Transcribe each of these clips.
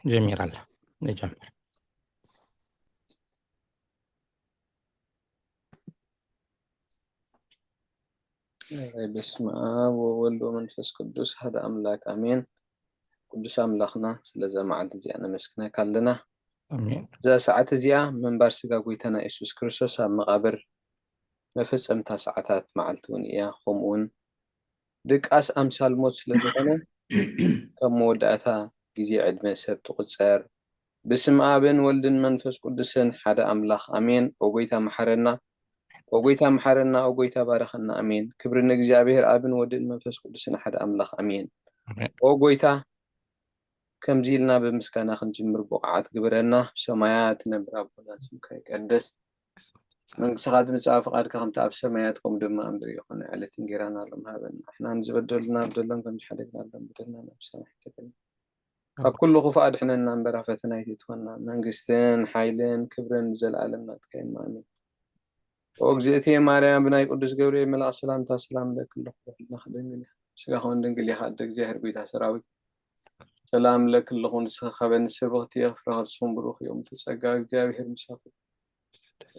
ጀሚራ ኣላ። ንጀምር። በስመ ኣብ ወወልድ ወመንፈስ ቅዱስ ሓደ ኣምላክ ኣሜን። ቅዱስ ኣምላኽና ስለዛ መዓልቲ እዚኣ ነመስግነካ ኣለና። ኣሜን። እዛ ሰዓት እዚኣ ምንባር ስጋ ጎይታና የሱስ ክርስቶስ ኣብ መቓብር መፈጸምታ ሰዓታት መዓልቲ እውን እያ። ከምኡ እውን ድቃስ ኣምሳል ሞት ስለ ዝኾነ ካብ መወዳእታ ግዜ ዕድመ ሰብ ትቑጸር። ብስም ኣብን ወልድን መንፈስ ቅዱስን ሓደ ኣምላኽ ኣሜን። ኦ ጎይታ መሓረና፣ ኦ ጎይታ መሓረና፣ ኦ ጎይታ ባረኸና። ኣሜን። ክብሪ ንእግዚኣብሔር ኣብን ወድን መንፈስ ቅዱስን ሓደ ኣምላኽ ኣሜን። ኣሜን። ኦ ጎይታ ከምዚ ኢልና ብምስጋና ክንጅምር ብቑዓት ግበረና። ብሰማያት ትነብር ኣቦና ስምካ ይቀደስ፣ መንግስትኻ ትምጻእ፣ ፍቓድካ ከምቲ ኣብ ሰማያት ከምኡ ድማ ኣብ ምድሪ ይኹን። ዕለት እንጌራና ሎም ሃበና፣ ንሕና ንዝበደሉና በደሎም ከም ዝሓደግናሎም በደልና ናብ ሰማይ ሓደገና፣ ካብ ኩሉ ክፉእ ኣድሕነና እምበር ኣብ ፈተና ኣይትእትወና። መንግስትን ሓይልን ክብርን ንዘለኣለም ናትካ እዩ። ኣሜን። ኦ እግዝእትየ ማርያም ብናይ ቅዱስ ገብርኤል መልኣኽ ሰላምታ ሰላም እለኪ ኣለኹ፣ ብሕልናኺ ድንግል ኢኺ፣ ስጋኺ እውን ድንግል ኢኻ። ኣደ እግዚኣብሔር ጎይታ ሰራዊት ሰላም እለኪ ኣለኹ፣ ንስኺ ካብ ኣንስቲ ብርኽቲ ኢኺ፣ ፍረ ከርስኺ እውን ብሩኽ እዩ። እምቲ ጸጋ እግዚኣብሔር ምሳኺ።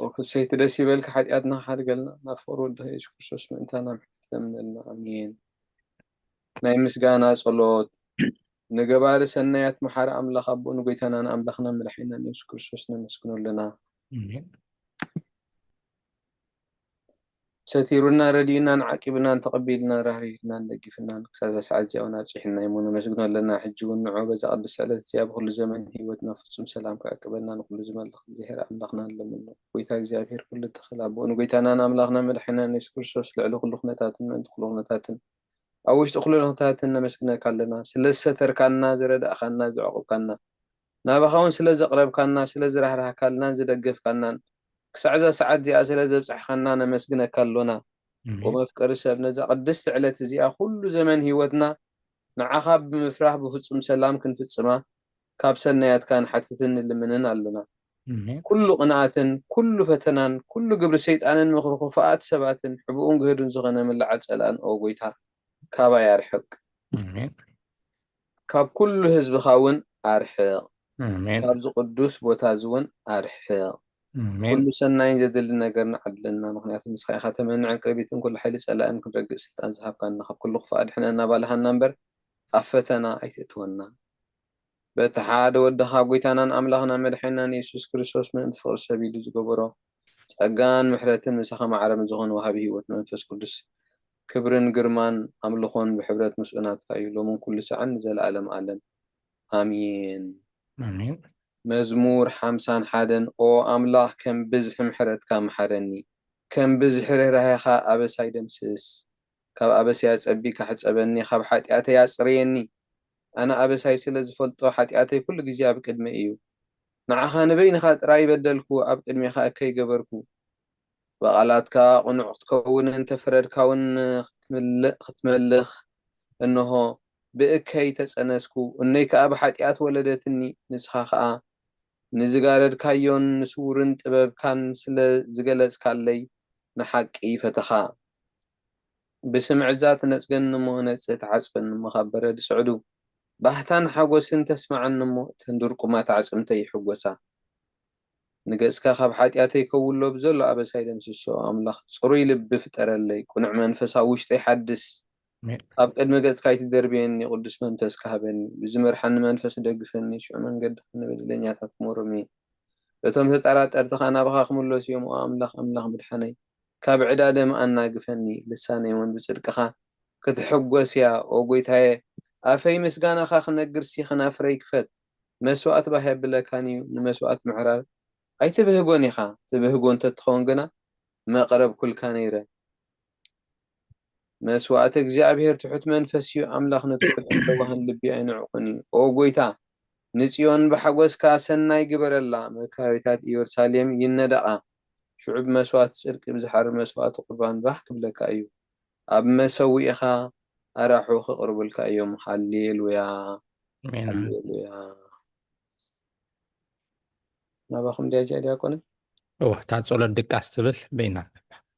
ኦ ፍስሕቲ ደስ ይበልኪ፣ ሓጢኣትና ሓድገልና፣ ናብ ፍቕሪ ወድኺ የሱስ ክርስቶስ ምእንታና ምሕረት ለምነልና። ኣሜን። ናይ ምስጋና ጸሎት። ንገባሪ ሰናያት መሓሪ ኣምላኽ ኣቦኡ ንጎይታናን ኣምላኽናን መድሓኒናን የሱስ ክርስቶስ ነመስግኖ ኣለና። ኣሜን። ሰቲሩና ረዲኡናን ዓቂብናን ተቐቢልና ራህሪህናን ደጊፍናን ክሳብ እዛ ሰዓት እዚኣ እውን ኣብፂሕና እሞ ነመስግኖ ኣለና። ሕጂ እውን ንዑ በዛ ቅድስቲ ዕለት እዚኣ ብኩሉ ዘመን ህይወትና ፍጹም ሰላም ክዕቅበና ንኩሉ ዝመልኽ እግዚኣብሔር ኣምላኽና ንለምኖ። ጎይታ እግዚኣብሔር ኩሉ ትኽእል ኣቦኡ ንጎይታናን ኣምላኽና መድሓኒናን የሱስ ክርስቶስ ልዕሊ ኩሉ ኩነታትን ምእንቲ ኩሉ ኩነታትን ኣብ ውሽጢ ኩሉ ኩነታትን ነመስግነካ ኣለና። ስለ ዝሰተርካና፣ ዝረዳእካና፣ ዘዕቆብካና፣ ናባኻ እውን ስለ ዘቕረብካና፣ ስለ ዝራህራህካልናን ዝደገፍካናን ክሳዕ እዛ ሰዓት እዚኣ ስለ ዘብጻሕካና ነመስግነካ ኣሎና። ኣሜን። ወመፍቀሪ ሰብ ነዛ ቅድስቲ ዕለት እዚኣ ኩሉ ዘመን ህይወትና ንዓኻ ብምፍራህ ብፍጹም ሰላም ክንፍጽማ ካብ ሰናያትካ ንሓትትን ንልምንን ኣሎና። ኣሜን። ኩሉ ቅንኣትን ኩሉ ፈተናን ኩሉ ግብሪ ሰይጣንን ምኽሪ ክፉኣት ሰባትን ሕቡኡን ግህዱን ዝኾነ ምልዓል ጸላእን ኦ ጎይታ ካባይ ኣርሕቅ። ኣሜን። ካብ ኩሉ ህዝብኻ እውን ኣርሕቕ። ኣሜን። ካብዚ ቅዱስ ቦታ እዚ እውን ኣርሕቕ። ኣሜን። ኩሉ ሰናይን ዘድሊ ነገር ንዓድለና፣ ምኽንያቱ ንስኻ ኢኻ ተመንዕን ቅርቢትን ኩሉ ሓይሊ ጸላእን ክንረግእ ስልጣን ዝሃብካና፣ ካብ ኩሉ ክፉእ ኣድሕነና ባልሃና እምበር ኣብ ፈተና ኣይተእትወና። በቲ ሓደ ወድኻ ጎይታናን ኣምላኽና መድሓኒናን የሱስ ክርስቶስ ምእንቲ ፍቕሪ ሰብ ኢሉ ዝገበሮ ጸጋን ምሕረትን ምሳኻ ማዕረ ምስ ዝኾነ ወሃቢ ህይወት መንፈስ ቅዱስ ክብርን ግርማን ኣምልኾን ብሕብረት ምስኡ ናትካ እዩ፣ ሎምን ኩሉ ሳዕን ንዘለኣለም ኣለም። ኣሜን። ኣሜን። መዝሙር ሓምሳን ሓደን ኦ ኣምላኽ፣ ከም ብዝሒ ምሕረትካ ምሓረኒ፣ ከም ብዝሒ ርህራሄኻ ኣበሳይ ደምስስ። ካብ ኣበሳይ ኣጸቢካ ሕጸበኒ፣ ካብ ሓጢኣተይ ኣጽርየኒ። ኣነ ኣበሳይ ስለ ዝፈልጦ፣ ሓጢኣተይ ኩሉ ግዜ ኣብ ቅድመይ እዩ። ንዓኻ ንበይንኻ ጥራይ በደልኩ፣ ኣብ ቅድሜኻ እከይ ገበርኩ። ብቓላትካ ቅኑዕ ክትከውን እንተፈረድካ እውን ክትምልእ-፣ ክትመልኽ፣ እንሆ፣ ብእከይ ተጸነስኩ፣ እኖይ ከኣ ብሓጢኣት ወለደትኒ። ንስኻ ከኣ ንዝጋረድካዮን ንስዉርን ጥበብካን ስለ ዝገለጽካለይ፣ ንሓቂ ፈተኻ። ብስምዒ እዛ ትነጽገኒ እሞ፣ ነጽህ ተሓጽበኒ እሞ፣ ካብ በረድ ስዕዱ። ባህታን ሓጎስን ተስማዓኒ እሞ፣ እተን ድርቁማት ኣዕጽምተይ ይሕጎሳ። ንገጽካ ካብ ሓጢኣተይ ከውሎ ብዘሎ ኣበሳይ ደምስሶ። ኣምላኽ ጽሩይ ልቢ ፍጠረለይ፣ ቅኑዕ መንፈስ ኣብ ውሽጠይ ሓድስ። ኣሜን። ኣብ ቅድሚ ገጽካ ኣይትደርብየኒ፣ ቅዱስ መንፈስካ ሃበኒ። ብዝመርሓኒ መንፈስ ደግፈኒ፣ ሽዑ መንገድኻ ንበደለኛታት ክመሮም እየ። እቶም ተጠራጠርቲ ኸኣ ናባኻ ክምለሱ እዮም። ኦ ኣምላኽ፣ ኣምላኽ ምድሓነይ፣ ካብ ዕዳ ደም ኣናግፈኒ። ልሳነይ እውን ብጽድቅኻ ክትሕጎስ እያ። ኦ ጐይታየ፣ ኣፈይ ምስጋናኻ ክነግርሲ፣ ከናፍረይ ክፈት። መስዋእቲ ባህ የብለካን እዩ፣ ንመስዋእቲ ምሕራር ኣይትብህጎን ኢኻ። ትብህጎ እንተትኸውን ግና መቕረብኩልካ ነይረ። መስዋእቲ እግዚኣብሔር ትሑት መንፈስ እዩ፣ ኣምላኽ ንትሑትን ለዋህን ልቢ ኣይንዕቕን እዩ። ኦ ጐይታ፣ ንጽዮን ብሓጎስካ ሰናይ ግበረላ፣ መካቢታት ኢየሩሳሌም ይነደቓ። ሽዑ ብመስዋእቲ ጽድቂ፣ ብዝሓርር መስዋእቲ ቁርባን ባህ ክብለካ እዩ። ኣብ መሰውኢኻ ኣራሑ ክቕርቡልካ እዮም። ሃሌሉያ፣ ኣሜን። ሃሌሉያ። ናባኹም ድያ እዚኣ ዲያቆን? እወ፣ እታ ጸሎት ድቃስ ትብል በይና።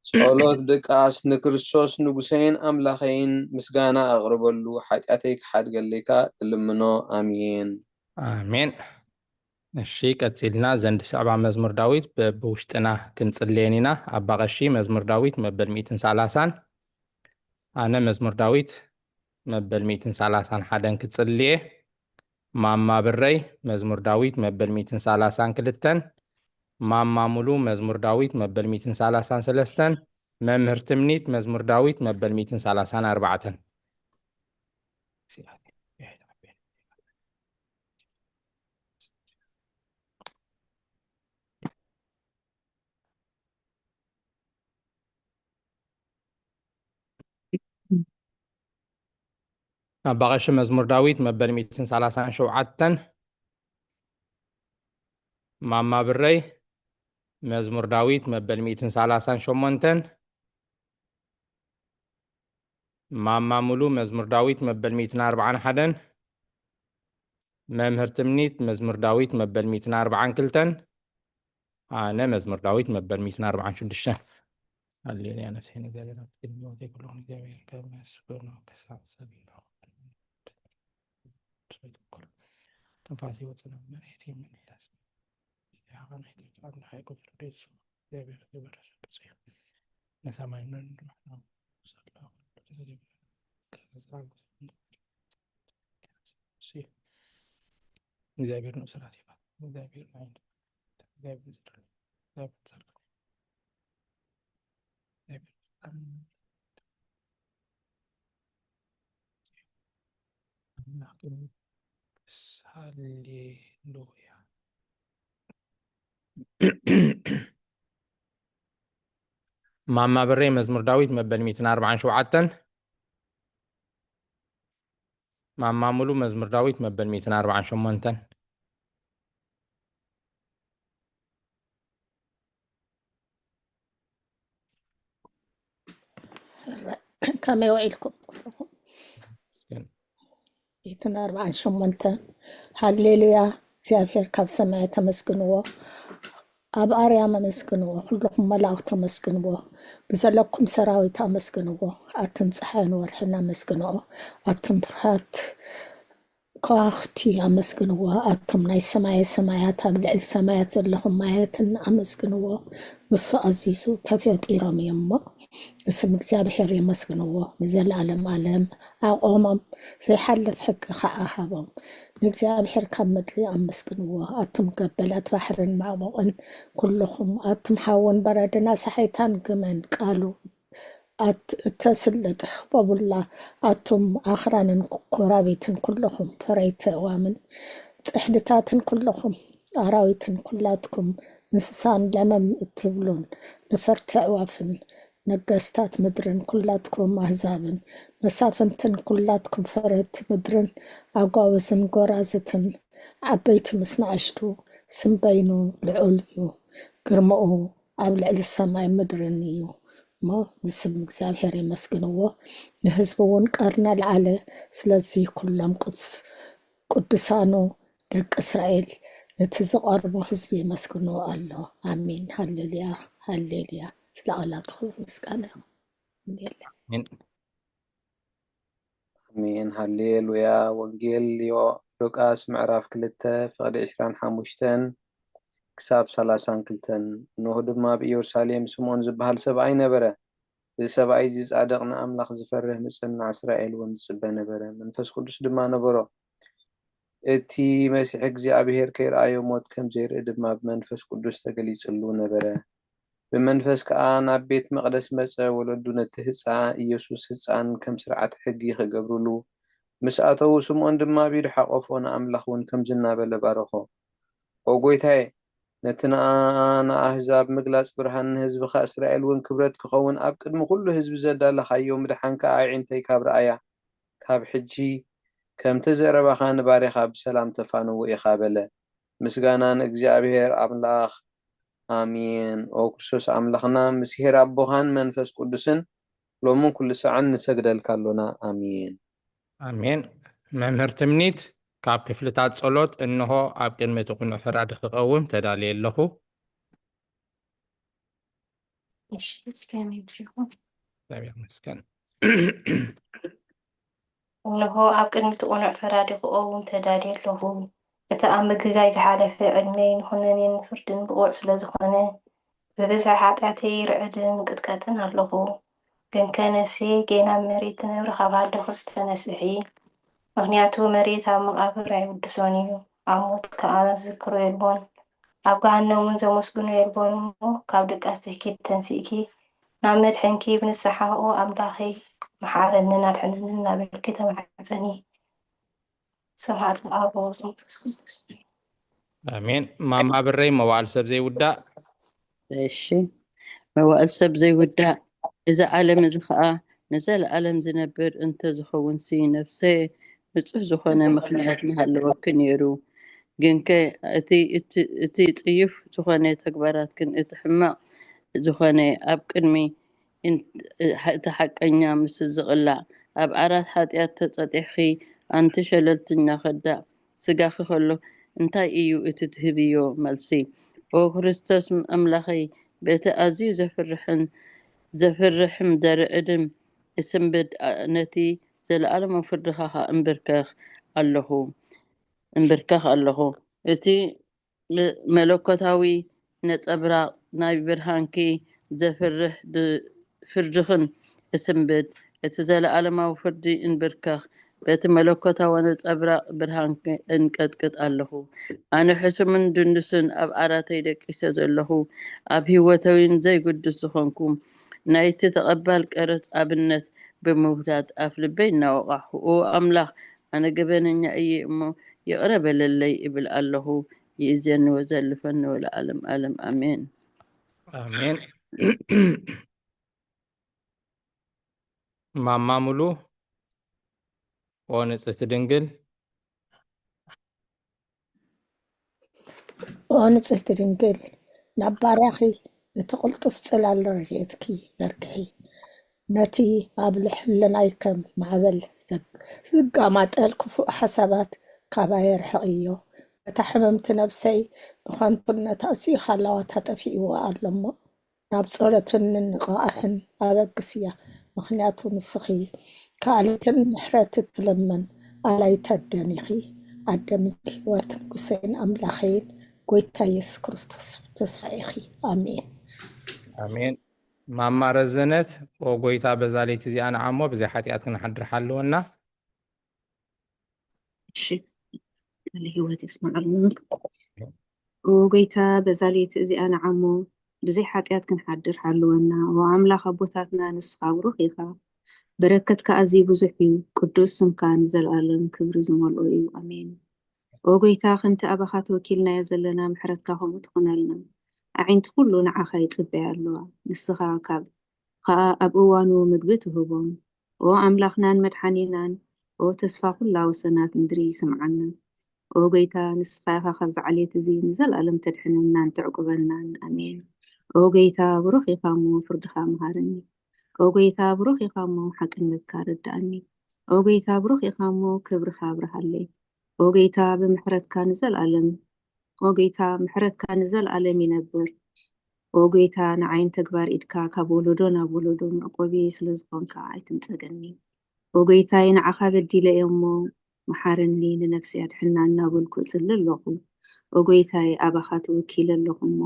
ጸሎት ድቃስ። ንክርስቶስ ንጉሰይን ኣምላኸይን ምስጋና ኣቕርበሉ፣ ሓጢኣተይ ክሓድገለይ ከኣ እልምኖ። ኣሜን። ኣሜን። እሺ፣ ቀጺልና ዘንድ ሰዕባ መዝሙር ዳዊት በብውሽጥና ክንጽልየን ኢና። ኣባ ቀሺ መዝሙር ዳዊት መበል ሚእትን ሰላሳን፣ ኣነ መዝሙር ዳዊት መበል ሚእትን ሰላሳን ሓደን ክጽልየ። ማማ ብረይ መዝሙር ዳዊት መበል ሚእትን ሰላሳን ክልተን፣ ማማ ሙሉ መዝሙር ዳዊት መበል ሚእትን ሰላሳን ሰለስተን፣ መምህር ትምኒት መዝሙር ዳዊት መበል ሚእትን ሰላሳን ኣርባዕተን። ኣባ ቀሺ መዝሙር ዳዊት መበል ሚእትን ሰላሳን ሸውዓተን፣ ማማ ብረይ መዝሙር ዳዊት መበል ሚእትን ሰላሳን ሸሞንተን፣ ማማ ሙሉ መዝሙር ዳዊት መበል ሚእትን ኣርባዓን ሓደን፣ መምህር ትምኒት መዝሙር ዳዊት መበል ሚእትን ኣርባዓን ክልተን፣ ኣነ መዝሙር ዳዊት መበል ሚእትን ኣርባዓን ሽዱሽተን። ሃሌሉያ፣ ነፍሰይ ንእግዚኣብሔር ኣመስግንዎ፣ ዘይብሉ ንእግዚኣብሔር ከመስግኖ ክሳዕ ዘለኹ። ትንፋስ ህይወት ናብ መሬት ይመለስ። ያኸ ናይ ተስፋ ናይ ቁጽሪ ደስ እግዚኣብሔር ክብር ይስጥ እዩ። ንሰማይ ምድርን ርሑቕ ዘሎ ኩሉ ዝገብር፣ እግዚኣብሔር ንእሱራት ይባርክ። እግዚኣብሔር ንዓይኑ፣ እግዚኣብሔር ዝደሊ፣ እግዚኣብሔር ጻድቅ፣ እግዚኣብሔር ጻድቅ። ኣምላኽ ቅዱስ። ሃሌሉያ። ማማ ብሬ መዝሙር ዳዊት መበል ሚእትን ኣርባዓን ሸውዓተን፣ ማማ ሙሉ መዝሙር ዳዊት መበል ሚእትን ኣርባዓን ሸሞንተን። ከመይ ውዒልኩም ኩልኹም? ሚእትን ኣርባዓን ሸሞንተ። ሃሌሉያ፣ እግዚኣብሔር ካብ ሰማይ ተመስግንዎ፣ ኣብ ኣርያም ኣመስግንዎ፣ ኩልኹም መላእኽቲ ኣመስግንዎ፣ ብዘለኩም ሰራዊት ኣመስግንዎ፣ ኣትን ፀሓይን ወርሕን ኣመስግንኦ፣ ኣትን ብርሃት ከዋኽብቲ ኣመስግንዎ፣ ኣቱም ናይ ሰማየ ሰማያት ኣብ ልዕሊ ሰማያት ዘለኹም ማያትን ኣመስግንዎ፣ ንሱ ኣዚዙ ተፈጢሮም እዮም እሞ፣ ንስም እግዚኣብሔር የመስግንዎ፣ ንዘለኣለም ኣለም ኣቆሞም፣ ዘይሓልፍ ሕጊ ኸዓ ሃቦም። ንእግዚኣብሔር ካብ ምድሪ ኣመስግንዎ፣ ኣቱም ገበላት ባሕርን ማዕበቕን ኩልኹም፣ ኣቱም ሓውን በረድን ኣሳሒታን ግመን ቃሉ ኣት-፣ እተስልጥ ህቦቡላ፣ ኣቱም ኣኽራንን ኮራቤትን ኩልኹም ፈረይቲ ኣእዋምን ጽሕድታትን ኩልኹም ኣራዊትን ኩላትኩም እንስሳን ለመም እትብሉን ነፈርቲ ኣዕዋፍን ነገስታት ምድርን ኩላትኩም ኣህዛብን መሳፍንትን ኩላትኩም ፈረይቲ ምድርን ኣጓብዝን ጎራዝትን ዓበይቲ ምስ ንኣሽቱ ስም በይኑ ልዑል እዩ፣ ግርምኡ ኣብ ልዕሊ ሰማይ ምድርን እዩ እሞ ንስም እግዚኣብሔር የመስግንዎ፣ ንህዝቡ እውን ቀርኒ ኣልዓለ። ስለዚ ኩሎም ቅዱስ-፣ ቅዱሳኑ ደቂ እስራኤል እቲ ዝቐርቦ ህዝቢ የመስግንዎ ኣሎ። ኣሜን። ሃሌሉያ፣ ሃሌሉያ። ስለ ቃላቱ ክብሪ ምስጋና ይኹን። ሃሌሉያ። ኣሜን። ኣሜን። ሃሌሉያ። ወንጌል ዮ-፣ ሉቃስ ምዕራፍ ክልተ ፍቕዲ ዕስራን ሓሙሽተን ክሳብ ሰላሳን ክልተን። እንሆ ድማ ኣብ ኢየሩሳሌም ስምዖን ዝበሃል ሰብኣይ ነበረ። እዚ ሰብኣይ እዚ ጻድቕ፣ ንኣምላኽ ዝፈርህ፣ ምጽናዕ እስራኤል እውን ዝጽበ ነበረ። መንፈስ ቅዱስ ድማ ነበሮ። እቲ መሲሕ እግዚኣብሔር ከይረኣዮ ሞት ከም ዘይርኢ ድማ ብመንፈስ ቅዱስ ተገሊጽሉ ነበረ። ብመንፈስ ከኣ ናብ ቤት መቕደስ መጸ። ወለዱ ነቲ ህጻ ኢየሱስ ህጻን ከም ስርዓት ሕጊ ክገብሩሉ ምስ ኣተዉ፣ ስምዖን ድማ ኣብ ኢዱ ሓቆፎ፣ ንኣምላኽ እውን ከምዚ እናበለ ባረኾ። ኦ ጐይታየ፣ ነቲ ንኣ-፣ ንኣህዛብ ምግላጽ ብርሃን፣ ንህዝብኻ እስራኤል እውን ክብረት ክኸውን ኣብ ቅድሚ ኩሉ ህዝቢ ዘዳለኻዮ ምድሓንካ ኣዒንተይ ካብ ረኣያ፣ ካብ ሕጂ ከምቲ ዘረባኻ ንባርያኻ ብሰላም ተፋንዎ ኢኻ በለ። ምስጋና ንእግዚኣብሔር ኣምላኽ። ኣሜን። ኦ ክርስቶስ ኣምላኽና፣ ምስ ሄር ኣቦኻን መንፈስ ቅዱስን ሎምን ኩሉ ሳዕን ንሰግደልካ ኣሎና። ኣሜን። ኣሜን። መምህር ትምኒት ካብ ክፍልታት ጸሎት እንሆ ኣብ ቅድሚ እቲ ቅኑዕ ፈራዲ ክቐውም ተዳልየ ኣለኹ። እሺ፣ እስከ ኣሜን ምስልኩም። እግዚኣብሔር ይመስገን። እንሆ ኣብ ቅድሚ እቲ ቅኑዕ ፈራዲ ክቐውም ተዳልየ ኣለኹ። እቲ ኣብ ምግጋይ ዝሓለፈ ዕድመይ ንኹነኔን ንፍርድን ብቑዕ ስለ ዝኾነ፣ ብብዝሒ ሓጢኣተይ ርዕድን ቅጥቀጥን ኣለኹ። ግንከ ነፍሰይ ጌና ኣብ መሬት ትነብር ካብ ሃለኹስ ተነስሒ። ምኽንያቱ መሬት ኣብ መቓብር ኣይውድሶን እዩ፣ ኣብ ሞት ከኣ ዝዝክሮ የልቦን። ኣብ ገሃነም እውን ዘመስግኖ የልቦን እሞ፣ ካብ ድቃስ ትህኪ ተንሲእኪ፣ ናብ መድሕንኪ ብንስሓ ኦ ኣምላኸይ፣ መሓረንን ኣድሕነንን እናበልኪ ተማሕጸኒ። ስብሐት ለኣብ ወወልድ ወመንፈስ ቅዱስ። ኣሜን። ማማ ብረይ፣ መዋዕል ሰብ ዘይውዳእ። እሺ፣ መዋዕል ሰብ ዘይውዳእ፣ እዚ ዓለም እዚ ኸኣ ንዘለኣለም ዝነብር እንተ ዝኸውንሲ፣ ነፍሰ ንጹህ ዝኾነ ምኽንያት ምሃለወኪ ነይሩ። ግንከ እቲ፣ እቲ፣ እቲ ጽዩፍ ዝኾነ ተግባራትክን እቲ ሕማቕ ዝኾነ ኣብ ቅድሚ እን-፣ እቲ ሓቀኛ ምስ ዝቕላዕ፣ ኣብ ዓራት ሓጢኣት ተጸጢሕኺ፣ ኣንቲ ሸለልተኛ ከዳዕ፣ ስጋኺ ከሎ እንታይ እዩ እቲ ትህብዮ መልሲ? ኦ ክርስቶስ ኣምላኸይ፣ በቲ ኣዝዩ ዘፍርሕን ዘፍርሕም ዘርዕድም እስንብድ ነቲ ዘለኣለማዊ ፍርድኻ ኸኣ እምብርከኽ ኣለኹ፣ እምብርከኽ ኣለኹ። እቲ መ-፣ መለኮታዊ ነጸብራቕ ናይ ብርሃንኪ ዘፍርሕ ድ-፣ ፍርድኽን እስንብድ፣ እቲ ዘለኣለማዊ ፍርዲ እንብርከኽ፣ በቲ መለኮታዊ ነጸብራቕ ብርሃንኪ እንቀጥቅጥ ኣለኹ። ኣነ ሕሱምን ድንሱን ኣብ ዓራተይ ደቂሰ ዘለኹ፣ ኣብ ህይወተይን ዘይግዱስ ዝኾንኩ፣ ናይቲ ተቐባል ቀረጽ ኣብነት ብምውዳድ ኣፍ ልበይ እናወቓዕኹ፣ ኦ ኣምላኽ፣ ኣነ ገበነኛ እየ እሞ ይቕረ በለለይ እብል ኣለኹ። ይእዘኒ ወዘልፈኒ ወለዓለም ዓለም። ኣሜን። ኣሜን። ማማ ሙሉ፣ ኦ ንጽህቲ ድንግል። ኦ ንጽህቲ ድንግል፣ ናብ ባርያኺ እቲ ቅልጡፍ ጽላል ረድኤትኪ ዘርግሒ። ነቲ ኣብ ልሕልናይ ከም ማዕበል ዘግ-፣ ዝጋማጠል ክፉእ ሓሳባት ካባይ ኣርሕቕዮ። እታ ሕምምቲ ነብሰይ ብኸንቱነት ኣስኢኻ ኣለዋ ተጠፊእዋ ኣሎ እሞ፣ ናብ ጸሎትን ምንቕቓሕን ኣበግስያ። ምኽንያቱ ንስኺ ከኣሊትን ምሕረት እትልምን ኣላይት ኣደን ኢኺ። ኣደ ምንጪ ህይወት ንጉሰይን ኣምላኸይን ጎይታ ኢየሱስ ክርስቶስ ተስፋ ኢኺ። ኣሜን። ኣሜን። ማማ ረዘነት፣ ኦ ጎይታ፣ በዛ ለይቲ እዚኣ ንዓሞ ብዘይ ሓጢኣት ክንሓድር ሓልወና። እሺ፣ ቃለ ህይወት የስምዓልና። ኦ ጎይታ፣ በዛ ለይቲ እዚኣ ንዓሞ ብዘይ ሓጢኣት ክንሓድር ሓልወና። ኦ ኣምላኽ ኣቦታትና፣ ንስኻ ብሩኽ ኢኻ፣ በረከትካ ኣዝዩ ብዙሕ እዩ። ቅዱስ ስምካ ንዘለኣለም ክብሪ ዝመልኦ እዩ። ኣሜን። ኦ ጎይታ፣ ከምቲ ኣባኻ ተወኪልናዮ ዘለና፣ ምሕረትካ ከምኡ ትኹነልና። ኣዒንቲ ኩሉ ንዓኻ ይጽበያ ኣለዋ። ንስኻ ካብ፣ ከኣ ኣብ እዋኑ ምግቢ ትህቦም። ኦ ኣምላኽናን መድሓኒናን፣ ኦ ተስፋ ኩላ ወሰናት ምድሪ፣ ስምዓና። ኦ ጎይታ፣ ንስኻ ኢኻ ካብዚ ዓሌት እዚ ንዘለኣለም ተድሕነናን ተዕቁበናን። ኣሜን። ኦ ጎይታ፣ ብሩኽ ኢኻ እሞ ፍርድኻ መሃረኒ። ኦ ጎይታ፣ ብሩኽ ኢኻ እሞ ሓቅነትካ ረድኣኒ። ኦ ጎይታ፣ ብሩኽ ኢኻ እሞ ክብርኻ ኣብርሃለይ። ኦ ጎይታ፣ ብምሕረትካ ንዘለኣለም፣ ኦ ጎይታ፣ ምሕረትካ ንዘለኣለም ይነብር። ኦ ጎይታ፣ ንዓይን ተግባር ኢድካ ካብ ወለዶ ናብ ወለዶ መዕቆቢ ስለ ዝኾንካ ኣይትንጸገኒ። ኦ ጎይታይ፣ ንዓኻ በዲለ እየ እሞ መሓረኒ፣ ንነፍሰይ ኣድሕና እናበልኩ እጽሊ ኣለኹ። ኦ ጎይታይ፣ ኣባኻ ተወኪለ ኣለኹ እሞ፣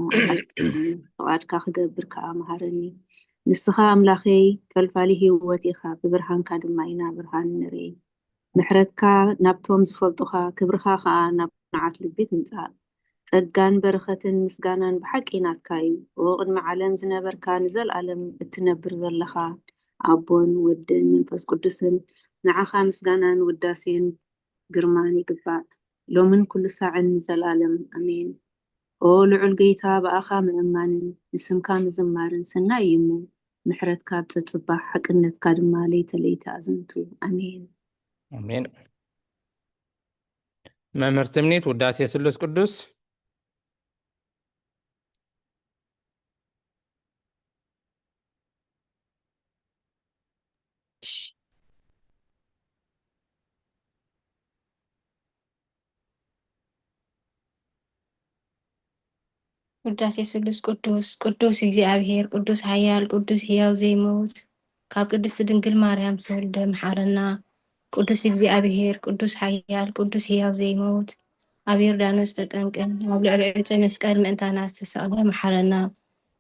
ፍቓድካ ክገብር ከኣ መሃረኒ። ንስኻ ኣምላኸይ፣ ፈልፋሊ ህይወት ኢኻ፣ ብብርሃንካ ድማ ኢና ብርሃን ንርኢ። ምሕረትካ ናብቶም ዝፈልጡኻ፣ ክብርኻ ኸኣ ናብ ጽኑዓት ልቢ ትምጻእ። ጸጋን በረኸትን ምስጋናን ብሓቂ ናትካ እዩ። ኦ ቅድሚ ዓለም ዝነበርካ፣ ንዘለኣለም እትነብር ዘለኻ፣ ኣቦን ወድን መንፈስ ቅዱስን፣ ንዓኻ ምስጋናን ውዳሴን ግርማን ይግባእ፣ ሎምን ኩሉ ሳዕን ንዘለኣለም። ኣሜን። ኦ ልዑል ጌታ፣ ብኣኻ ምእማንን ንስምካ ምዝማርን ሰናይ እዩ እሞ፣ ምሕረትካ ኣብ ጸጽባሕ፣ ሓቅነትካ ድማ ለይተ ለይተ ኣዘንቱ። ኣሜን። ኣሜን። መምህር ትምኒት፣ ውዳሴ ስሉስ ቅዱስ። ውዳሴ ስሉስ ቅዱስ፣ ቅዱስ እግዚኣብሔር፣ ቅዱስ ሓያል፣ ቅዱስ ሕያው ዘይመውት፣ ካብ ቅድስቲ ድንግል ማርያም ዝተወልደ መሓረና። ቅዱስ እግዚኣብሔር፣ ቅዱስ ሓያል፣ ቅዱስ ሕያው ዘይመውት፣ ኣብ ዮርዳኖስ ተጠምቀ፣ ኣብ ልዕሊ ዕፀ መስቀል ምእንታና ዝተሰቕለ መሓረና።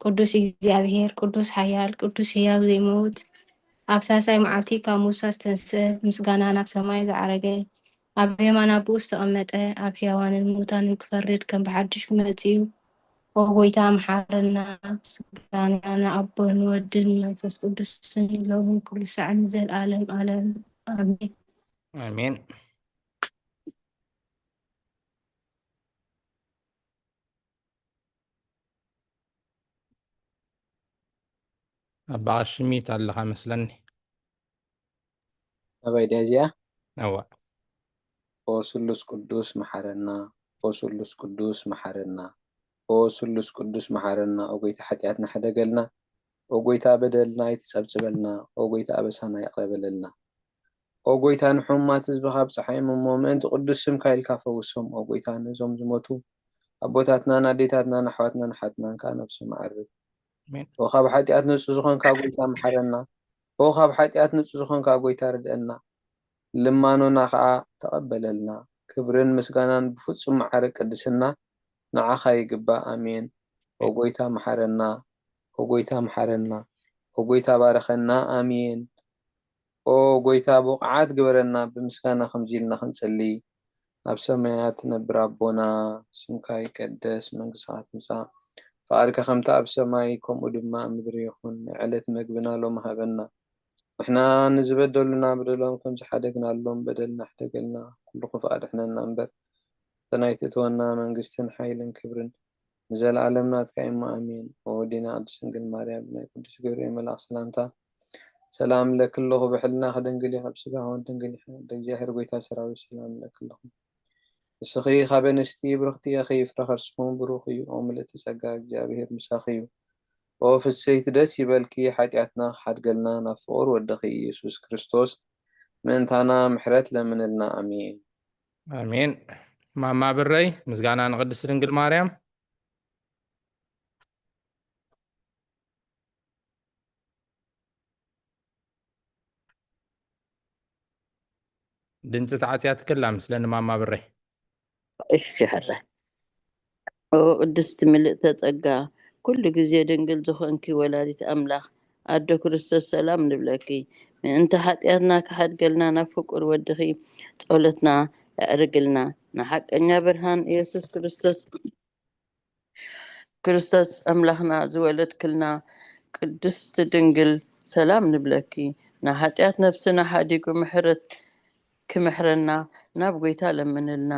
ቅዱስ እግዚኣብሔር፣ ቅዱስ ሓያል፣ ቅዱስ ህያው ዘይመውት፣ ኣብ ሳልሳይ መዓልቲ ካብ ሙሳ ዝተንስአ፣ ምስጋና ናብ ሰማይ ዝዓረገ፣ ኣብ የማን ኣቦኡ ዝተቐመጠ፣ ኣብ ሕያዋንን ሙታንን ክፈርድ ከም ብሓድሽ ክመጽእ እዩ። ኦ ጎይታ መሓረና። ምስጋና ንኣቦን ወድን መንፈስ ቅዱስን ሎምን ኩሉ ሳዕን ንዘለኣለም ኣለም ኣሜን። ኣሜን። ኣባ ሽሚት ኣለኻ መስለኒ። ኣባይ ድያ እዚኣ? እዋ ኦ ስሉስ ቅዱስ መሓረና፣ ኦ ስሉስ ቅዱስ መሓረና፣ ኦ ስሉስ ቅዱስ መሓረና። ኦ ጎይታ ሓጢኣትና ሕደገልና፣ ኦ ጎይታ በደልና ኣይትጸብጽበልና፣ ኦ ጎይታ ኣበሳና ይቕረ በለልና። ኦ ጎይታ ንሕሙማት ህዝብኻ ኣብጽሓዮም እሞ ምእንቲ ቅዱስ ስምካ ኢልካ ፈውሶም። ኦ ጎይታ ነዞም ዝሞቱ ኣቦታትናን ኣዴታትናን ኣሕዋትናን ኣሓትናን ከኣ ነብሶም ኣዕርግ። ኣሜን። ኦ ካብ ሓጢኣት ንጹህ ዝኾንካ ጎይታ መሓረና። ኦ ካብ ሓጢኣት ንጹህ ዝኾንካ ጎይታ ርድአና። ልማኖና ከኣ ተቐበለልና። ክብርን ምስጋናን ብፍጹም ማዕረ ቅድስና ንዓኻ ይግባእ። ኣሜን። ኦ ጎይታ መሓረና፣ ኦ ጎይታ መሓረና፣ ኦ ጎይታ ባረኸና። ኣሜን። ኦ ጎይታ ብቑዓት ግበረና። ብምስጋና ከምዚ ኢልና ክንጽሊ። ኣብ ሰማያት ትነብር ኣቦና፣ ስምካ ይቀደስ፣ መንግስትኻ ትምጻእ፣ ፍቓድካ ከምቲ ኣብ ሰማይ ከምኡ ድማ ኣብ ምድሪ ይኹን። ናይ ዕለት መግብና ሎሚ ሃበና። ንሕና ንዝበደሉና በደሎም ከም ዝሓደግናሎም በደልና ሕደገልና፣ ኩሉ ክፉእ ኣድሕነና እምበር፣ እቲ ናይ ትእትወና መንግስትን ሓይልን ክብርን ንዘለኣለም ናትካ እሞ ኣሜን። ወወዲና ቅድስት ድንግል ማርያም ናይ ቅዱስ ገብርኤል መልኣክ ሰላምታ ሰላም ለኪ ኣለኹ፣ ብሕልናኺ ድንግል ኢኺ፣ ብስጋኺ እውን ድንግል ኢኺ። ወደ እግዚኣብሔር ጎይታ ሰራዊት ሰላም ለኪ ኣለኹ። ንስኺ ካብ ኣንስቲ ብርኽቲ ኢኺ፣ ፍረ ከርስኺ እውን ብሩኽ እዩ። ኦ ምልእቲ ጸጋ፣ እግዚኣብሔር ምሳኺ እዩ። ኦ ፍስሕቲ ደስ ይበልኪ፣ ሓጢኣትና ክሓድገልና ናብ ፍቑር ወድኺ ኢየሱስ ክርስቶስ ምእንታና ምሕረት ለምንልና። ኣሜን። ኣሜን። ማማ ብረይ ምስጋና ንቅድስት ድንግል ማርያም። ድምፂ ተዓፅያ ትክላ ምስለኒ ማማ ብረይ። እሺ ሕረ ኦ ቅድስቲ ምልእተ ጸጋ ኩሉ ግዜ ድንግል ዝኾንኪ ወላዲት ኣምላኽ ኣዶ ክርስቶስ ሰላም ንብለኪ። ምእንቲ ሓጢኣትና ክሓድገልና ናብ ፍቁር ወድኺ ጸሎትና ኣዕርግልና። ንሓቀኛ ብርሃን ኢየሱስ ክርስቶስ ክርስቶስ ኣምላኽና ዝወለድክልና ቅድስቲ ድንግል ሰላም ንብለኪ። ንሓጢኣት ነፍስና ሓዲጉ ምሕረት ክምሕረና ናብ ጎይታ ለምንልና።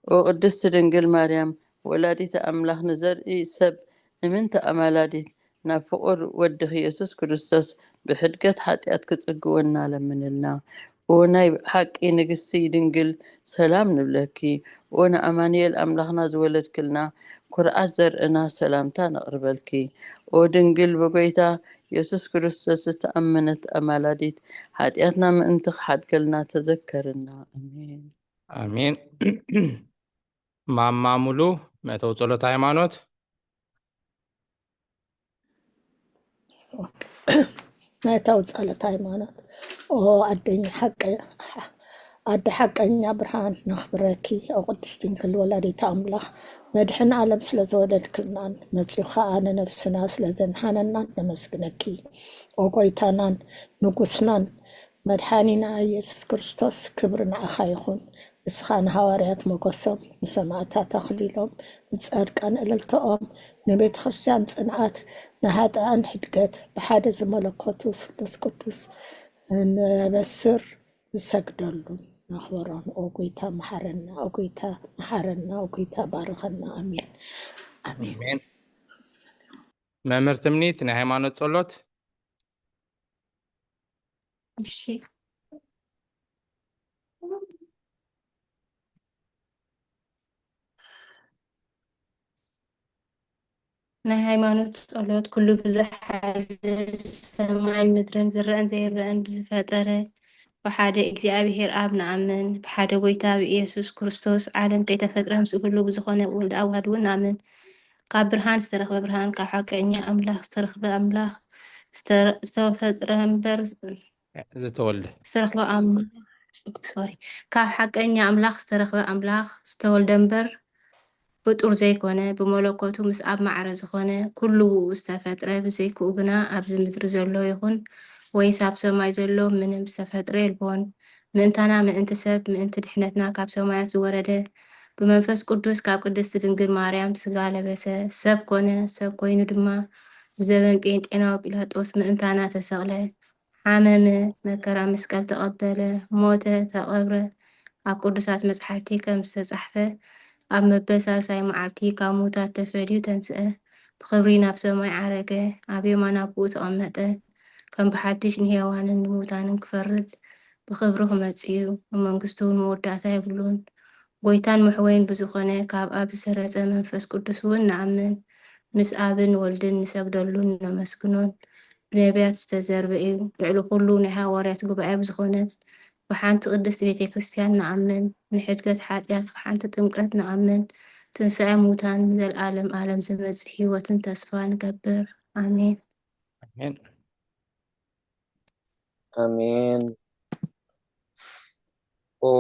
ኦ ቅድስቲ ድንግል ማርያም ወላዲተ ኣምላኽ ንዘርኢ ሰብ እምንቲ ኣማላዲት ናብ ፍቑር ወድኺ የሱስ ክርስቶስ ብሕድገት ሓጢኣት ክጽግወና ለምንልና። ኦ ናይ ሓቂ ንግስቲ ድንግል ሰላም ንብለኪ። ኦ ንኣማኑኤል ኣምላኽና ዝወለድክልና ኩርዓት ዘርእና ሰላምታ ነቕርበልኪ። ኦ ድንግል ብጎይታ የሱስ ክርስቶስ ዝተኣመነት ኣማላዲት ሓጢኣትና ምእንቲ ክሓድገልና ተዘከርና። ኣሜን። ኣሜን። ማማ ሙሉ መእተዊ ጸሎት ሃይማኖት። መእተዊ ጸሎት ሃይማኖት። ኦ ኣደኛ ሓቀ ኣደ ሓቀኛ ብርሃን ነኽብረኪ። ኦ ቅድስት ድንግል ወላዲተ ኣምላኽ መድሕን ዓለም ስለ ዘወለድክልናን መጺኡ ኸኣ ንነብስና ስለ ዘድሓነናን ነመስግነኪ። ኦ ጎይታናን ንጉስናን መድሓኒና ኢየሱስ ክርስቶስ ክብሪ ንዓኻ ይኹን። ንስኻ ንሃዋርያት ሞገሶም፣ ንሰማዕታት ኣኽሊሎም፣ ንጸድቃን እልልታኦም፣ ንቤተ ክርስቲያን ጽንዓት፣ ንሃጥኣን ሕድገት፣ ብሓደ ዝመለኮቱ ስሉስ ቅዱስ ነበስር ዝሰግደሉን ነኽብሮን። ኦ ጎይታ መሓረና፣ ኦ ጎይታ መሓረና፣ ኦ ጎይታ ባርኸና። ኣሜን ኣሜን። ኣሜን። መምህር ትምኒት ናይ ሃይማኖት ጸሎት። እሺ ናይ ሃይማኖት ጸሎት። ኩሉ ብዝሓዘ ሰማይን ምድርን ዝረአን ዘይረአን ብዝፈጠረ ብሓደ እግዚኣብሔር ኣብ ንኣምን። ብሓደ ጎይታ ብኢየሱስ ክርስቶስ ዓለም ከይተፈጥረ ምስኡ ህሉው ብዝኾነ ወልድ ኣዋህድ እውን ንኣምን። ካብ ብርሃን ዝተረኽበ ብርሃን፣ ካብ ሓቀኛ ኣምላኽ ዝተረኽበ ኣምላኽ፣ ዝተፈጥረ እምበር ዝተወልደ ዝተረኽበ ኣምላኽ ሶሪ፣ ካብ ሓቀኛ ኣምላኽ ዝተረኽበ ኣምላኽ ዝተወልደ እምበር ፍጡር ዘይኮነ፣ ብመለኮቱ ምስ ኣብ ማዕረ ዝኾነ፣ ኩሉ ብኡ ዝተፈጥረ፣ ብዘይክኡ ግና ኣብዚ ምድሪ ዘሎ ይኹን ወይስ ኣብ ሰማይ ዘሎ ምንም ዝተፈጥረ የልቦን። ምእንታና፣ ምእንቲ ሰብ፣ ምእንቲ ድሕነትና ካብ ሰማያት ዝወረደ፣ ብመንፈስ ቅዱስ ካብ ቅድስቲ ድንግል ማርያም ስጋ ለበሰ፣ ሰብ ኮነ፣ ሰብ ኮይኑ ድማ ብዘበን ጴንጤናዊ ጲላጦስ ምእንታና ተሰቕለ፣ ሓመመ፣ መከራ መስቀል ተቐበለ፣ ሞተ፣ ተቐብረ። ኣብ ቅዱሳት መጻሕፍቲ ከም ዝተጻሕፈ፣ ኣብ መበሳሳይ መዓልቲ ካብ ምዉታት ተፈልዩ ተንስአ፣ ብኽብሪ ናብ ሰማይ ዓረገ፣ ኣብ የማን ኣቦኡ ተቐመጠ። ከም ብሓድሽ ንሄዋንን ንምዉታንን ክፈርድ ብኽብሪ ክመጽእ እዩ። ንመንግስቱ እውን መወዳእታ የብሉን። ጎይታን መሕወይን ብዝኾነ ካብ ኣብ ዝሰረጸ መንፈስ ቅዱስ እውን ንኣምን። ምስ ኣብን ወልድን ንሰግደሉን ነመስግኖን። ብነቢያት ዝተዘርበ እዩ። ልዕሊ ኩሉ ናይ ሃዋርያት ጉባኤ ብዝኾነት ብሓንቲ ቅድስት ቤተ ክርስቲያን ንኣምን። ንሕድገት ሓጢኣት ብሓንቲ ጥምቀት ንኣምን። ትንሳኤ ሙታን ንዘለዓለም ዓለም ዝመጽእ ህይወትን ተስፋ ንገብር። ኣሜን። ኣሜን። ኣሜን። ኦ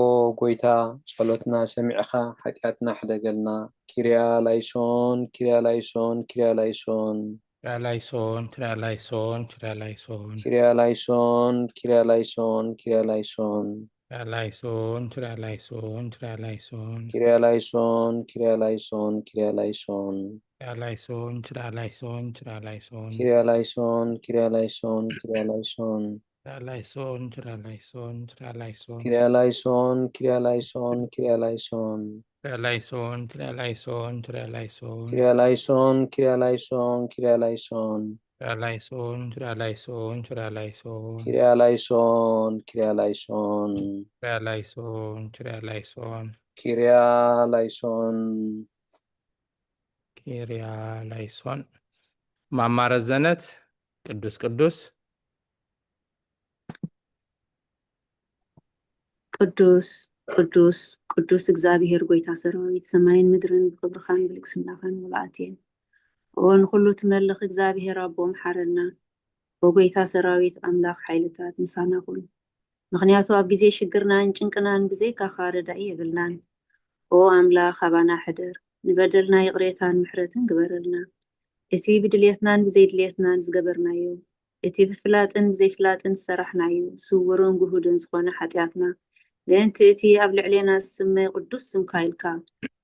ጎይታ፣ ጸሎትና ሰሚዕኻ ሓጢኣትና ሕደገልና። ኪርያ ላይሶን፣ ኪርያ ላይሶን፣ ኪርያ ላይሶን። ኪርያ ላይሶን፣ ኪርያ ላይሶን፣ ኪርያ ላይሶን። ኪርያ ላይሶን፣ ኪርያ ላይሶን፣ ኪርያ ላይሶን። ኪርያ ላይሶን፣ ኪርያ ላይሶን፣ ኪርያ ላይሶን። ኪርያ ላይሶን፣ ኪርያ ላይሶን፣ ኪርያ ላይሶን። ኪርያ ላይሶን፣ ኪርያ ላይሶን፣ ኪርያ ላይሶን። ኪርያ ላይሶን፣ ኪርያ ላይሶን፣ ኪርያ ላይሶን። ኪርያ ላይሶን፣ ኪርያ ላይሶን፣ ኪርያ ላይሶን። ኪርያ ላይሶን፣ ኪርያ ላይሶን፣ ኪርያ ላይሶን። ኪርያ ላይሶን፣ ኪርያ ላይሶን፣ ኪርያ ላይሶን። ኪርያ ላይሶን፣ ኪርያ ላይሶን፣ ኪርያ ላይሶን። ኪርያ ላይሶን፣ ኪርያ ላይሶን፣ ኪርያ ላይሶን። ኪርያ ላይሶን፣ ኪርያ ላይሶን። ኪርያ ላይሶን፣ ኪርያ ላይሶን። ኪርያ ላይሶን። ኪርያ ላይሶን። ማማ ረዘነት፣ ቅዱስ ቅዱስ። ቅዱስ ቅዱስ ቅዱስ እግዚኣብሔር ጎይታ ሰራዊት፣ ሰማይን ምድርን ብክብርኻን ብልግስናኻን ሙሉኣት እየን። ኦ ንኹሉ ትመልኽ እግዚኣብሔር ኣቦ፣ መሓረና። ኦ ጎይታ ሰራዊት ኣምላኽ ሓይልታት፣ ምሳና ኩን። ምኽንያቱ ኣብ ግዜ ሽግርናን ጭንቅናን ብዘይካኻ ረዳኢ የብልናን። ኦ ኣምላኽ ኣባና ሕደር፣ ንበደልና ይቕሬታን ምሕረትን ግበረልና። እቲ ብድልየትናን ብዘይድልየትናን ዝገበርናዮ፣ እቲ ብፍላጥን ብዘይፍላጥን ዝሰራሕናዮ፣ ስውርን ግሁድን ዝኾነ ሓጢኣትና፣ ምእንቲ እቲ ኣብ ልዕሌና ዝስመ ቅዱስ ስምካ ኢልካ፣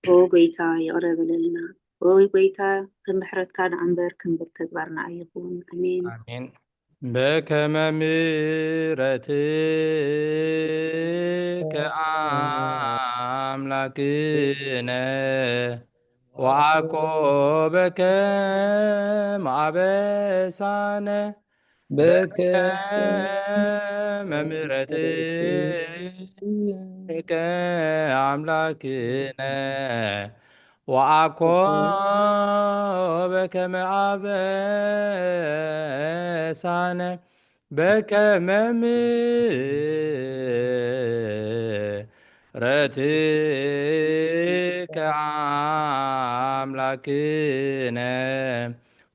ኦ ጎይታ፣ ይቕረ በለልና። ኦ ጎይታ፣ ከም ምሕረትካ ደኣ እምበር ከም በደል ተግባርና ኣይኹን። ኣሜን። ኣሜን። በከመ ምሕረትከ ኣምላክነ ወአኮ በከመ አበሳነ በከመ ምሕረትከ አምላክነ ወአኮ በከመ አበሳነ በከመ ምሕረትከ አምላክነ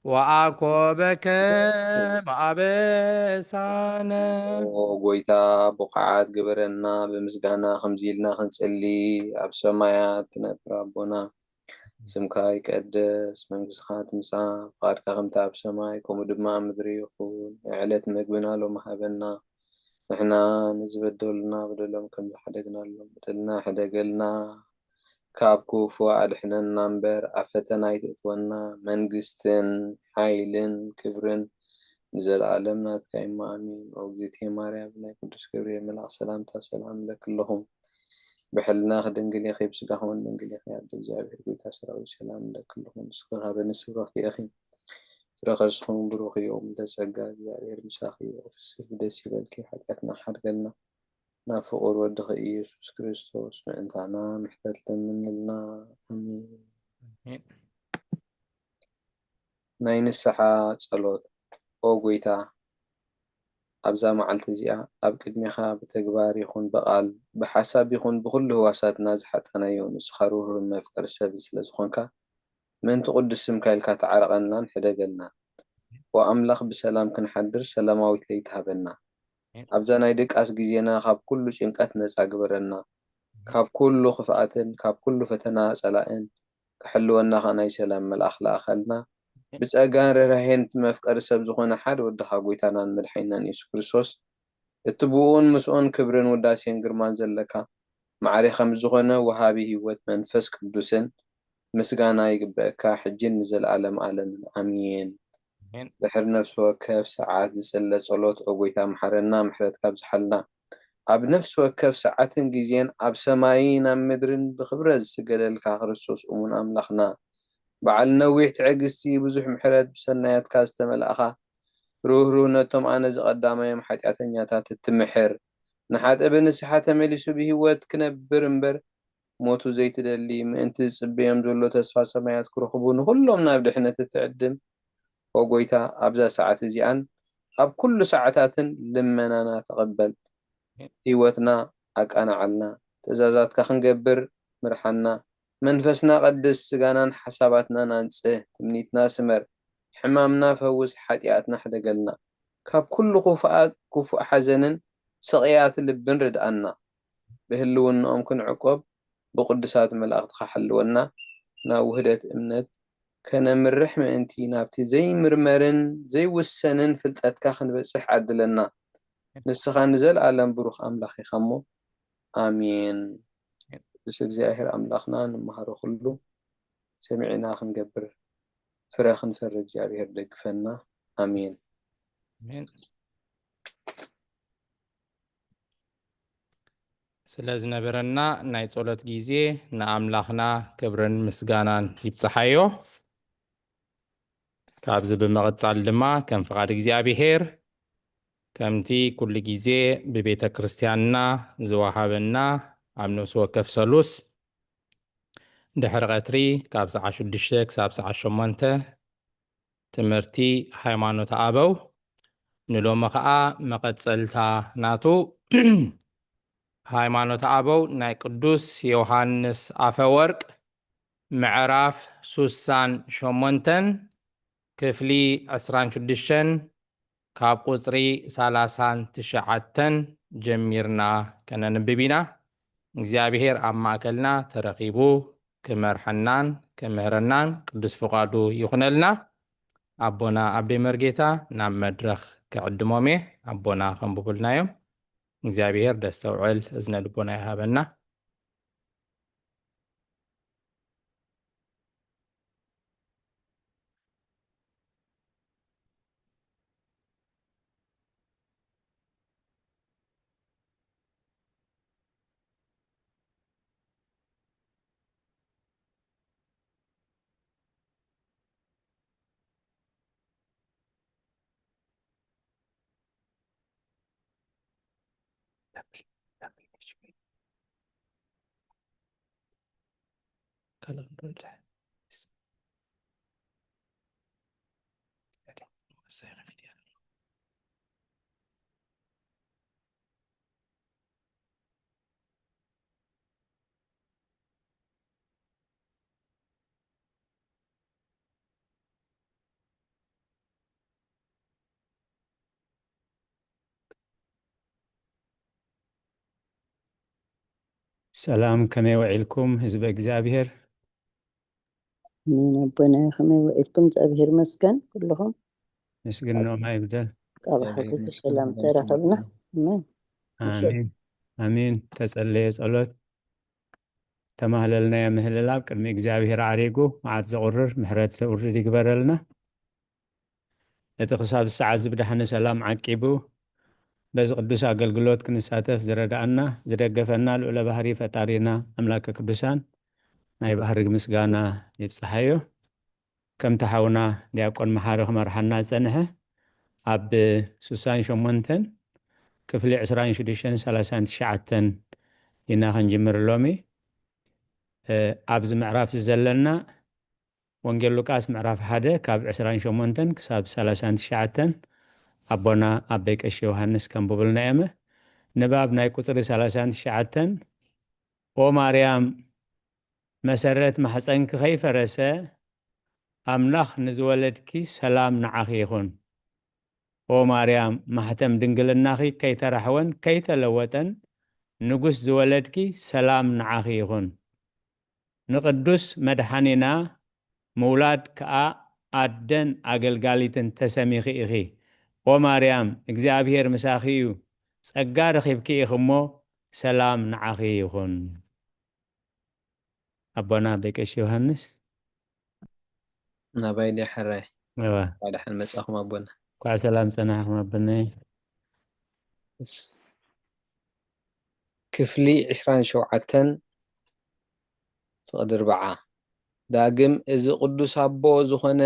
ወአኮ በከመ አበሳነ። ኦ ጎይታ፣ ብቑዓት ግበረና፣ ብምስጋና ከምዚ ኢልና ክንጽሊ። ኣብ ሰማያት ትነብር ኣቦና፣ ስምካ ይቀደስ፣ መንግስትኻ ትምጻእ፣ ፍቓድካ ከምቲ ኣብ ሰማይ ከምኡ ድማ ኣብ ምድሪ ይኹን። ናይ ዕለት መግብና ሎሚ ሃበና። ንሕና ንዝበደሉና በደሎም ከም ዝሓደግናሎም በደልና ሕደገልና፣ ካብ ክፉእ ኣድሕነና እምበር ኣብ ፈተና ኣይተእትወና። መንግስትን ሓይልን ክብርን ንዘለኣለም ናትካ እዩ፣ ኣሜን። ኦ እግዝእትየ ማርያም፣ ናይ ቅዱስ ገብርኤል መልኣኽ ሰላምታ ሰላም እብለኪ ኣለኹ። ብሕልናኺ ድንግል ኢኺ፣ ብስጋኺ እውን ድንግል ኢኺ። ኣደ እግዚኣብሔር፣ ጎይታ ሰራዊት፣ ሰላም እብለኪ ኣለኹ። ንስኺ ካብ ኣንስቲ ብሩኽቲ ኢኺ፣ ፍረ ከርስኺ እውን ብሩኽ እዩ። ምልዕተ ጸጋ፣ እግዚኣብሔር ምሳኺ እዩ። ፍስህ ደስ ይበልኪ፣ ሓጢኣትና ሓድገልና፣ ናብ ፍቑር ወድኺ ኢየሱስ ክርስቶስ ምእንታና ምሕረት ለምንልና። ኣሜን። ናይ ንስሓ ጸሎት። ኦ ጎይታ፣ ኣብዛ መዓልቲ እዚኣ ኣብ ቅድሜኻ ብተግባር ይኹን ብቓል፣ ብሓሳብ ይኹን ብኹሉ ህዋሳትና ዝሓጣናዮ፣ ንስኻ ርህሩህን መፍቀሪ ሰብን ስለ ዝኾንካ፣ ምእንቲ ቅዱስ ስምካ ኢልካ ተዓረቐልናን ሕደገልናን። ኦ ኣምላኽ፣ ብሰላም ክንሓድር ሰላማዊት ለይቲ ሃበና። ኣብዛ ናይ ድቃስ ግዜና ካብ ኩሉ ጭንቀት ነጻ ግበረና። ካብ ኩሉ ክፍኣትን ካብ ኩሉ ፈተና ጸላእን ክሕልወና ከኣ ናይ ሰላም መልኣኽ ለኣኸልና። ብጸጋን ርህራሄን እቲ መፍቀሪ ሰብ ዝኾነ ሓደ ወድኻ ጎይታናን መድሓኒናን የሱስ ክርስቶስ፣ እቲ ብእኡን ምስኡን ክብርን ውዳሴን ግርማን ዘለካ፣ ማዕረ ከም ዝኾነ ወሃቢ ህይወት መንፈስ ቅዱስን ምስጋና ይግበእካ፣ ሕጂን ንዘለኣለም ኣለምን። ኣሜን። ኣሜን። ድሕሪ ነፍሲ ወከፍ ሰዓት ዝጽለ ጸሎት፣ ኦ ጎይታ፣ መሓረና፣ ምሕረትካ ኣብዝሓልና። ኣብ ነፍሲ ወከፍ ሰዓትን ግዜን፣ ኣብ ሰማይን ኣብ ምድርን ብኽብረት ዝስገደልካ ክርስቶስ እሙን ኣምላኽና፣ በዓል ነዊሕ ትዕግስቲ፣ ብዙሕ ምሕረት፣ ብሰናያትካ ዝተመላእኻ፣ ርህሩህ፣ ነቶም ኣነ ዝቐዳማዮም ሓጢኣተኛታት እትምሕር፣ ንሓጥእ ብንስሓ ተመሊሱ ብህይወት ክነብር እምበር፣ ሞቱ ዘይትደሊ፣ ምእንቲ ዝጽበዮም ዘሎ ተስፋ ሰማያት ክረኽቡ፣ ንኹሎም ናብ ድሕነት እትዕድም፣ ኦ ጎይታ፣ ኣብዛ ሰዓት እዚኣን ኣብ ኩሉ ሰዓታትን ልመናና ተቐበል። ህይወትና ኣቃንዓልና፣ ትእዛዛትካ ክንገብር ምርሓና። መንፈስና ቀድስ፣ ስጋናን ሓሳባትናን ኣንጽህ፣ ትምኒትና ስመር፣ ሕማምና ፈውስ፣ ሓጢኣትና ሕደገልና። ካብ ኩሉ ክፉኣት፣ ክፉእ ሓዘንን ስቕያት ልብን ርድኣና። ብህልውናኦም ክንዕቆብ፣ ብቅዱሳት መላእኽትኻ ሓልወና። ናብ ውህደት እምነት ከነምርሕ ምእንቲ፣ ናብቲ ዘይምርመርን ዘይውሰንን ፍልጠትካ ክንበጽሕ ዓድለና። ንስኻ ንዘለኣለም ብሩኽ ኣምላኽ ኢኻ እሞ፣ ኣሜን። ቅዱስ እግዚኣብሔር ኣምላኽና፣ ንመሃሮ ኩሉ ሰሚዕና ክንገብር፣ ፍረ ክንፈሪ እግዚኣብሔር ደግፈና። ኣሜን። ኣሜን። ስለ ዝነበረና ናይ ጸሎት ግዜ ንኣምላኽና ክብርን ምስጋናን ይብጽሓዮ። ካብዚ ብምቕጻል ድማ ከም ፍቓድ እግዚኣብሔር፣ ከምቲ ኩሉ ግዜ ብቤተ ክርስቲያንና ዝወሃበና ኣብ ነፍሲ ወከፍ ሰሉስ ድሕሪ ቀትሪ ካብ ሰዓት ሽዱሽተ ክሳብ ሰዓት ሸሞንተ ትምህርቲ ሃይማኖት ኣበው፣ ንሎሚ ኸኣ መቐጸልታ ናቱ ሃይማኖት ኣበው ናይ ቅዱስ ዮሃንስ ኣፈወርቅ ምዕራፍ ሱሳን ሸሞንተን ክፍሊ ዕስራን ሽዱሽተን ካብ ቁጽሪ ሰላሳን ትሽዓተን ጀሚርና ከነንብብ ኢና። እግዚኣብሔር ኣብ ማእከልና ተረኺቡ ክመርሐናን ክምህረናን ቅዱስ ፍቓዱ ይኹነልና። ኣቦና ኣቤ መርጌታ ናብ መድረኽ ክዕድሞም እየ። ኣቦና ከንብቡልና እዮም። እግዚኣብሔር ደስተውዕል እዝነ ልቦና ይሃበና። ሰላም፣ ከመይ ውዒልኩም ህዝበ እግዚኣብሔር? ኣሜን ኣቦና፣ ከመይ ውዒልኩም? እግዚኣብሔር ይመስገን ኩልኹም። ምስግንኦም ኣይጉደል። ካብ ሓጎስ ሰላም ተረኸብና። ኣሜን። ኣሜን። ኣሜን። ተጸለየ ጸሎት፣ ተማህለልናዮ ምህልላብ ቅድሚ እግዚኣብሔር ዓሪጉ መዓት ዘቑርር ምሕረት ዘውርድ ይግበረልና። ነቲ ክሳብ ሰዓት ዝብዳሕኒ ሰላም ዓቂቡ በዚ ቅዱስ ኣገልግሎት ክንሳተፍ ዝረዳእና ዝደገፈና ልዑለ ባህሪ ፈጣሪና ኣምላከ ቅዱሳን ናይ ባህሪ ምስጋና ይብጽሓዮ። ከምቲ ሓውና ዲያቆን መሓሪ ክመርሓና ዝጸንሐ ኣብ ሱሳን ሸሞንተን ክፍሊ ዕስራን ሽዱሽተን ሰላሳን ትሽዓተን ኢና ክንጅምር ሎሚ። እ፣ ኣብዚ ምዕራፍ እዚ ዘለና ወንጌል ሉቃስ ምዕራፍ ሓደ ካብ ዕስራን ሸሞንተን ክሳብ ሰላሳን ትሽዓተን ኣቦና ኣበይ ቀሺ ዮሃንስ ከንብቡልና እዮም። ንባብ ናይ ቁጽሪ ሰላሳን ትሽዓተን። ኦ ማርያም፣ መሰረት ማሕፀንኪ ከይፈረሰ፣ ኣምላኽ ንዝወለድኪ ሰላም ንዓኺ ይኹን። ኦ ማርያም፣ ማሕተም ድንግልናኺ ከይተራሕወን ከይተለወጠን፣ ንጉስ ዝወለድኪ፣ ሰላም ንዓኺ ይኹን። ንቅዱስ መድሓኒና ምውላድ ከኣ ኣደን ኣገልጋሊትን ተሰሚኺ ኢኺ። ኦ ማርያም፣ እግዚኣብሔር ምሳኺ እዩ፣ ጸጋ ረኺብኪ ኢኺ እሞ፣ ሰላም ንዓኺ ይኹን። ኣቦና ኣቦይ ቀሺ ዮሃንስ። ናባይ ድያ ሕራይ? እዋ። እንኳዕ ደሓን መጻኹም ኣቦና። እንኳዕ ሰላም ጸናሕኩም ኣቦናይ። እስ-፣ ክፍሊ ዕስራን ሸውዓተን ፍቕዲ ኣርብዓ። ዳግም እዚ ቅዱስ ኣቦ ዝኾነ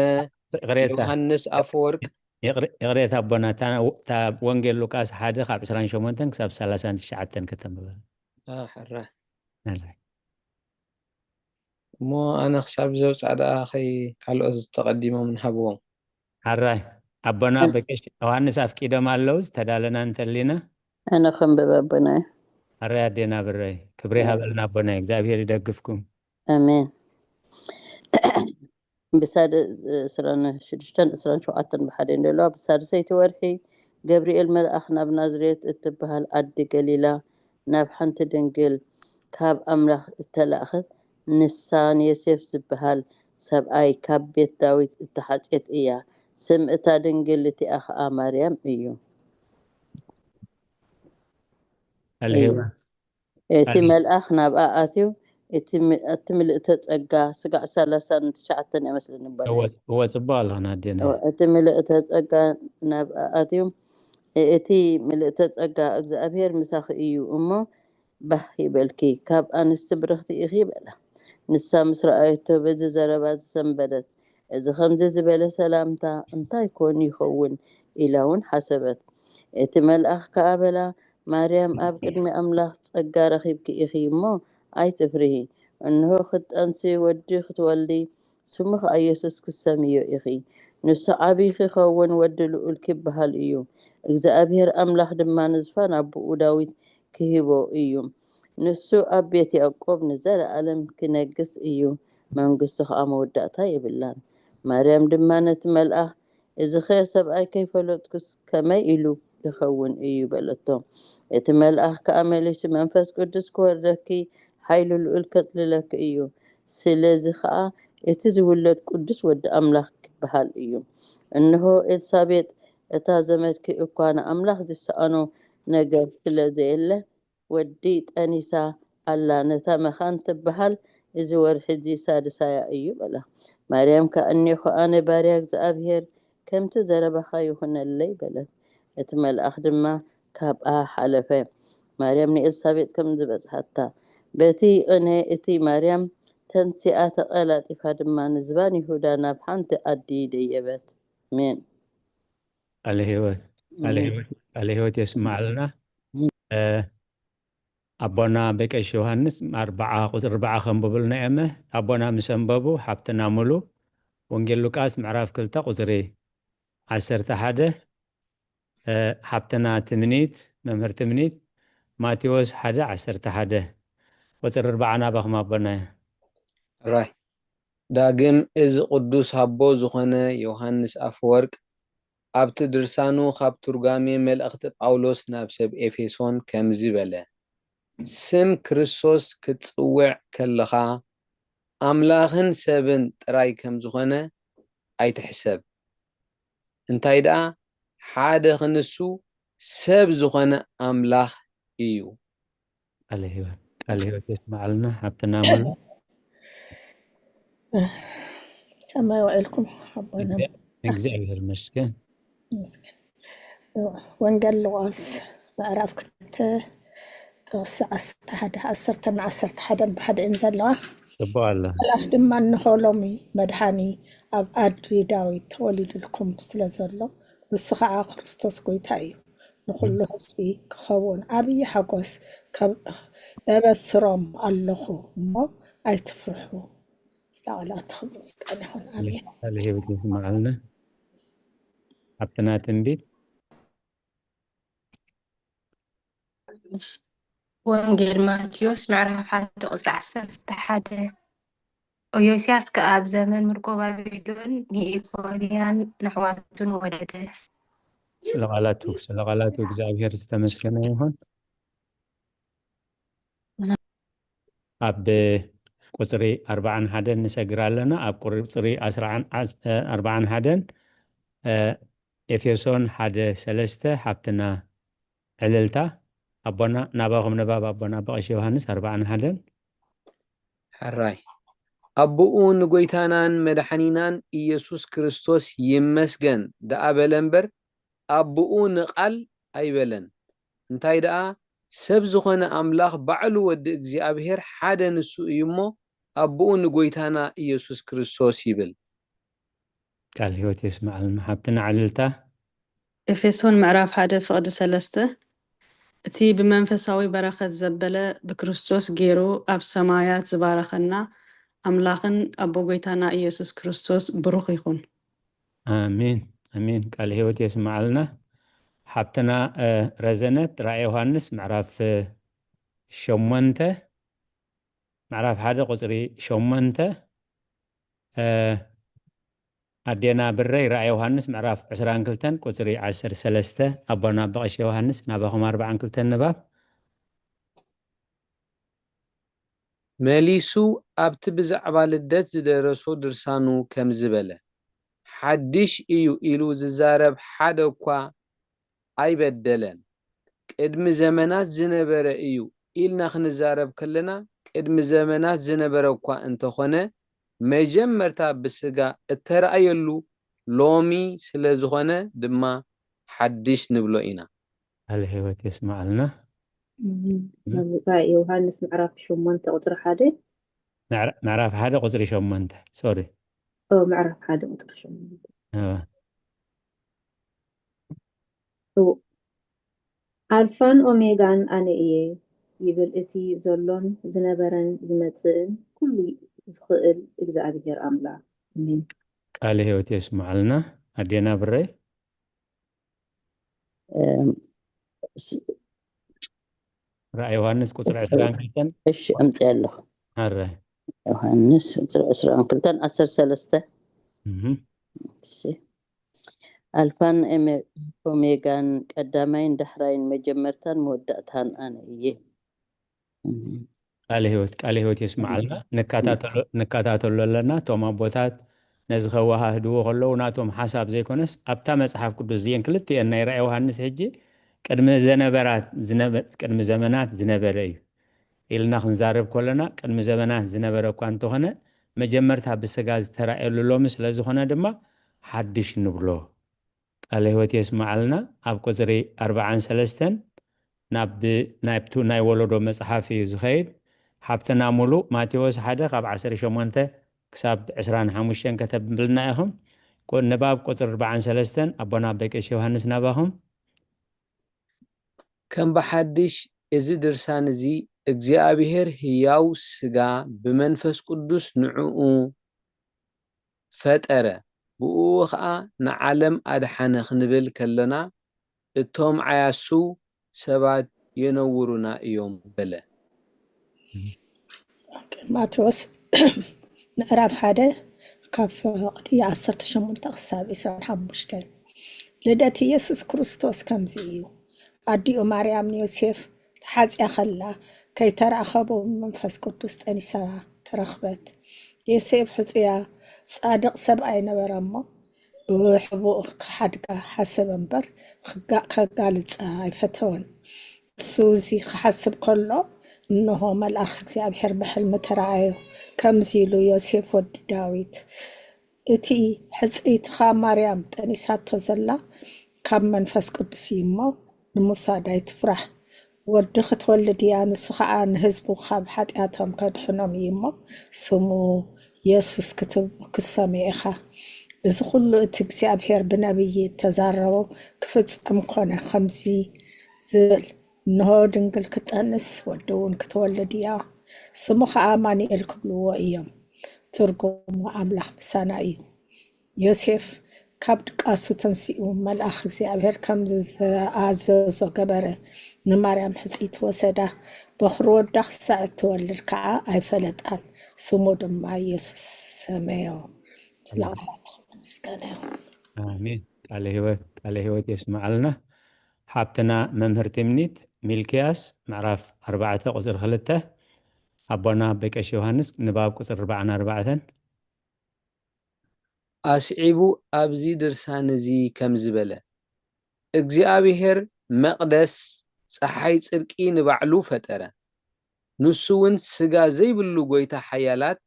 ይቕሬታ። ዮሃንስ ኣፈወርቅ። ይቕሬ-፣ ይቕሬታ ኣቦና፣ እታ፣ እታ ወንጌል ሉቃስ ሓደ ካብ ዕስራን ሸሞንተን ክሳብ ሰላሳን ትሽዓተን ከተንብበ። ኣ፣ ሕራይ። ሕራይ። እሞ ኣነ ክሳብ ዘውፅኣ ደኣ ኸይ ካልኦት ተቐዲሞም ንሃብዎም። ሓራይ ኣቦና እም። በቀሽ ዮሃንስ ኣፍቂዶም ኣለዉ፣ ዝተዳለና እንተሊና። ኣነ ኸንብብ ኣቦናይ። ሓራይ ኣዴና ብረይ፣ ክብሪ እም። ሃበልና ኣቦናይ፣ እግዚኣብሔር ይደግፍኩም። ኣሜን። ብሳድ-፣ ዕስራን ሽዱሽተን ዕስራን ሸውዓተን ብሓደ እንደለዋ፣ ብሳድሰይቲ ወርሒ ገብርኤል መልኣኽ ናብ ናዝሬት እትበሃል ዓዲ ገሊላ ናብ ሓንቲ ድንግል ካብ ኣምላኽ እተላእኸት፣ ንሳ ንዮሴፍ ዝበሃል ሰብኣይ ካብ ቤት ዳዊት እተሓጽየት እያ። ስም እታ ድንግል እቲኣ ኸኣ ማርያም እዩ። ኣልሄዋ። እዩ። እቲ ኣልሄ-፣ መልኣኽ ናብኣ ኣትዩ፣ እቲ ም-፣ እቲ ምልእተ ጸጋ፣ ስጋዕ ሰላሳን ትሽዓተን እመስለኒ እባ እወ፣ ነይሩ። እወ፣ ጽቡቕ ኣለኽና ኣዴና። እወ፣ እቲ ምልእተ ጸጋ ናብኣ ኣትዩ፣ እቲ ምልእተ ጸጋ፣ እግዚኣብሔር ምሳኺ እዩ እሞ፣ ባህ ይበልኪ፣ ካብ ኣንስቲ ብርኽቲ ኢኺ በላ። ንሳ ምስ ረኣየቶ በዚ ዘረባ ዝሰንበደት፣ እዚ ኸምዚ ዝበለ ሰላምታ እንታይ ኮን ይኸውን? ኢላ እውን ሓሰበት። እቲ መልኣኽ ከኣ በላ፣ ማርያም፣ ኣብ ቅድሚ ኣምላኽ ጸጋ ረኺብኪ ኢኺ እሞ ኣይትፍርሂ። እንሆ፣ ክትጠንሲ ወዲ ክትወልዲ፣ ስሙ ኸኣ የሱስ ክትሰምዮ ኢኺ። ንሱ ዓብዪ ኪኸውን፣ ወዲ ልኡል ኪበሃል እዩ። እግዚኣብሔር ኣምላኽ ድማ ንዝፋን ኣቦኡ ዳዊት ክህቦ እዩ። ንሱ ኣብ ቤት ያዕቆብ ንዘለኣለም ኪነግስ እዩ፣ መንግስቱ ኸኣ መወዳእታ የብላን። ማርያም ድማ ነቲ መልኣኽ፣ "እዚኸ ሰብኣይ ከይፈለጥኩስ ከመይ ኢሉ ይኸውን እዩ?" በለቶ። እቲ መልኣኽ ከኣ መሊሱ፣ "መንፈስ ቅዱስ ክወርደኪ፣ ሓይሊ ልኡል ከጽልለኪ እዩ። ስለዚ ኸኣ እቲ ዝውለድ ቅዱስ ወዲ ኣምላኽ ክበሃል እዩ። እንሆ፣ ኤልሳቤጥ እታ ዘመድኪ እኳ ንኣምላኽ ዝሰኣኖ ነገር ስለ ዘየለ፣ ወዲ ጠኒሳ ኣላ፣ ነታ መኻን ትበሃል፣ እዚ ወርሒ እዚ ሳድሳያ እዩ" በላ። ማርያም ከኣ፣ "እኔኹ ኣነ ባርያ እግዚኣብሔር፣ ከምቲ ዘረባኻ ይኹነለይ" በለት። እቲ መልኣኽ ድማ ካብኣ ሓለፈ። ማርያም ንኤልሳቤጥ ከም ዝበጽሓታ፣ በቲ ቅነ እቲ ማርያም ተንሲኣ፣ ተቐላጢፋ ድማ ንዝባን ይሁዳ ናብ ሓንቲ ዓዲ ደየበት። ኣሜን። ቃለ ህይወት፣ ቃለ ኣሜን። ህይወት፣ ቃለ ህይወት የስምዓልና። ኣሜን። እ፣ ኣቦና በቀሽ ዮሃንስ ኣርብዓ፣ ቁጽሪ ኣርብዓ ከንብቡልና እየመ። ኣቦና ምስ ኣንበቡ፣ ሓብትና ሙሉ ወንጌል ሉቃስ ምዕራፍ ክልተ ቁጽሪ ዓሰርተ ሓደ፣ እ፣ ሓብትና ትምኒት፣ መምህር ትምኒት፣ ማቴዎስ ሓደ ዓሰርተ ሓደ። ቁጽሪ ኣርብዓ ናባኹም ኣቦና እያ። ራይ። ዳግም እዚ ቅዱስ ኣቦ ዝኾነ ዮሃንስ ኣፈወርቅ ኣብቲ ድርሳኑ ካብ ትርጓሜ መልእኽቲ ጳውሎስ ናብ ሰብ ኤፌሶን ከምዚ በለ፣ ስም ክርስቶስ ክትጽውዕ ከለኻ ኣምላኽን ሰብን ጥራይ ከም ዝኾነ ኣይትሕሰብ። እንታይ ደኣ፣ ሓደ ክንሱ ሰብ ዝኾነ ኣምላኽ እዩ። ቃለ ህይወት፣ ቃለ ህይወት የስምዓልና ሓብትና ሙሉ። ከመይ ውዒልኩም ኣቦና? እግዚኣብሔር ይመስገን። ይመስገን። ወንጌል ሉቃስ ምዕራፍ ክልተ ጥቕሲ ዓሰርተ ሓደ፣ ዓሰርተ ንዓሰርተ ሓደን ብሓደ እየን ዘለዋ። ጽቡቕ ኣሎ። መልኣኽ ድማ፣ "እንሆ ሎሚ መድሓኒ ኣብ ዓዲ ዳዊት ተወሊዱልኩም ስለ ዘሎ፣ ንሱ ኸዓ ክርስቶስ ጐይታ እዩ። ንኹሉ ህዝቢ ክኸውን ዓብዪ ሓጎስ ከብ-፣ እበስሮም ኣለኹ እሞ ኣይትፍርሑ" ዝብል ቃል ኣትኽሉ ምስጋና ይኹን። ኣሜን። ቃለ ህይወት ይስምዓልና። ሓብትና ትንቢት። ወንጌል ማቴዎስ ምዕራፍ ሓደ ቁጽሪ ዓሰርተ ሓደ። ዮስያስ ከኣ ኣብ ዘመን ምርኮ ባቢሎን ንኢኮንያን ንኣሕዋቱን ወለደ። ስለ ቃላቱ፣ ስለ ቃላቱ እግዚኣብሔር ዝተመስገነ ይኹን። ኣብ ቁጽሪ ኣርባዓን ሓደን ንሰግር ኣለና። ኣብ ቁጽሪ ኣስራን ዓስ-፣ ኣርባዓን ሓደን፣ እ፣ ኤፌሶን ሓደ ሰለስተ ሓብትና ዕልልታ ኣቦና ናባኹም ንባብ ኣቦና ኣባ ቀሺ ዮሃንስ ኣርባዓን ሓደን። ሕራይ ኣቦኡ ንጎይታናን መድሓኒናን ኢየሱስ ክርስቶስ ይመስገን ደኣ በለ እምበር፣ ኣቦኡ ንቓል ኣይበለን። እንታይ ደኣ፣ ሰብ ዝኾነ ኣምላኽ ባዕሉ ወዲ እግዚኣብሔር ሓደ ንሱ እዩ እሞ፣ ኣቦኡ ንጎይታና ኢየሱስ ክርስቶስ ይብል። ቃል ህይወት የስምዓልና ሓብትና ዕልልታ። ኤፌሶን ምዕራፍ ሓደ ፍቕዲ ሰለስተ፣ እቲ ብመንፈሳዊ በረኸት ዘበለ ብክርስቶስ ገይሩ ኣብ ሰማያት ዝባረኸና ኣምላኽን ኣቦ ጎይታና ኢየሱስ ክርስቶስ ብሩኽ ይኹን። ኣሜን፣ ኣሜን። ቃል ህይወት የስምዓልና። ሓብትና፣ እ፣ ረዘነት ራእይ ዮሃንስ ምዕራፍ፣ እ፣ ሸሞንተ፣ ምዕራፍ ሓደ ቁጽሪ ሸሞንተ፣ እ፣ ኣዴና ብረይ ራእይ ዮሃንስ ምዕራፍ ዕስራን ክልተን ቁጽሪ ዓሰርተ ሰለስተ፣ ኣቦና ኣባ ቀሺ ዮሃንስ ናባኹም ኣርባዓን ክልተን ንባብ። መሊሱ ኣብቲ ብዛዕባ ልደት ዝደረሶ ድርሳኑ ከምዚ በለ፣ ሓድሽ እዩ ኢሉ ዝዛረብ ሓደ እኳ ኣይበደለን። ቅድሚ ዘመናት ዝነበረ እዩ ኢልና ክንዛረብ ከለና፣ ቅድሚ ዘመናት ዝነበረ እኳ እንተኾነ፣ መጀመርታ ብስጋ እተራእየሉ ሎሚ ስለ ዝኾነ ድማ ሓድሽ ንብሎ ኢና። ቃል ህይወት የስምዓልና። እም፣ ኣብ ራእይ ዮሃንስ ምዕራፍ ሸሞንተ ቁጽሪ ሓደ። ምዕራ-፣ ምዕራፍ ሓደ ቁጽሪ ሸሞንተ፣ ሶሪ። ኦ፣ ምዕራፍ ሓደ ቁጽሪ ሸሞንተ። እወ። እው። ኣልፋን ኦሜጋን ኣነ እየ ይብል እቲ ዘሎን ዝነበረን ዝመጽእን ኩሉ ዝኽእል እግዚኣብሔር ኣምላኽ። ኣሜን። ቃለ ህይወት የስምዓልና። ኣዴና ብረይ። እም፣ ስ-፣ ራእይ ዮሃንስ ቁጽሪ ዕስራን ክልተን። እሺ፣ ኣምፅእ ኣለኹ። ኣረ። ዮሃንስ ቁጽሪ ዕስራን ክልተን ዓሰርተ ሰለስተ። እም። እሺ። ኣልፋን ኤሜ-፣ ኦሜጋን፣ ቀዳማይን ዳሕራይን፣ መጀመርታን መወዳእታን ኣነ እየ። እም። ቃለ ህይወት፣ ቃለ ህይወት የስምዓልና። ንከታተሎ-፣ ንከታተሎ ኣለና። እቶም ኣቦታት ነዚ ከወሃህድዎ ከለዉ ናቶም ሓሳብ ዘይኮነስ ኣብታ መጽሓፍ ቅዱስ እዚአን ክልቲአን ናይ ራእይ ዮሃንስ ሕጂ ቅድሚ ዘነበራት፣ ዝነበ-፣ ቅድሚ ዘመናት ዝነበረ እዩ ኢልና ክንዛረብ ከለና ቅድሚ ዘመናት ዝነበረ እኳ እንተኾነ መጀመርታ ብስጋ ዝተራእየሉ ሎሚ ስለ ዝኾነ ድማ ሓድሽ ንብሎ። ቃለ ህይወት የስምዓልና። ኣብ ቁጽሪ ኣርባዓን ሰለስተን ናብ፣ ናብቱ ናይ ወለዶ መጽሓፍ እዩ ዝኸይድ። ሓብትና ሙሉ ማቴዎስ ሓደ ካብ ዓሰርተ ሸሞንተ ክሳብ ዕስራን ሓሙሽተን ከተብልና ኢኹም። ቁ-፣ ንባብ ቁጽሪ ኣርባዓን ሰለስተን ኣቦና ኣበ ቀሺ ዮሃንስ ናባኹም። ከም ብሓድሽ እዚ ድርሳን እዚ እግዚኣብሔር ህያው ስጋ ብመንፈስ ቅዱስ ንዕኡ ፈጠረ፣ ብእኡ ኸኣ ንዓለም ኣድሓነ ክንብል ከሎና፣ እቶም ዓያሱ ሰባት የነውሩና እዮም በለ። ማቴዎስ ምዕራፍ ሓደ ካብ ፍቕዲ ዓሰርተ ሸሞንተ ክሳብ ዕስራን ሓሙሽተን። ልደት ኢየሱስ ክርስቶስ ከምዚ እዩ። ኣዲኡ ማርያም ንዮሴፍ ተሓጽያ ከላ ከይተራኸቡ ብመንፈስ ቅዱስ ጠኒሳ ተረኽበት። ዮሴፍ ሕጹያ ጻድቕ ሰብኣይ ነበረ እሞ ብሕቡእ ክሓድጋ ሓሰበ እምበር ክጋ-፣ ከጋልጻ ኣይፈተወን። እሱ እዚ ክሓስብ ከሎ እንሆ መልኣኽ እግዚኣብሔር ብሕልሚ ተረኣዮ። ከምዚ ኢሉ ዮሴፍ ወዲ ዳዊት እቲ ሕጽይትኻ ማርያም ጠኒሳቶ ዘላ ካብ መንፈስ ቅዱስ እዩ እሞ ንምውሳድ ኣይትፍራሕ። ወዲ ክትወልድ እያ፣ ንሱ ኸዓ ንህዝቡ ካብ ሓጢኣቶም ከድሕኖም እዩ እሞ ስሙ የሱስ ክትብ-፣ ክትሰምዮ ኢኻ። እዚ ኹሉ እቲ እግዚኣብሔር ብነቢይ እተዛረቦ ክፍጸም ኮነ። ከምዚ ዝብል፣ እንሆ ድንግል ክትጠንስ ወዲ እውን ክትወልድ እያ፣ ስሙ ኸዓ ኣማኑኤል ክብልዎ እዮም። ትርጉሙ ኣምላኽ ምሳና እዩ። ዮሴፍ ካብ ድቃሱ ተንሲኡ መልኣኽ እግዚኣብሔር ከም ዝኣዘዞ ገበረ። ንማርያም ሕጽይቲ ወሰዳ። በኹሪ ወዳ ክሳዕ እትወልድ ከዓ ኣይፈለጣን። ስሙ ድማ ኢየሱስ ሰመዮ። ለዓላት ምስጋና ይኹን። ኣሜን። ቃለ ህይወት ቃለ ህይወት የስምዓልና። ሓብትና መምህር ትምኒት፣ ሚልክያስ ምዕራፍ ኣርባዕተ ቁፅሪ ክልተ። ኣቦና በቀሽ ዮሃንስ፣ ንባብ ቁፅሪ ኣርባዓን ኣርባዕተን። ኣስዒቡ ኣብዚ ድርሳን እዚ ከምዚ በለ፣ እግዚኣብሔር መቕደስ ጸሓይ ጽድቂ ንባዕሉ ፈጠረ። ንሱ እውን ስጋ ዘይብሉ ጐይታ ሓያላት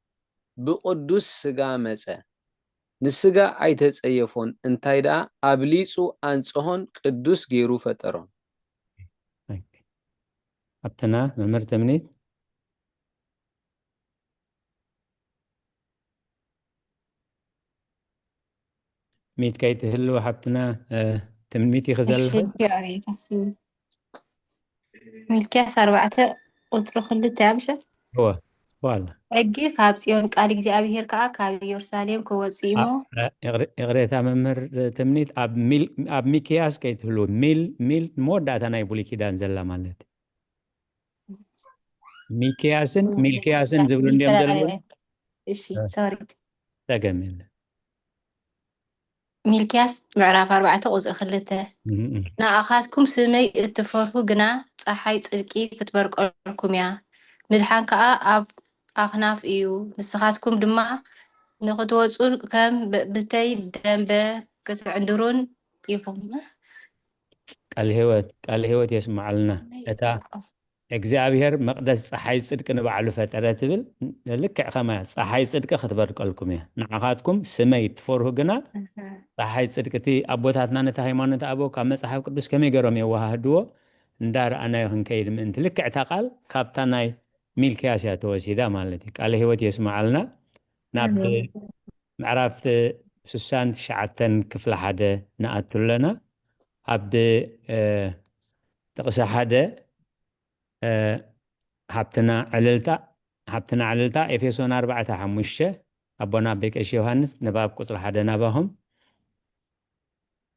ብቕዱስ ስጋ መጸ። ንስጋ ኣይተጸየፎን፣ እንታይ ደኣ ኣብሊጹ ኣንጽሆን ቅዱስ ገይሩ ፈጠሮን። ሓብትና መምህር ትምኒት። ሚት ከይትህልው ሓብትና፣ ትምኒት ይኽዘል። ሚልኪያስ ኣርባዕተ ቁፅሪ ክልተ ኣምሸ እወ ዋላ ሕጊ ካብ ፅዮን ቃል እግዚኣብሔር ከዓ ካብ ኢየሩሳሌም ክወፅእ እሞ ይቕሬታ መምህር ትምኒት፣ ኣብ ሚክያስ ከይትህልው። ሚል ሚል መወዳእታ ናይ ብሉይ ኪዳን ዘላ ማለት ሚክያስን ሚልክያስን ዝብሉ እንዲዮም ዘለዉ። እሺ ሶሪ ጸገም የለ። ሚልክያስ ምዕራፍ ኣርባዕተ ቁፅሪ ክልተ ንኣኻትኩም ስመይ እትፈርሁ ግና ፀሓይ ፅድቂ ክትበርቀልኩም እያ፣ ምድሓን ከዓ ኣብ ኣኽናፍ እዩ። ንስኻትኩም ድማ ንኽትወፁ ከም ብተይ ደንበ ክትዕንድሩን ኢኹም። ቃል ህይወት ቃል ህይወት የስምዓልና። እታ እግዚኣብሔር መቕደስ ፀሓይ ፅድቂ ንባዕሉ ፈጠረ ትብል ልክዕ ከማያ ፀሓይ ፅድቂ ክትበርቀልኩም እያ። ንዓኻትኩም ስመይ ትፈርሁ ግና ፀሓይ ፅድቂ፣ እቲ ኣቦታትና ነቲ ሃይማኖት ኣበው ካብ መፅሓፍ ቅዱስ ከመይ ገይሮም የወሃህድዎ እንዳረኣናዮ ክንከይድ ምእንቲ። ልክዕ እታ ቃል ካብታ ናይ ሚልክያስ እያ ተወሲዳ ማለት እዩ። ቃለ ህይወት የስምዓልና። ናብ ምዕራፍ ስሳን ትሽዓተን ክፍሊ ሓደ ንኣቱ ኣለና። ኣብ ጥቕሲ ሓደ ሓብትና ዕልልታ ሓብትና ዕልልታ ኤፌሶን ኣርባዕተ ሓሙሽተ ኣቦና ኣቦይ ቀሺ ዮሃንስ ንባብ ቁፅሪ ሓደ ናባኹም።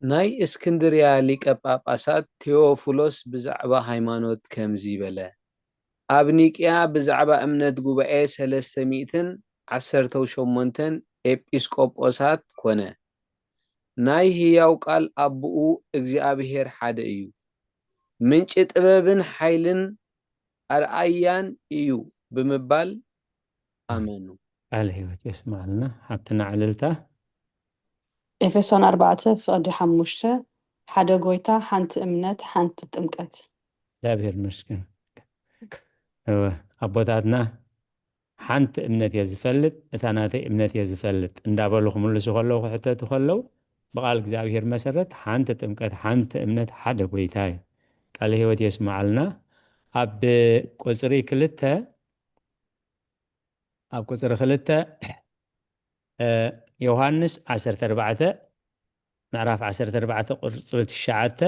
ናይ እስክንድርያ ሊቀ ጳጳሳት ቴዎፍሎስ ብዛዕባ ሃይማኖት ከምዚ በለ፣ ኣብ ኒቅያ ብዛዕባ እምነት ጉባኤ ሰለስተ ሚእትን ዓሰርተው ሸሞንተን ኤጲስቆጶሳት ኮነ። ናይ ህያው ቃል ኣቦኡ እግዚኣብሔር ሓደ እዩ፣ ምንጪ ጥበብን ሓይልን ኣርኣያን እዩ ብምባል ኣመኑ። ቃል ህይወት የስምዓልና ሓብትና ዕልልታ። ኤፌሶን ኣርባዕተ ፍቕዲ ሓሙሽተ ሓደ ጎይታ፣ ሓንቲ እምነት፣ ሓንቲ ጥምቀት። እግዚኣብሔር ይመስገን። እወ ኣቦታትና ሓንቲ እምነት እየ ዝፈልጥ፣ እታ ናተይ እምነት እየ ዝፈልጥ እንዳበሉ ክምልሱ ከለዉ ክሕተቱ ከለዉ ብቓል እግዚኣብሔር መሰረት ሓንቲ ጥምቀት፣ ሓንቲ እምነት፣ ሓደ ጎይታ እዩ። ቃለ ህይወት የስምዓልና። ኣብ ቁፅሪ ክልተ ኣብ ቁፅሪ ክልተ ዮሃንስ ዓሰርተ ኣርባዕተ ምዕራፍ ዓሰርተ ኣርባዕተ ቁፅሪ ትሽዓተ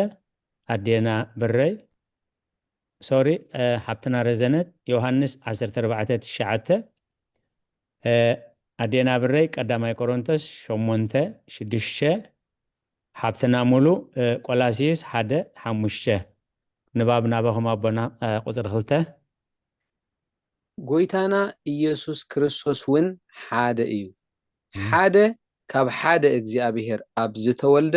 ኣዴና ብረይ ሶሪ ሓብትና ረዘነት ዮሃንስ ዓሰርተ ኣርባዕተ ትሽዓተ ኣዴና ብረይ ቀዳማይ ቆሮንቶስ ሸሞንተ ሽዱሽተ ሓብትና ሙሉ ቆላሲስ ሓደ ሓሙሽተ ንባብ ናባኹም ኣቦና ቁፅሪ ክልተ ጎይታና ኢየሱስ ክርስቶስ እውን ሓደ እዩ። ሓደ ካብ ሓደ እግዚኣብሔር ኣብ ዝተወልደ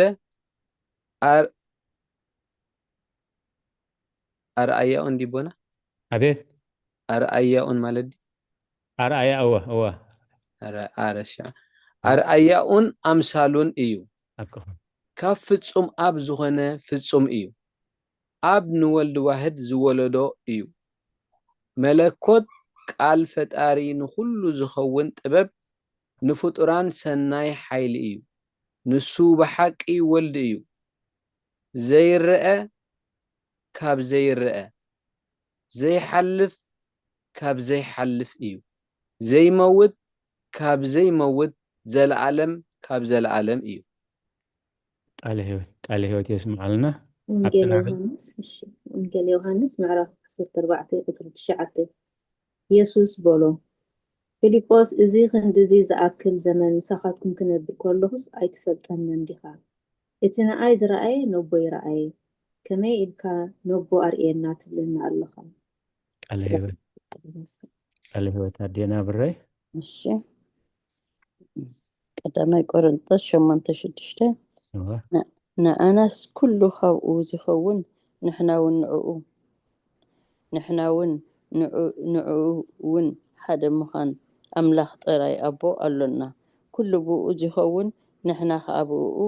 ኣርኣያኡን ዲቦና ኣቤት ኣርኣያኡን ማለት ኣርኣያ እወ እወ ኣርኣያኡን ኣምሳሉን እዩ። ካብ ፍጹም ኣብ ዝኾነ ፍጹም እዩ። ኣብ ንወልድ ዋህድ ዝወለዶ እዩ። መለኮት ቃል ፈጣሪ ንኹሉ ዝኸውን ጥበብ ንፍጡራን ሰናይ ሓይሊ እዩ። ንሱ ብሓቂ ወልድ እዩ። ዘይረኣ ካብ ዘይረኣ፣ ዘይሓልፍ ካብ ዘይሓልፍ እዩ። ዘይመውት ካብ ዘይመውት፣ ዘለኣለም ካብ ዘለኣለም እዩ። ቃለ ህይወት ቃለ ህይወት የስምዓልና። ወንጌል ዮሃንስ እሺ፣ ወንጌል ዮሃንስ ምዕራፍ ዓሰርተ ኣርባዕተ ቁፅሪ ትሽዓተ የሱስ በሎ፣ ፊልጶስ እዚ ክንድዚ ዝኣክል ዘመን ምሳኻትኩም ክነብር ከለኹስ ኣይትፈልጠንን ዲኻ? እቲ ንኣይ ዝረኣየ ነቦይ ረኣየ፣ ከመይ ኢልካ ነቦ ኣርእየና ትብለኒ ኣለኻ? ቃለ ህይወት ቃለ ህይወት ኣዴና ብረይ እሺ ቀዳማይ ቆሮንቶስ ሸሞንተ ሽዱሽተ እወ። ንኣናስ ኩሉ ካብኡ ዚኸውን፣ ንሕና እውን ንዕኡ፣ ንሕና እውን ንዑ-፣ ንዕኡ እውን ሓደ ምዃን ኣምላኽ ጥራይ ኣቦ ኣሎና። ኩሉ ብኡ ዚኸውን፣ ንሕና ኸኣ ብኡ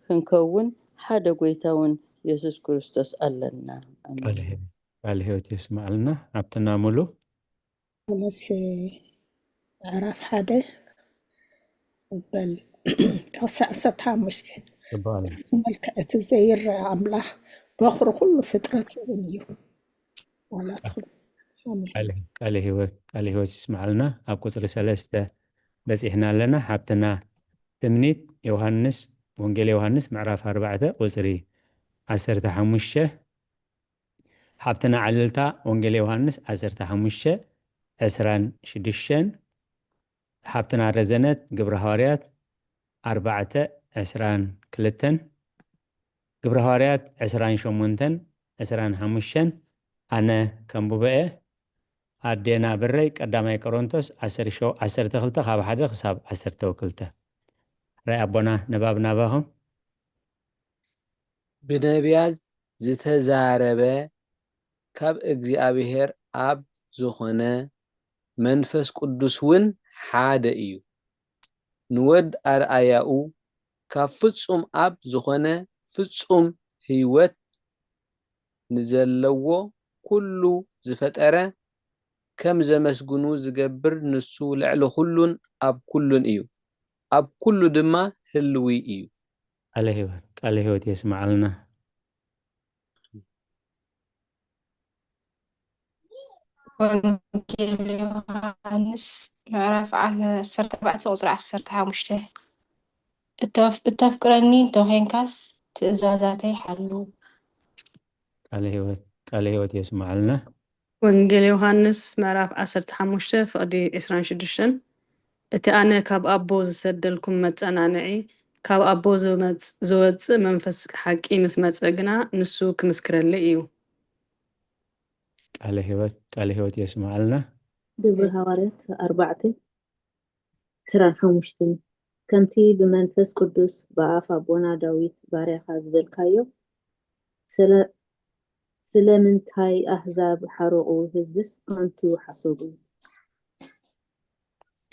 ክንከውን ሓደ ጐይታ እውን የሱስ ክርስቶስ ኣለና። ኣሜን። ቃል ህይወት፣ ቃል ህይወት የስምዓልና። ኣብትና ሙሉ። ዮሃንስ ምዕራፍ ሓደ በል ጥቕሲ ዓሰርተ ሓሙሽተ። ጽቡቕ ኣለ። መልክዕ እቲ ዘይረኣ ኣምላኽ በኹሪ ኩሉ ፍጥረት እውን እዩ። ዋላ ትኹን። ኣሜን። ቃል፣ ቃል ህይወት፣ ቃል ህይወት ይስምዓልና። ኣብ ቁጽሪ ሰለስተ በጺሕና ኣለና። ሓብትና ትምኒት ዮሃንስ፣ ወንጌል ዮሃንስ ምዕራፍ ኣርባዕተ ቁጽሪ ዓሰርተ ሓሙሽተ። ሓብትና ዕልልታ ወንጌል ዮሃንስ ዓሰርተ ሓሙሽተ ዕስራን ሽዱሽተን። ሓብትና ረዘነት ግብረ ሃዋርያት ኣርባዕተ ዕስራን ክልተን። ግብረ ሃዋርያት ዕስራን ሸሞንተን ዕስራን ሓሙሽተን። ኣነ ከንብቦ እየ። ኣዴና ብረይ ቀዳማይ ቆሮንቶስ ዓሰርተ ሸው-፣ ዓሰርተ ክልተ ካብ ሓደ ክሳብ ዓሰርተ ክልተ። ራይ ኣቦና ንባብ ናባኹም። ብነቢያት ዝተዛረበ ካብ እግዚኣብሔር ኣብ ዝኾነ መንፈስ ቅዱስ እውን ሓደ እዩ። ንወድ ኣርኣያኡ ካብ ፍጹም ኣብ ዝኾነ ፍጹም ህይወት ንዘለዎ ኩሉ ዝፈጠረ ከም ዘመስግኑ ዝገብር ንሱ ልዕሊ ኩሉን ኣብ ኩሉን እዩ። ኣብ ኩሉ ድማ ህልዊ እዩ። ቃለ ህይወት፣ ቃለ ህይወት የስምዓልና። ወንጌል ዮሃንስ ምዕራፍ ዓሰርተ ኣርባዕተ ቁጽሪ ዓሰርተ ሓሙሽተ። እተፍ-፣ እተፍቅረኒ እንተኾይንካስ ትእዛዛተይ ሓሉ። ቃለ ህይወት፣ ቃለ ህይወት የስምዓልና። ወንጌል ዮሃንስ ምዕራፍ ዓሰርተ ሓሙሽተ ፍቕዲ ዕስራን ሽዱሽተን። እቲ ኣነ ካብ ኣቦ ዝሰደልኩም መጸናንዒ፣ ካብ ኣቦ ዝመጽ-፣ ዝወጽእ መንፈስ ሓቂ ምስ መጸ ግና ንሱ ክምስክረለይ እዩ። ቃለ ህይወት፣ ቃለ ህይወት የስምዓልና። ግብሪ ሃዋርያት ኣርባዕተ ዕስራን ሓሙሽተን። ከምቲ ብመንፈስ ቅዱስ ብኣፍ ኣቦና ዳዊት ባርያኻ ዝበልካዮ፣ ስለ-፣ ስለምንታይ ኣህዛብ ሓረቑ፣ ህዝብስ ከንቱ ሓሰቡ?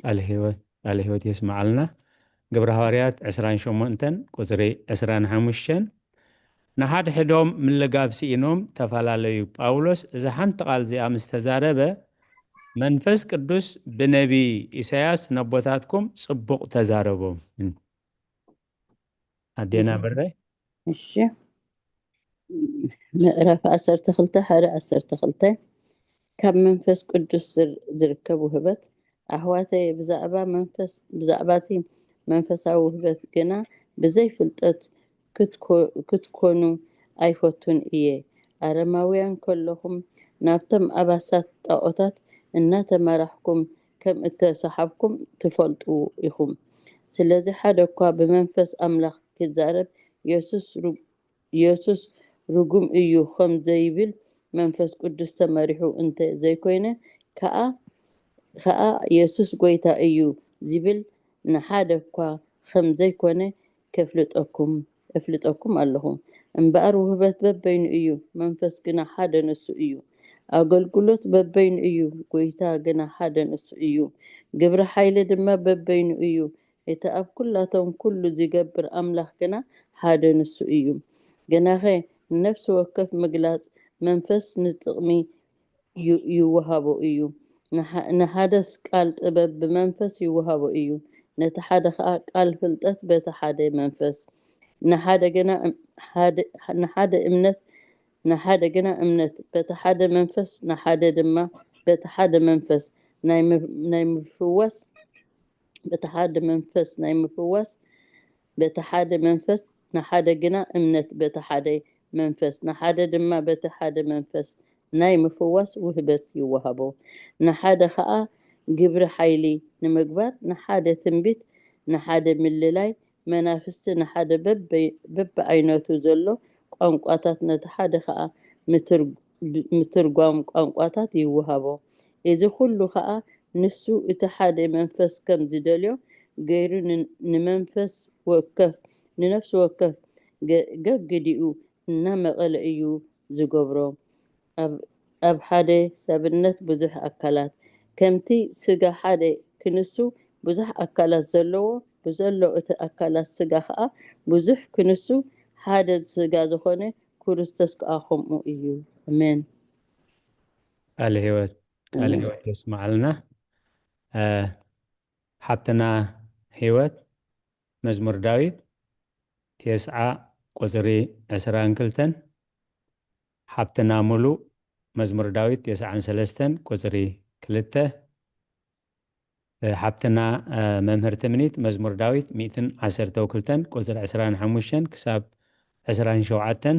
ቃለ ህይወት፣ ቃለ ህይወት የስምዓልና። ግብረ ሃዋርያት ዕስራን ሸሞንተን ቁጽሪ ዕስራን ሓሙሽተን። ንሓድሕዶም ምልጋብ ስኢኖም ተፈላለዩ። ጳውሎስ እዛ ሓንቲ ቃል እዚኣ ምስ ተዛረበ፣ መንፈስ ቅዱስ ብነቢ ኢሳያስ ነቦታትኩም ጽቡቕ ተዛረቦም። ኣዴና ብረ። እሺ። ምዕራፍ ዓሰርተ ክልተ ሓደ ዓሰርተ ክልተ። ካብ መንፈስ ቅዱስ ዝር-፣ ዝርከብ ውህበት። ኣሕዋተየ፣ ብዛዕባ መንፈስ፣ ብዛዕባ እቲ መንፈሳዊ ውህበት ግና ብዘይ ፍልጠት ክትኮ-፣ ክትኮኑ ኣይፈቱን እየ። ኣረማውያን ከለኹም ናብቶም ኣባሳት ጣዖታት እናተመራሕኩም ከም እተሰሓብኩም ትፈልጡ ኢኹም። ስለዚ ሓደ እኳ ብመንፈስ ኣምላኽ ክዛረብ የሱስ ሩ-፣ የሱስ ርጉም እዩ ከም ዘይብል መንፈስ ቅዱስ ተመሪሑ እንተ ዘይኮይነ ከኣ፣ ከኣ የሱስ ጐይታ እዩ ዝብል ንሓደ እኳ ከም ዘይኮነ ከፍልጠኩም፣ እፍልጠኩም ኣለኹ። እምበኣር ውህበት በበይኑ እዩ፣ መንፈስ ግና ሓደ ንሱ እዩ። ኣገልግሎት በበይኑ እዩ፣ ጐይታ ግና ሓደ ንሱ እዩ። ግብሪ ሓይሊ ድማ በበይኑ እዩ፣ እቲ ኣብ ኩላቶም ኩሉ ዚገብር ኣምላኽ ግና ሓደ ንሱ እዩ። ግናኸ ንነፍሲ ወከፍ ምግላጽ መንፈስ ንጥቕሚ ዩ-፣ ይወሃቦ እዩ። ንሓ-፣ ንሓደስ ቃል ጥበብ ብመንፈስ ይወሃቦ እዩ፣ ነቲ ሓደ ኸኣ ቃል ፍልጠት በቲ ሓደ መንፈስ። ንሓደ ግና እም-፣ ሓደ፣ ንሓደ እምነት፣ ንሓደ ግና እምነት በቲ ሓደ መንፈስ፣ ንሓደ ድማ በቲ ሓደ መንፈስ ናይ ም-፣ ናይ ምፍዋስ በቲ ሓደ መንፈስ ናይ ምፍዋስ፣ በቲ ሓደ መንፈስ፣ ንሓደ ግና እምነት በቲ ሓደ መንፈስ፣ ንሓደ ድማ በቲ ሓደ መንፈስ ናይ ምፍዋስ ውህበት ይወሃቦ። ንሓደ ኸኣ ግብሪ ሓይሊ ንምግባር፣ ንሓደ ትንቢት፣ ንሓደ ምልላይ መናፍስቲ፣ ንሓደ በበይ-፣ በብዓይነቱ ዘሎ ቋንቋታት፣ ነቲ ሓደ ኸኣ ምትርግ-፣ ምትርጓም ቋንቋታት ይወሃቦ። እዚ ኹሉ ኸኣ ንሱ እቲ ሓደ መንፈስ ከም ዝደልዮ ገይሩ ን-፣ ንመንፈስ ወከፍ፣ ንነፍሲ ወከፍ ገ- ገግዲኡ እናመቐለ እዩ ዝገብሮ። ኣብ ኣብ ሓደ ሰብነት ብዙሕ ኣካላት፣ ከምቲ ስጋ ሓደ ክንሱ ብዙሕ ኣካላት ዘለዎ፣ ብዘሎ እቲ ኣካላት ስጋ ኸዓ ብዙሕ ክንሱ ሓደ ስጋ ዝኾነ ክርስቶስ ከኣ ከምኡ እዩ። ኣሜን። ቃለ ህይወት ቃለ ኣሜን። ህይወት የስማዓልና። እ፣ ሓብትና ህይወት መዝሙር ዳዊት ተስዓ ቁፅሪ ዕስራን ክልተን፣ ሓብትና ሙሉእ መዝሙር ዳዊት ተስዓን ሰለስተን ቁፅሪ ክልተ፣ እ፣ ሓብትና፣ እ፣ መምህር ትምኒት መዝሙር ዳዊት ሚእትን ዓሰርተው ክልተን ቁፅሪ ዕስራን ሓሙሽተን ክሳብ ዕስራን ሸውዓተን፣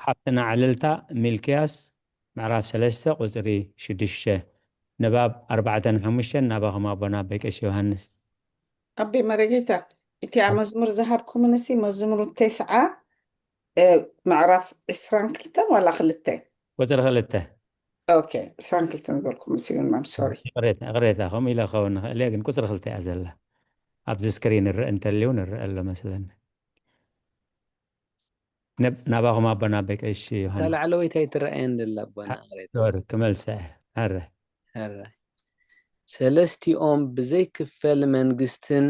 ሓብትና ዕልልታ ሚልክያስ ምዕራፍ ሰለስተ ቁፅሪ ሽዱሽተ። ንባብ ኣርባዕተን ሓሙሽተን ናባኹም ኣቦና ኣቦይ ቀሺ ዮሃንስ። ኣቦይ መረጌታ፣ እቲኣ ኣብ- መዝሙር ዝሃብኩምንሲ መዝሙር ተስዓ፣ እ፣ ምዕራፍ ዕስራን ክልተን ዋላ ክልተ? ቁፅሪ ክልተ። ኦኬ፣ ዕስራን ክልተን ዝበልኩም መሲሉኒ፣ I'm sorry። ይቕሬታ፣ ይቕሬታ፣ ከምኡ ኢለ ክኸውን ንኽእል እየ፣ ግን ቁፅሪ ክልተ እያ ዘላ። ኣብዚ ስክሪን ንርአ እንተልዩ ንርአ ኣሎ መስለኒ። ነብ-፣ ናባኹም ኣቦና ኣቦይ ቀሺ እታ ዮሃንስ። ላዕለወይቲ ኣይትረኣየን ዘላ ኣቦና፣ ይቕሬታ። ሶሪ፣ ክመልሳ እየ። ኣረ። ኣረ። ሰለስቲኦም ብዘይክፈል መንግስትን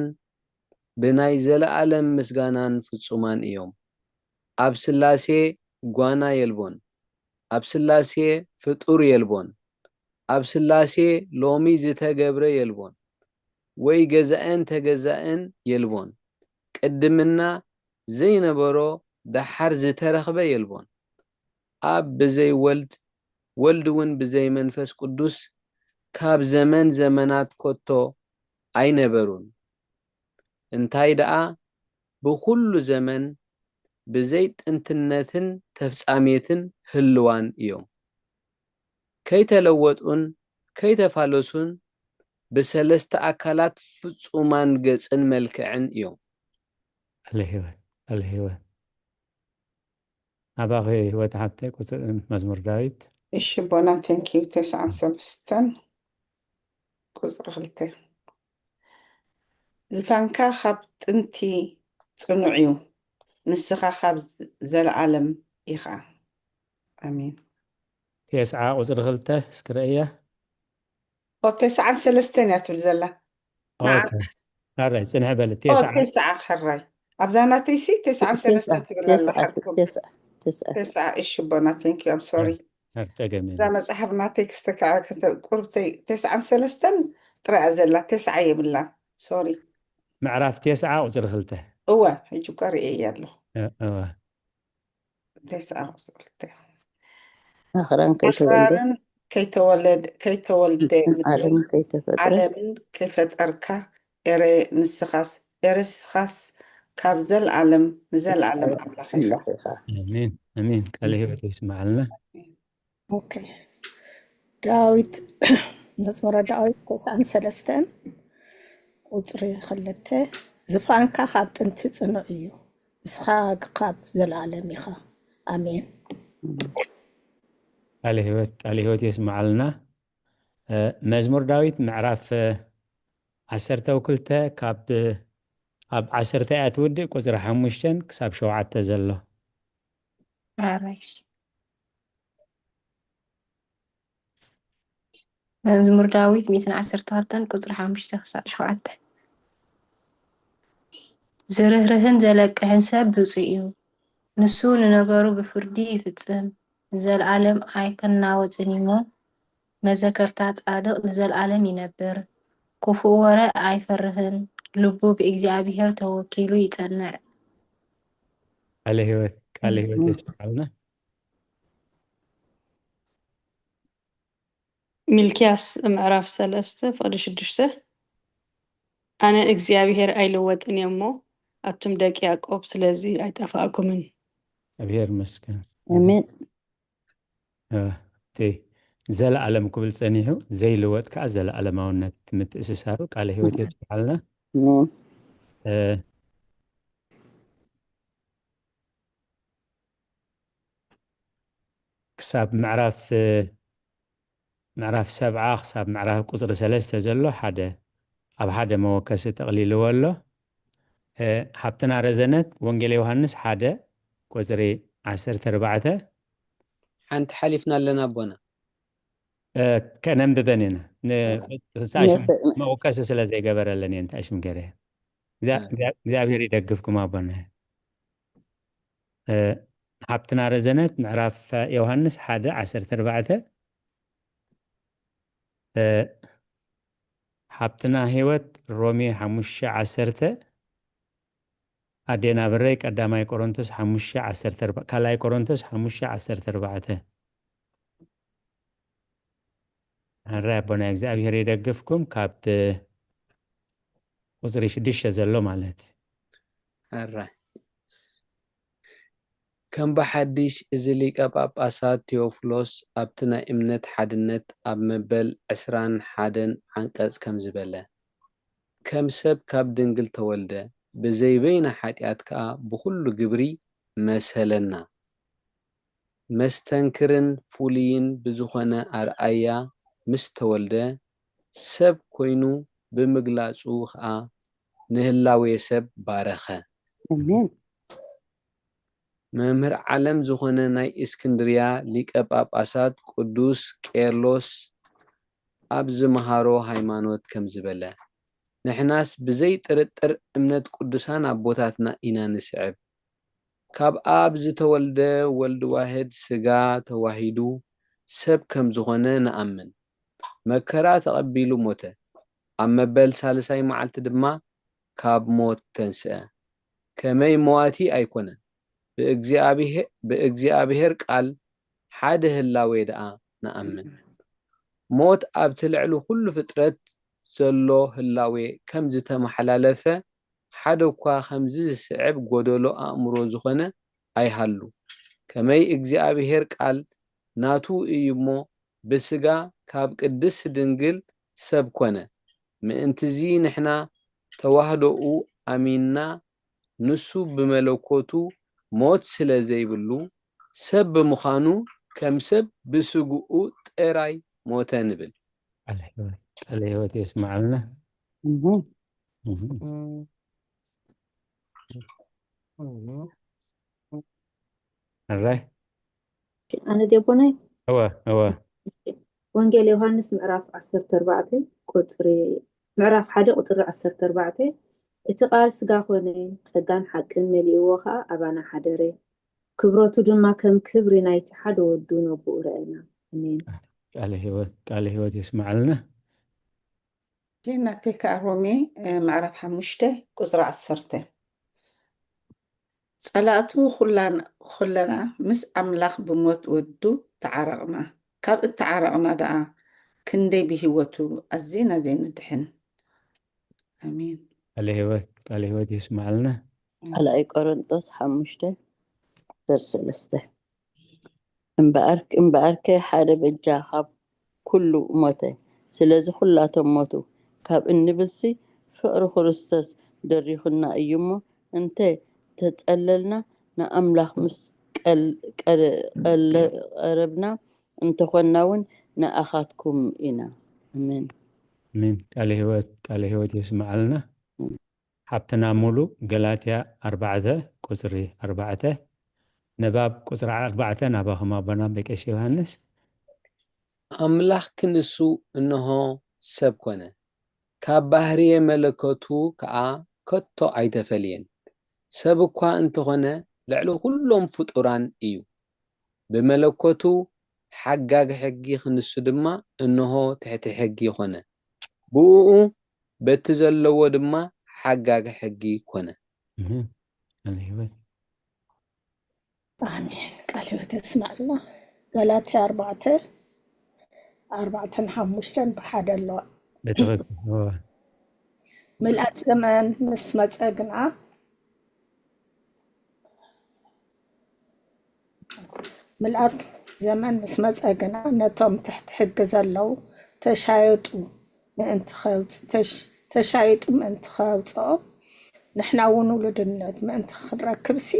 ብናይ ዘለኣለም ምስጋናን ፍጹማን እዮም። ኣብ ስላሴ ጓና የልቦን። ኣብ ስላሴ ፍጡር የልቦን። ኣብ ስላሴ ሎሚ ዝተገብረ የልቦን፣ ወይ ገዛእን ተገዛእን የልቦን። ቅድምና ዘይነበሮ ደሓር ዝተረኽበ የልቦን። ኣብ ብዘይ ወልድ፣ ወልድ እውን ብዘይ መንፈስ ቅዱስ ካብ ዘመን ዘመናት ኮቶ ኣይነበሩን። እንታይ ደኣ ብኹሉ ዘመን ብዘይ ጥንትነትን ተፍጻሜትን ህልዋን እዮም። ከይተለወጡን ከይተፋለሱን ብሰለስተ ኣካላት ፍጹማን ገጽን መልክዕን እዮም። ቃለ ህይወት፣ ቃለ ህይወት። ናባኺ ህይወት ሓብተይ ቁጽሪ መዝሙር ዳዊት። እሺ ኣቦና፣ thank you። ተስዓን ሰለስተን ቁጽሪ ክልተ። ዝፋንካ ካብ ጥንቲ ጽኑዕ እዩ፣ ንስኻ ካብ ዘለኣለም ኢኻ። ኣሜን። ተስዓ ቁጽሪ ክልተ እስኪ ርእያ። ኦ፣ ተስዓን ሰለስተን እያ ትብል ዘላ። ንዓ-፣ ኦኬ። ኣራይ፣ ጽንሕ በል። ኦ፣ ተስዓ። ተስዓ፣ ሕራይ። ኣብዛ ናተይሲ ተስዓን ተስዓ፣ ሰለስተን ትብል ኣላ፣ ተስዓ፣ ሓድኩም። ተስዓ፣ ተስዓ። ተስዓ፣ እሺ ኣቦና፣ thank you፣ I'm sorry። ኣብ ጸገም እዛ የለን። መጽሓፍና ቴክስት ከዓ ከተ-፣ ቁርብ ተይ-፣ ተስዓን ሰለስተን ጥራይ እያ ዘላ፣ ተስዓ የብላን። ሶሪ። ምዕራፍ ተስዓ ቁጽሪ ክልተ። እወ፣ ሕጂ እኳ ርእየያ ኣለኹ። እ-፣ እወ። ተስዓ ቁጽሪ ክልተ። ኣኽራን ከይተወልደ፣ ኣኽራንን ከይተወለድ-፣ ከይተወልደ፣ ምድርን ዓለምን ከይተፈጥረ፣ ዓለምን ከይፈጠርካ፣ ኤረ ንስኻስ፣ ኤረ ንስኻስ ካብ ዘለኣለም ንዘለኣለም ኣምላኽ ኢኻ። ኣምላኽ ኢኻ። ኣሜን፣ ኣሜን። ቃለ ህይወት ይስምዓልና። ኦኬ። ዳዊት፣ መዝሙረ ዳዊት ተስዓን ሰለስተን ቁጽሪ ክልተ፣ ዝፋንካ ካብ ጥንቲ ጽኑዕ እዩ፣ ንስኻ ካብ ዘለኣለም ኢኻ። ኣሜን። ቃለ ህይወት፣ ቃለ ህይወት የስምዓልና። እ፣ መዝሙር ዳዊት ምዕራፍ፣ እ፣ ዓሰርተው ክልተ ካብ፣ እ፣ ኣብ ዓሰርተ እያ ትውድእ፣ ቁጽሪ ሓሙሽተን ክሳብ ሸውዓተ ዘሎ። ኣራይሽ። መዝሙር ዳዊት ሚእትን ዓሰርተ ክልተን ቁጽሪ ሓሙሽተ ክሳብ ሸውዓተ። ዝርህርህን ዘለቅሕን ሰብ ብፁዕ እዩ፣ ንሱ ንነገሩ ብፍርዲ ይፍጽም፣ ንዘለኣለም ኣይክናወጽን እሞ፣ መዘከርታ ጻድቕ ንዘለኣለም ይነብር፣ ክፉእ ወረ ኣይፈርህን፣ ልቡ ብእግዚኣብሔር ተወኪሉ ይጸንዕ። ቃለ ህይወት፣ ቃለ ህይወት ኣሜን። የስምዓልና። ሚልክያስ ምዕራፍ ሰለስተ ፍቕዲ ሽዱሽተ፣ ኣነ እግዚኣብሄር ኣይልወጥን እየ እሞ፣ ኣቱም ደቂ ያዕቆብ ስለዚ ኣይጠፋእኩምን። እግዚኣብሄር ይመስገን። ኣሜን። እ፣ እቲ ዘለኣለም ክብል ጸኒሑ፣ ዘይልወጥ ከኣ ዘለኣለማውነት ምትእስሳሩ ቃለ ህይወት የስምዓልና። ኣሜን። እ፣ ክሳብ ምዕራፍ፣ ምዕራፍ ሰብዓ ክሳብ ምዕራፍ ቁጽሪ ሰለስተ ዘሎ ሓደ፣ ኣብ ሓደ መወከሲ ጠቕሊልዎ ኣሎ። እ፣ ሓብትና ረዘነት ወንጌል ዮሃንስ ሓደ ቁፅሪ ዓሰርተ ኣርባዕተ። ሓንቲ ሓሊፍና ኣለና ኣቦና። እ፣ ከነንብበን ኢና። ን-፣ ክሳሽ መወከሲ ስለ ዘይገበረለን እየን ተኣሽም ገይረ። እያ። እግዚኣብ-፣ እግዚኣብሔር ይደግፍኩም ኣቦና። እ፣ ሓብትና ረዘነት ምዕራፍ ዮሃንስ ሓደ ዓሰርተ ኣርባዕተ። እ፣ ሓብትና ህይወት ሮሜ ሓሙሽተ ዓሰርተ። ኣዴና ብረይ ቀዳማይ ቆሮንቶስ ሓሙሽተ ዓሰርተ ኣርባዕተ፣ ካልኣይ ቆሮንቶስ ሓሙሽተ ዓሰርተ ኣርባዕተ። ሕራይ ኣቦና እግዚኣብሔር ይደግፍኩም። ካብ ቁፅሪ ሽዱሽተ ዘሎ ማለት እዩ። ሕራይ። ከም ብሓድሽ እዚ ሊቀ ጳጳሳት ቴዎፍሎስ ኣብቲ ናይ እምነት ሓድነት ኣብ መበል ዕስራን ሓደን ዓንቀጽ ከምዚ በለ፣ ከም ሰብ ካብ ድንግል ተወልደ፣ ብዘይ በይና ሓጢኣት ከኣ ብኹሉ ግብሪ መሰለና። መስተንክርን ፍሉይን ብዝኾነ ኣርኣያ ምስ ተወልደ፣ ሰብ ኮይኑ ብምግላጹ ኸኣ ንህላዌ ሰብ ባረኸ። ኣሜን። መምህር ዓለም ዝኾነ ናይ እስክንድርያ ሊቀ ጳጳሳት ቅዱስ ቄርሎስ ኣብ ዝመሃሮ ሃይማኖት ከምዚ በለ፣ ንሕናስ ብዘይ ጥርጥር እምነት ቅዱሳን ኣቦታትና ኢና ንስዕብ። ካብ ኣብ ዝተወልደ ወልድ ዋህድ ስጋ ተዋሂዱ ሰብ ከም ዝኾነ ንኣምን። መከራ ተቐቢሉ ሞተ። ኣብ መበል ሳልሳይ መዓልቲ ድማ ካብ ሞት ተንስአ። ከመይ መዋቲ ኣይኮነን፣ ብእግዚኣብሄ-፣ ብእግዚኣብሄር ቃል ሓደ ህላዌ ደኣ ንኣምን። ሞት ኣብቲ ልዕሊ ኩሉ ፍጥረት ዘሎ ህላዌ ከም ዝተመሓላለፈ፣ ሓደ እኳ ከምዚ ዝስዕብ ጎደሎ ኣእምሮ ዝኾነ ኣይሃሉ። ከመይ እግዚኣብሄር ቃል ናቱ እዩ እሞ፣ ብስጋ ካብ ቅድስት ድንግል ሰብ ኮነ። ምእንትዚ ንሕና ተዋህዶኡ ኣሚንና፣ ንሱ ብመለኮቱ ሞት ስለ ዘይብሉ፣ ሰብ ብምዃኑ ከም ሰብ ብስግኡ ጥራይ ሞተ ንብል። ቃለ ሕይወት፣ ቃለ ሕይወት የስምዓልና። እህ። እህ። ሕራይ። ኣነ ዲያቆናይ እወ፣ እወ። ወንጌል ዮሃንስ ምዕራፍ ዓሰርተ ኣርባዕተ ቁፅሪ፣ ምዕራፍ ሓደ ቁፅሪ ዓሰርተ ኣርባዕተ፣ እቲ ቃል ስጋ ኮነ፣ ጸጋን ሓቅን መሊእዎ ኸኣ ኣባና ሓደረ፣ ክብረቱ ድማ ከም ክብሪ ናይቲ ሓደ ወዱ ነብኡ ረኣና። ኣሜን። ቃለ ሕይወት፣ ቃለ ሕይወት የስምዓልና። ናተይ ከኣ ሮሜ፣ እ፣ ምዕራፍ ሓሙሽተ ቁፅሪ ዓሰርተ። ጸላእቱ ኩላን-፣ ኩለና ምስ ኣምላኽ ብሞት ወዱ ተዓረቕና። ካብ እተዓረቕና ደኣ ክንደይ ብህይወቱ ኣዚና ዘይንድሕን። ኣሜን። ቃለ ሕይወት፣ ቃለ ሕይወት የስምዓልና። ካልኣይ ቆሮንጦስ ሓሙሽተ ዓሰርተ ሰለስተ። እምበኣር-፣ እምበኣርከ ሓደ በጃ ካብ ኩሉ ሞተ፣ ስለዚ ኩላቶም ሞቱ ካብ እንብልሲ ፍቕሪ ክርስቶስ ደሪኹና እዩ እሞ፣ እንተ ተጸለልና ንኣምላኽ ምስ ቀል-፣ ቀረ-፣ ቀለ-፣ ቀረብና እንተኾንና እውን ንኣኻትኩም ኢና። ኣሜን። ኣሜን። ቃለ ሕይወት፣ ቃለ ሕይወት የስምዓልና። ሓብትና ሙሉ ገላትያ ኣርባዕተ ቁፅሪ ኣርባዕተ፣ ንባብ ቁፅሪ ኣርባዕተ ናባኹም ኣቦና በቄሽ ዮሃንስ። ኣምላኽ ክንሱ እንሆ ሰብ ኮነ፣ ካብ ባህርየ መለኮቱ ከኣ ከቶ ኣይተፈልየን። ሰብ እኳ እንተኾነ ልዕሊ ኩሎም ፍጡራን እዩ። ብመለኮቱ ሓጋጊ ሕጊ ክንሱ ድማ እንሆ ትሕቲ ሕጊ ኮነ። ብእኡ በቲ ዘለዎ ድማ ሓጋጊ ሕጊ ኮነ። እህ፣ ቃለ ሕይወት። ኣሜን። ቃለ ሕይወት የስማዕልና። ገላትያ ኣርባዕተ፣ ኣርባዕተን ሓሙሽተን ብሓደ ኣለዋ። ብትኽክል። እወ። ምልኣት ዘመን ምስ መጸ ግና፣ ምልኣት ዘመን ምስ መጸ ግና፣ ነቶም ትሕቲ ሕጊ ዘለዉ ተሻየጡ ምእንቲ ኸውጽ-፣ ተሽ-፣ ተሻይጡ ምእንቲ ኸውጽኦ፣ ንሕና እውን ውሉድነት ምእንቲ ኽንረክብሲ፣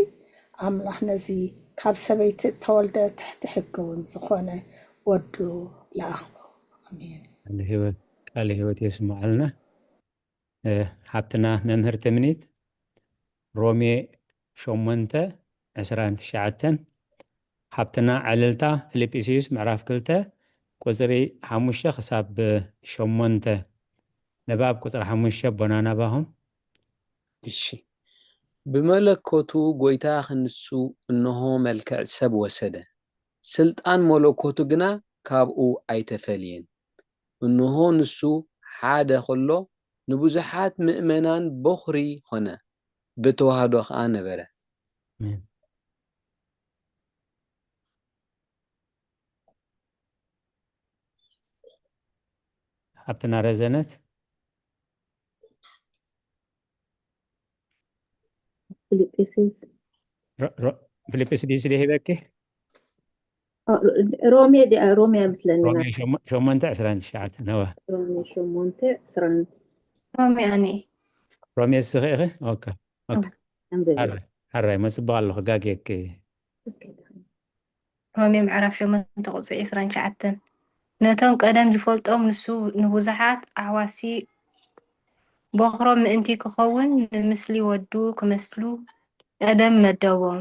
ኣምላኽ ነዚ ካብ ሰበይቲ እተወልደ ትሕቲ ሕጊ እውን ዝኾነ ወዱ ለኣኾ። ኣሜን። ቃለ ህይወት፣ ቃለ ህይወት የስምዓልና። እ፣ ሓብትና መምህር ትምኒት፣ ሮሜ ሸሞንተ ዕስራን ትሽዓተን። ሃብትና ዕልልታ፣ ፊልጵስዩስ ምዕራፍ ክልተ ቁጽሪ ሓሙሽተ ክሳብ ሸሞንተ። ንባብ ቁጽሪ ሓሙሽተ ኣቦና ናባኹም። እሺ። ብመለኮቱ ጐይታ ክንሱ እንሆ መልክዕ ሰብ ወሰደ፣ ስልጣን መለኮቱ ግና ካብኡ ኣይተፈልየን። እንሆ ንሱ ሓደ ከሎ ንብዙሓት ምእመናን በኹሪ ኾነ፣ ብተዋህዶ ኸኣ ነበረ። ኣሜን። ሃብትና ረዘነት። ፊልጵስዩስ ሮ- ሮ- ፊልጵስዩስ ድዩ ሂበኪ? ኦ፣ ሮ- ሮሜ ድያ? ሮሜ ኣይመስለኒ ሮሜ ናት። ሸሞ- ሸሞንተ ዕስራን ትሽዓተን። እወ። ሮሜ ሸሞንተ ዕስራን ሮሜ ኣነ ሮሜ እስኺ ኢኺ? ኦኬ። ኦኬ። ኣንብቢ። ሓራይ፣ ሓራይ፣ መጽብቕ ኣለኹ፣ ጋግየኪ። ሮሜ ምዕራፍ ሸሞንተ ቁጽሪ ዕስራን ትሽዓተን። ነቶም ቀደም ዝፈልጦም ንሱ ንብዙሓት ኣሕዋትሲ በኹሮም ምእንቲ ክኸውን፣ ንምስሊ ወዱ ክመስሉ ቀደም መደቦም።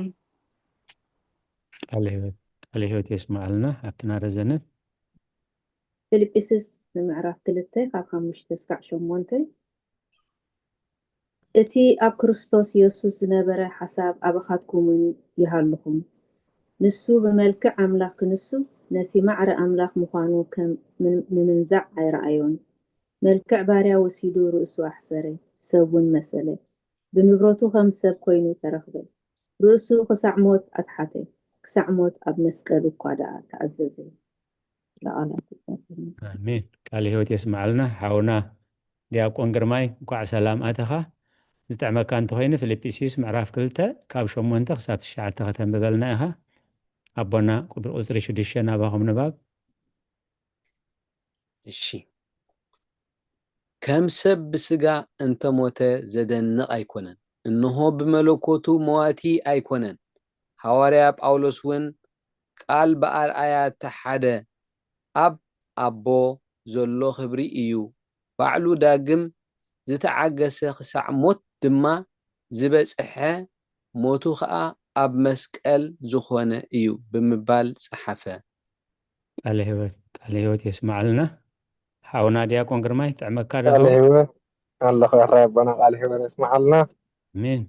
ቃለ ህይወት፣ ቃለ ህይወት የስምዓልና። ሃብትና ረዘነ። ፊልጵስዩስ ምዕራፍ ክልተ ካብ ሓሙሽተ እስካዕ ሸሞንተ። እቲ ኣብ ክርስቶስ የሱስ ዝነበረ ሓሳብ ኣባኻትኩም እውን ይሃልኹም። ንሱ ብመልክዕ ኣምላኽ ክንሱ፣ ነቲ ማዕረ ኣምላኽ ምዃኑ ከም ምን- ምምንዛዕ ኣይረኣዮን። መልክዕ ባርያ ወሲዱ ርእሱ ኣሕሰረ፣ ሰብ እውን መሰለ። ብንብረቱ ከም ሰብ ኮይኑ ተረኽበ። ርእሱ ክሳዕ ሞት ኣትሓተ፣ ክሳዕ ሞት ኣብ መስቀል እኳ ደኣ ተኣዘዘ። ለዓላት እግዚኣብሔር ይመስገን። ኣሜን። ቃለ ህይወት የስምዓልና። ሓውና ዲያቆን ግርማይ፣ እንኳዕ ሰላም ኣተኻ። ዝጥዕመካ እንተኾይኑ፣ ፊልጵስዩስ ምዕራፍ ክልተ ካብ ሸሞንተ ክሳብ ትሽዓተ ከተንብበልና ኢኻ። ኣቦና ቁጽሪ ሽዱሽተ ናባኹም ንባብ። እሺ። ከም ሰብ ብስጋ እንተሞተ ዘደንቕ ኣይኮነን። እንሆ ብመለኮቱ መዋቲ ኣይኮነን። ሃዋርያ ጳውሎስ እውን ቃል ብኣርኣያ ተሓደ ኣብ ኣቦ ዘሎ ክብሪ እዩ። ባዕሉ ዳግም ዝተዓገሰ ክሳዕ ሞት ድማ ዝበጽሐ ሞቱ ኸኣ ኣብ መስቀል ዝኾነ እዩ ብምባል ጸሓፈ። ቃለ ህይወት፣ ቃለ ህይወት የስምዓልና። ሓውና ዲያቆን ግርማይ፣ ጥዕመካ ዶ? ቃለ ህይወት ኣለኹ። ኣሕራይ ኣቦና ቃለ ህይወት የስምዓልና። ኣሜን።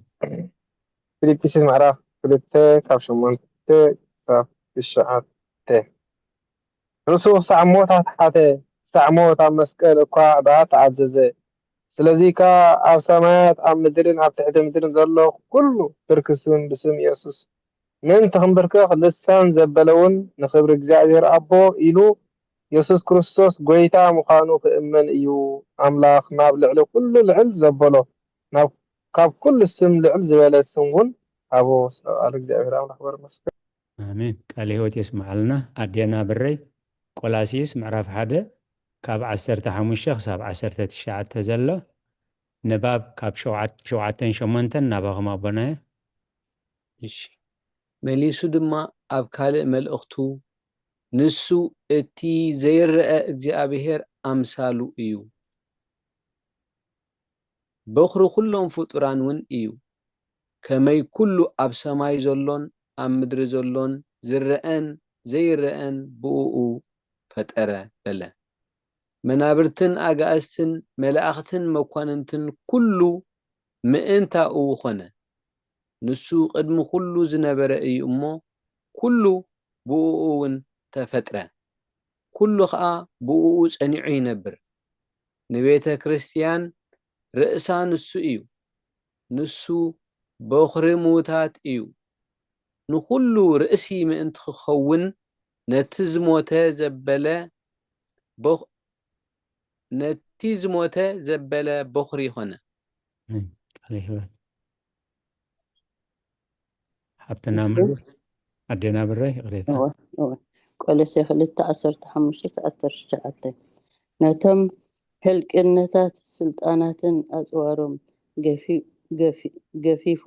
ፊልጵስዩስ ምዕራፍ ክልተ ካብ ሸሞንተ ክሳብ ትሽዓተ። ርእሱ ክሳዕ ሞት ኣትሓተ፣ ክሳዕ ሞት ኣብ መስቀል እኳ ደኣ ተኣዘዘ። ስለዚ ከኣ ኣብ ሰማያት ኣብ ምድርን ኣብ ትሕቲ ምድርን ዘሎ ኩሉ ብርክስን ብስም የሱስ ምእንቲ ክንብርከኽ ልሳን ዘበለ እውን ንኽብሪ እግዚኣብሔር ኣቦ ኢሉ የሱስ ክርስቶስ ጐይታ ምዃኑ ክእመን እዩ። ኣምላኽ ናብ ልዕሊ ኩሉ ልዕል ዘበሎ ናብ ካብ ኩሉ ስም ልዕል ዝበለ ስም እውን ሃቦ። ስለ ቃል እግዚኣብሔር ኣምላኽ ክብሪ ይመስገን። ኣሜን። ቃለ ህይወት የስምዓልና። ኣዴና ብረይ፣ ቆላስይስ ምዕራፍ ሓደ ካብ ዓሰርተ ሓሙሽተ ክሳብ ዓሰርተ ትሽዓተ ዘሎ ንባብ ካብ ሸውዓት- ሸውዓተን ሸሞንተን ናባኹም ኣቦናዮ። እሺ። መሊሱ ድማ ኣብ ካልእ መልእኽቱ፣ ንሱ እቲ ዘይረኣ እግዚኣብሔር ኣምሳሉ እዩ፣ በኹሪ ኩሎም ፍጡራን እውን እዩ። ከመይ ኩሉ ኣብ ሰማይ ዘሎን ኣብ ምድሪ ዘሎን ዝረኣን ዘይረኣን ብእኡ ፈጠረ በለ። መናብርትን ኣጋእዝትን መላእኽትን መኳንንትን ኩሉ ምእንታኡ ኾነ። ንሱ ቅድሚ ኩሉ ዝነበረ እዩ እሞ፣ ኩሉ ብእኡ እውን ተፈጥረ። ኩሉ ኸኣ ብእኡ ጸኒዑ ይነብር። ንቤተ ክርስትያን ርእሳ ንሱ እዩ። ንሱ በኹሪ ምዉታት እዩ። ንኹሉ ርእሲ ምእንቲ ክኸውን ነቲ ዝሞተ ዘበለ በኹ- ነቲ ዝሞተ ዘበለ በኹሪ ኾነ። ኣሜን። ቃለ ህይወት። ሓብትና እሺ። ምሩር ኣዴና ብረይ ይቕሬታ። እወ፣ እወ። ቆሎሴ ክልተ ዓሰርተ ሓሙሽተ ዓሰርተ ትሽዓተ። ነቶም ሕልቅነታት ስልጣናትን ኣጽዋሮም ገፊ- ገፊ- ገፊፉ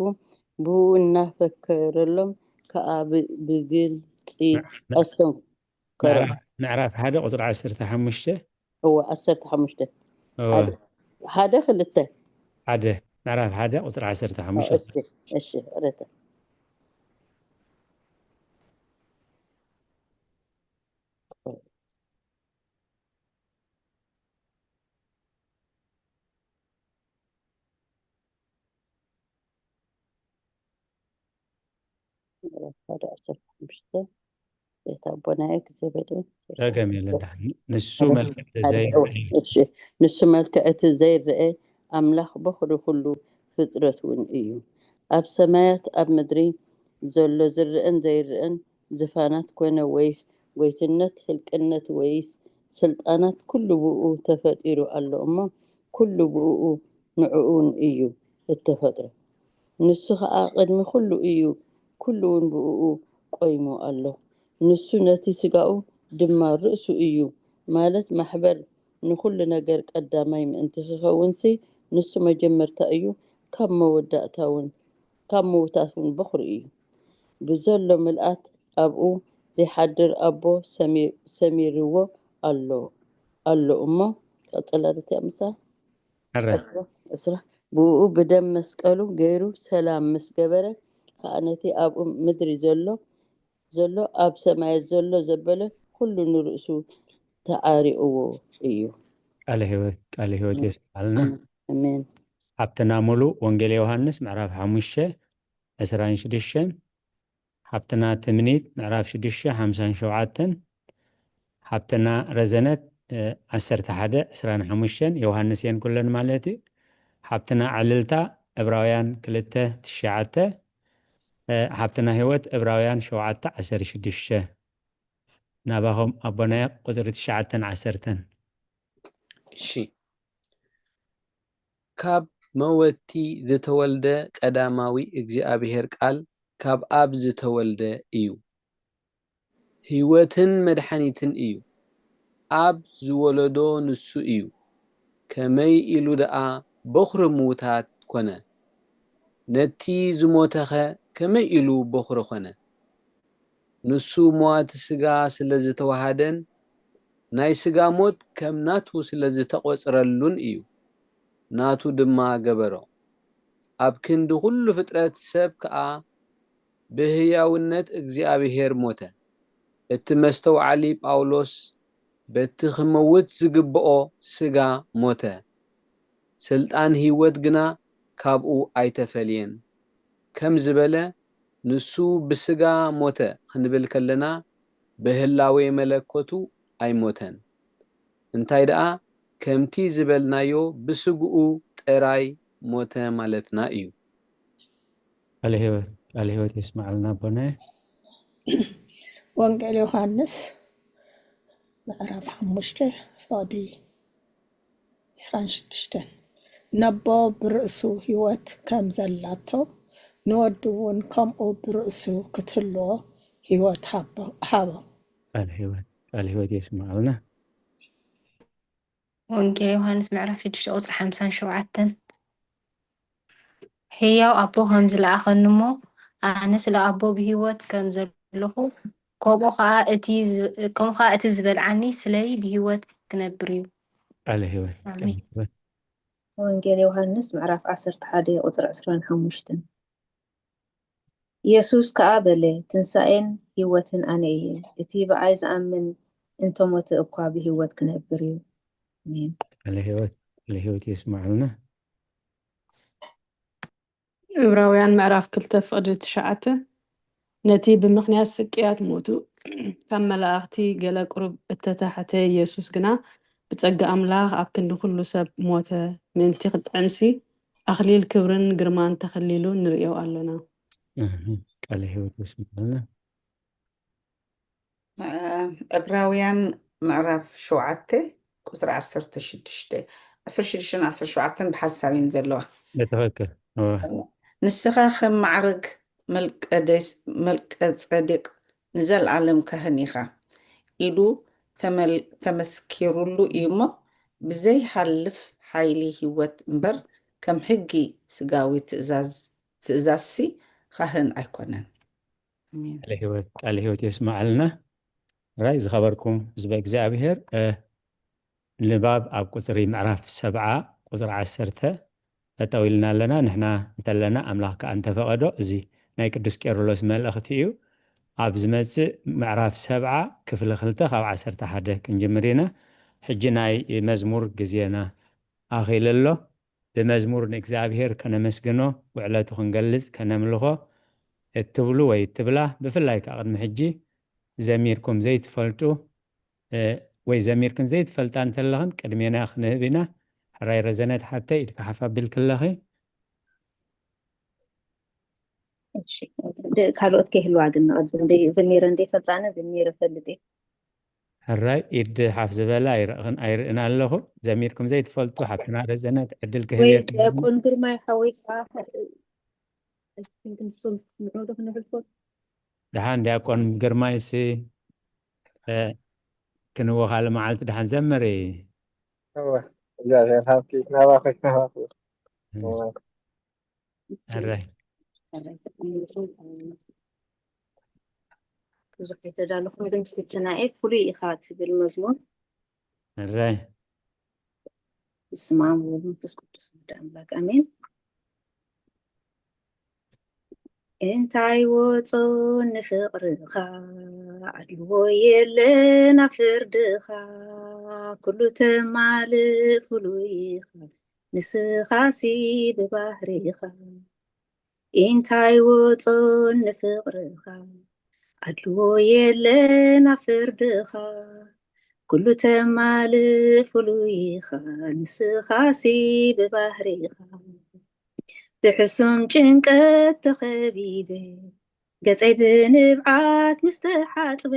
ብኡ እናፈከረሎም ከኣ ብ- ብግልጺ ምዕ- ምዕ- ኣስተንከሮም። ምዕራፍ ምዕራፍ ሓደ ቁጽሪ ዓሰርተ ሓሙሽተ። እወ ዓሰርተ ሓሙሽተ እወ። ሓደ- ሓደ ክልተ ሓደ ምዕራፍ ሓደ ቁጽሪ ዓሰርተ ሓሙሽተ። እሺ እሺ ይቕሬታ። ምዕራፍ ሓደ ዓሰርተ ሓሙሽተ። ቤት ኣቦናይ እግዚኣብሔር ጸገም የለን። ንሱ መልክዕ እቲ ዘይርአ እሺ፣ ንሱ መልክዕ እቲ ዘይርአ ኣምላኽ በኹሪ ኩሉ ፍጥረት እውን እዩ። ኣብ ሰማያት ኣብ ምድሪ ዘሎ ዝርአን ዘይርአን ዝፋናት ኮነ ወይስ ጎይትነት፣ ህልቅነት ወይስ ስልጣናት፣ ኩሉ ብኡ ተፈጢሩ ኣሎ እሞ ኩሉ ብኡ ንዕኡን እዩ እተፈጥረ። ንሱ ኸኣ ቅድሚ ኩሉ እዩ፣ ኩሉ እውን ብእኡ ቆይሙ ኣሎ። ንሱ ነቲ ስጋኡ ድማ ርእሱ እዩ፣ ማለት ማሕበር ንኹሉ ነገር ቀዳማይ ምእንቲ ክኸውንሲ፣ ንሱ መጀመርታ እዩ፣ ካብ መወዳእታ እውን፣ ካብ ምዉታት እውን በኹሪ እዩ። ብዘሎ ምልኣት ኣብኡ ዚሓድር ኣቦ ሰሚ-፣ ሰሚርዎ ኣሎ፣ ኣሎ እሞ፣ ቀጽላ ዶ እቲኣ ምሳ? ሕራይ ዕስራ፣ ዕስራ። ብእኡ ብደም መስቀሉ ገይሩ ሰላም ምስ ገበረ ከኣ ነቲ ኣብኡ ምድሪ ዘሎ፣ ዘሎ ኣብ ሰማያት ዘሎ ዘበለ ኩሉ ንርእሱ ተዓሪቕዎ እዩ። ቃለ ህይወት ቃለ ህይወት የስምዓልና። ኣሜን። ሓብትና ሙሉ ወንጌል ዮሃንስ ምዕራፍ ሓሙሽተ ዕስራን ሽዱሽተን፣ ሓብትና ትምኒት ምዕራፍ ሽዱሽተ ሓምሳን ሸውዓተን፣ ሓብትና ረዘነት እ፣ ዓሰርተ ሓደ ዕስራን ሓሙሽተን፣ ዮሃንስ እየን ኩለን ማለት እዩ። ሓብትና ዕልልታ ዕብራውያን ክልተ ትሽዓተ፣ እ፣ ሓብትና ህይወት ዕብራውያን ሸውዓተ ዓሰርተ ሽዱሽተ። ናባኹም ኣቦናይ ቁጽሪ ትሽዓተን ዓሰርተን። እሺ። ካብ መወቲ ዝተወልደ ቀዳማዊ እግዚኣብሔር ቃል ካብ ኣብ ዝተወልደ እዩ። ህይወትን መድሓኒትን እዩ። ኣብ ዝወለዶ ንሱ እዩ። ከመይ ኢሉ ደኣ በኹሪ ምዉታት ኮነ? ነቲ ዝሞተኸ ከመይ ኢሉ በኹሪ ኮነ? ንሱ ሟቲ ስጋ ስለ ዝተዋሃደን ናይ ስጋ ሞት ከም ናቱ ስለ ዝተቖጽረሉን እዩ። ናቱ ድማ ገበሮ። ኣብ ክንዲ ኩሉ ፍጥረት ሰብ ከኣ ብህያውነት እግዚኣብሔር ሞተ። እቲ መስተውዓሊ ጳውሎስ በቲ ክመውት ዝግብኦ ስጋ ሞተ። ስልጣን ህይወት ግና ካብኡ ኣይተፈልየን። ከም ዝበለ ንሱ ብስጋ ሞተ ክንብል ከለና ብህላዌ መለኮቱ ኣይሞተን። እንታይ ደኣ ከምቲ ዝበልናዮ ብስግኡ ጥራይ ሞተ ማለትና እዩ። ቃለ ህይወት ቃለ ህይወት የስምዓልና ኣቦናይ። ወንጌል ዮሃንስ ምዕራፍ ሓሙሽተ ፍቕዲ ዕስራን ሽዱሽተን። ነቦ ብርእሱ ህይወት ከም ዘላቶ ንወዱ እውን ከምኡ ብርእሱ ክትህልዎ ህይወት ሃቦ- ሃቦ። ቃለ ህይወት ቃለ ህይወት የስምዓልና። ወንጌል ዮሃንስ ምዕራፍ ሽዱሽተ ቁጽሪ ሓምሳን ሸውዓተን። ህያው ኣቦ ከም ዝለኣኸኒ እሞ ኣነ ስለ ኣቦ ብህይወት ከም ዘለኹ ከምኡ ኸኣ እቲ ዝ- ከምኡ ኸኣ እቲ ዝበልዓኒ ስለይ ብህይወት ክነብር እዩ። ቃለ ህይወት ቃለ ኣሜን። ህይወት ወንጌል ዮሃንስ ምዕራፍ ዓሰርተ ሓደ ቁጽሪ ዕስራን ሓሙሽተን። የሱስ ከኣ በለ፣ ትንሳኤን ህይወትን ኣነ እየ። እቲ ብኣይ ዝኣምን እንተሞተ እኳ ብህይወት ክነብር እዩ። ኣሜን። ቃለ ህይወት ቃለ ህይወት የስምዓልና። ዕብራውያን ምዕራፍ ክልተ ፍቕዲ ትሽዓተ። ነቲ ብምኽንያት ስቅያት ሞቱ ካብ መላእኽቲ ገለ ቁሩብ እተታሕተ የሱስ ግና ብጸጋ ኣምላኽ ኣብ ክንዲ ኩሉ ሰብ ሞተ። ምእንቲ ክጥዕምሲ ኣኽሊል ክብርን ግርማን ተኸሊሉ ንርእዮ ኣሎና። ኣሜን። ቃለ ህይወት የስምዓልና። ዕብራውያን ምዕራፍ ሸውዓተ ቁጽሪ ዓሰርተ ሽዱሽተ፣ ዓሰርተ ሽዱሽተን ዓሰርተ ሸውዓተን ብሓንሳብ እየን ዘለዋ። ብትኽክል። እወ። ንስኻ ከም ማዕርግ መልቀደስ- መልቀጸዴቅ ንዘለኣለም ካህን ኢኻ ኢሉ ተመል- ተመስኪሩሉ እዩ እሞ፣ ብዘይሃልፍ ሓይሊ ህይወት እምበር ከም ሕጊ ስጋዊ ትእዛዝ ትእዛዝሲ ካህን ኣይኮነን። ኣሜን። ቃለ ህይወት ቃለ ህይወት የስምዓልና። ራይ ዝኸበርኩም ህዝበ እግዚኣብሔር እ፣ ንባብ ኣብ ቁጽሪ ምዕራፍ ሰብዓ ቁጽሪ ዓሰርተ ጠጠው ኢልና ኣለና። ንሕና እንተለና ኣምላኽ ከኣ እንተፈቐዶ እዚ ናይ ቅዱስ ቄርሎስ መልእኽቲ እዩ። ኣብ ዝመጽእ ምዕራፍ ሰብዓ ክፍሊ ክልተ ካብ ዓሰርተ ሓደ ክንጅምር ኢና። ሕጂ ናይ መዝሙር ግዜና ኣኺሉ ኣሎ። ብመዝሙር ንእግዚኣብሔር ከነመስግኖ፣ ውዕለቱ ክንገልጽ፣ ከነምልኾ፣ እትብሉ ወይ እትብላ፣ ብፍላይ ከዓ ቅድሚ ሕጂ ዘሚርኩም ዘይትፈልጡ፣ እ፣ ወይ ዘሚርክን ዘይትፈልጣ እንተለኽን ቅድሜና ክንህብ ኢና። ሕራይ ረዘነት ሓብተይ፣ ኢድካ ሓፍ ኣቢልክለኺ። እሺ፣ ደ-፣ ካልኦት ከይህልዋ ግን ንቐድም። እንደ-፣ ዘሚረ እንደ ይፈልጣነ ዘሚረ ፈልጥ እየ። ሕራይ፣ ኢድ ሓፍ ዝበለ ኣይረእኽን፣ ኣይርእን ኣለኹ። ዘሚርኩም ዘይትፈልጡ ሓፍትና ረዘነት ዕድል ክህብ ወይ እየ። ዲያቆን ግርማይ ሓወይ ከዓ፣ I think ንሶም ንዑ ዶ ክነሕልፎ? ደሓን ዲያቆን ግርማይሲ፣ እ፣ ክንዎ ካልእ መዓልቲ ደሓን ዘምሪ። እወ፣ እግዚኣብሔር ሃብኪ፣ ናባኺ፣ ናባኺ። እወ። ሕራይ። ብዙሕ ኣይተዳለኹን፣ ግን ትሕትናኤ ፍሉይ ኢኻ ትብል መዝሙር። ሕራይ። በስመ አብ ወወልድ ወመንፈስ ቅዱስ ወልድ አምላክ አሜን። እንታይ ወጾ ንፍቅርኻ፣ ኣድልዎ የለን ኣብ ፍርድኻ፣ ኩሉ ተማልእ ፍሉይ ኢኻ፣ ንስኻሲ ብባህሪኻ። እንታይ ወጾ ንፍቅርኻ፣ ኣድልዎ የለን ኣብ ፍርድኻ፣ ኩሉ ተማልእ ፍሉይ ኢኻ፣ ንስኻሲ ብባህሪኻ። ብሕሱም ጭንቀት ተኸቢበ፣ ገጸይ ብንብዓት ምስ ተሓጽበ፣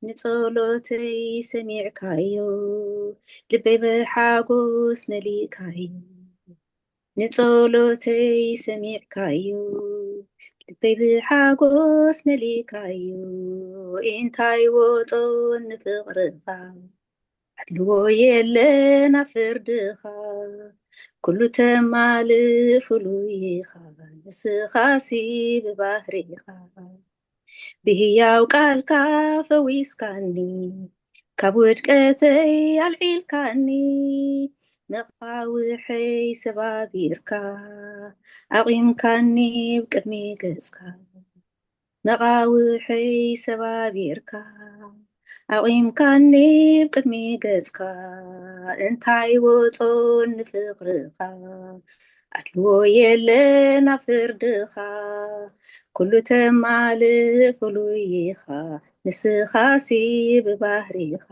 ንጸሎተይ ሰሚዕካዮ፣ ልበይ ብሓጎስ መሊእካዮ። ንጸሎተይ ሰሚዕካዮ፣ ልበይ ብሓጎስ መሊእካዮ። እንታይ ወጾ ንፍቅርኻ፣ ኣድልዎ የለን ኣብ ፍርድኻ፣ ኩሉ ተማልእ ፍሉይ ኢኻ፣ ንስኻሲ ብባህሪኻ። ብህያው ቃልካ ፈዊስካኒ፣ ካብ ውድቀተይ ኣልዒልካኒ፣ መቓውሐይ ሰባቢርካ፣ ኣቒምካኒ ብቅድሚ ገጽካ። መቓውሐይ ሰባቢርካ፣ ኣቒምካኒ ብቅድሚ ገጽካ። እንታይ ወጾ ንፍቅርኻ፣ ኣድልዎ የለን ኣብ ፍርድኻ፣ ኩሉ ተማልእ ፍሉይ ኢኻ፣ ንስኻሲ ብባህሪኻ።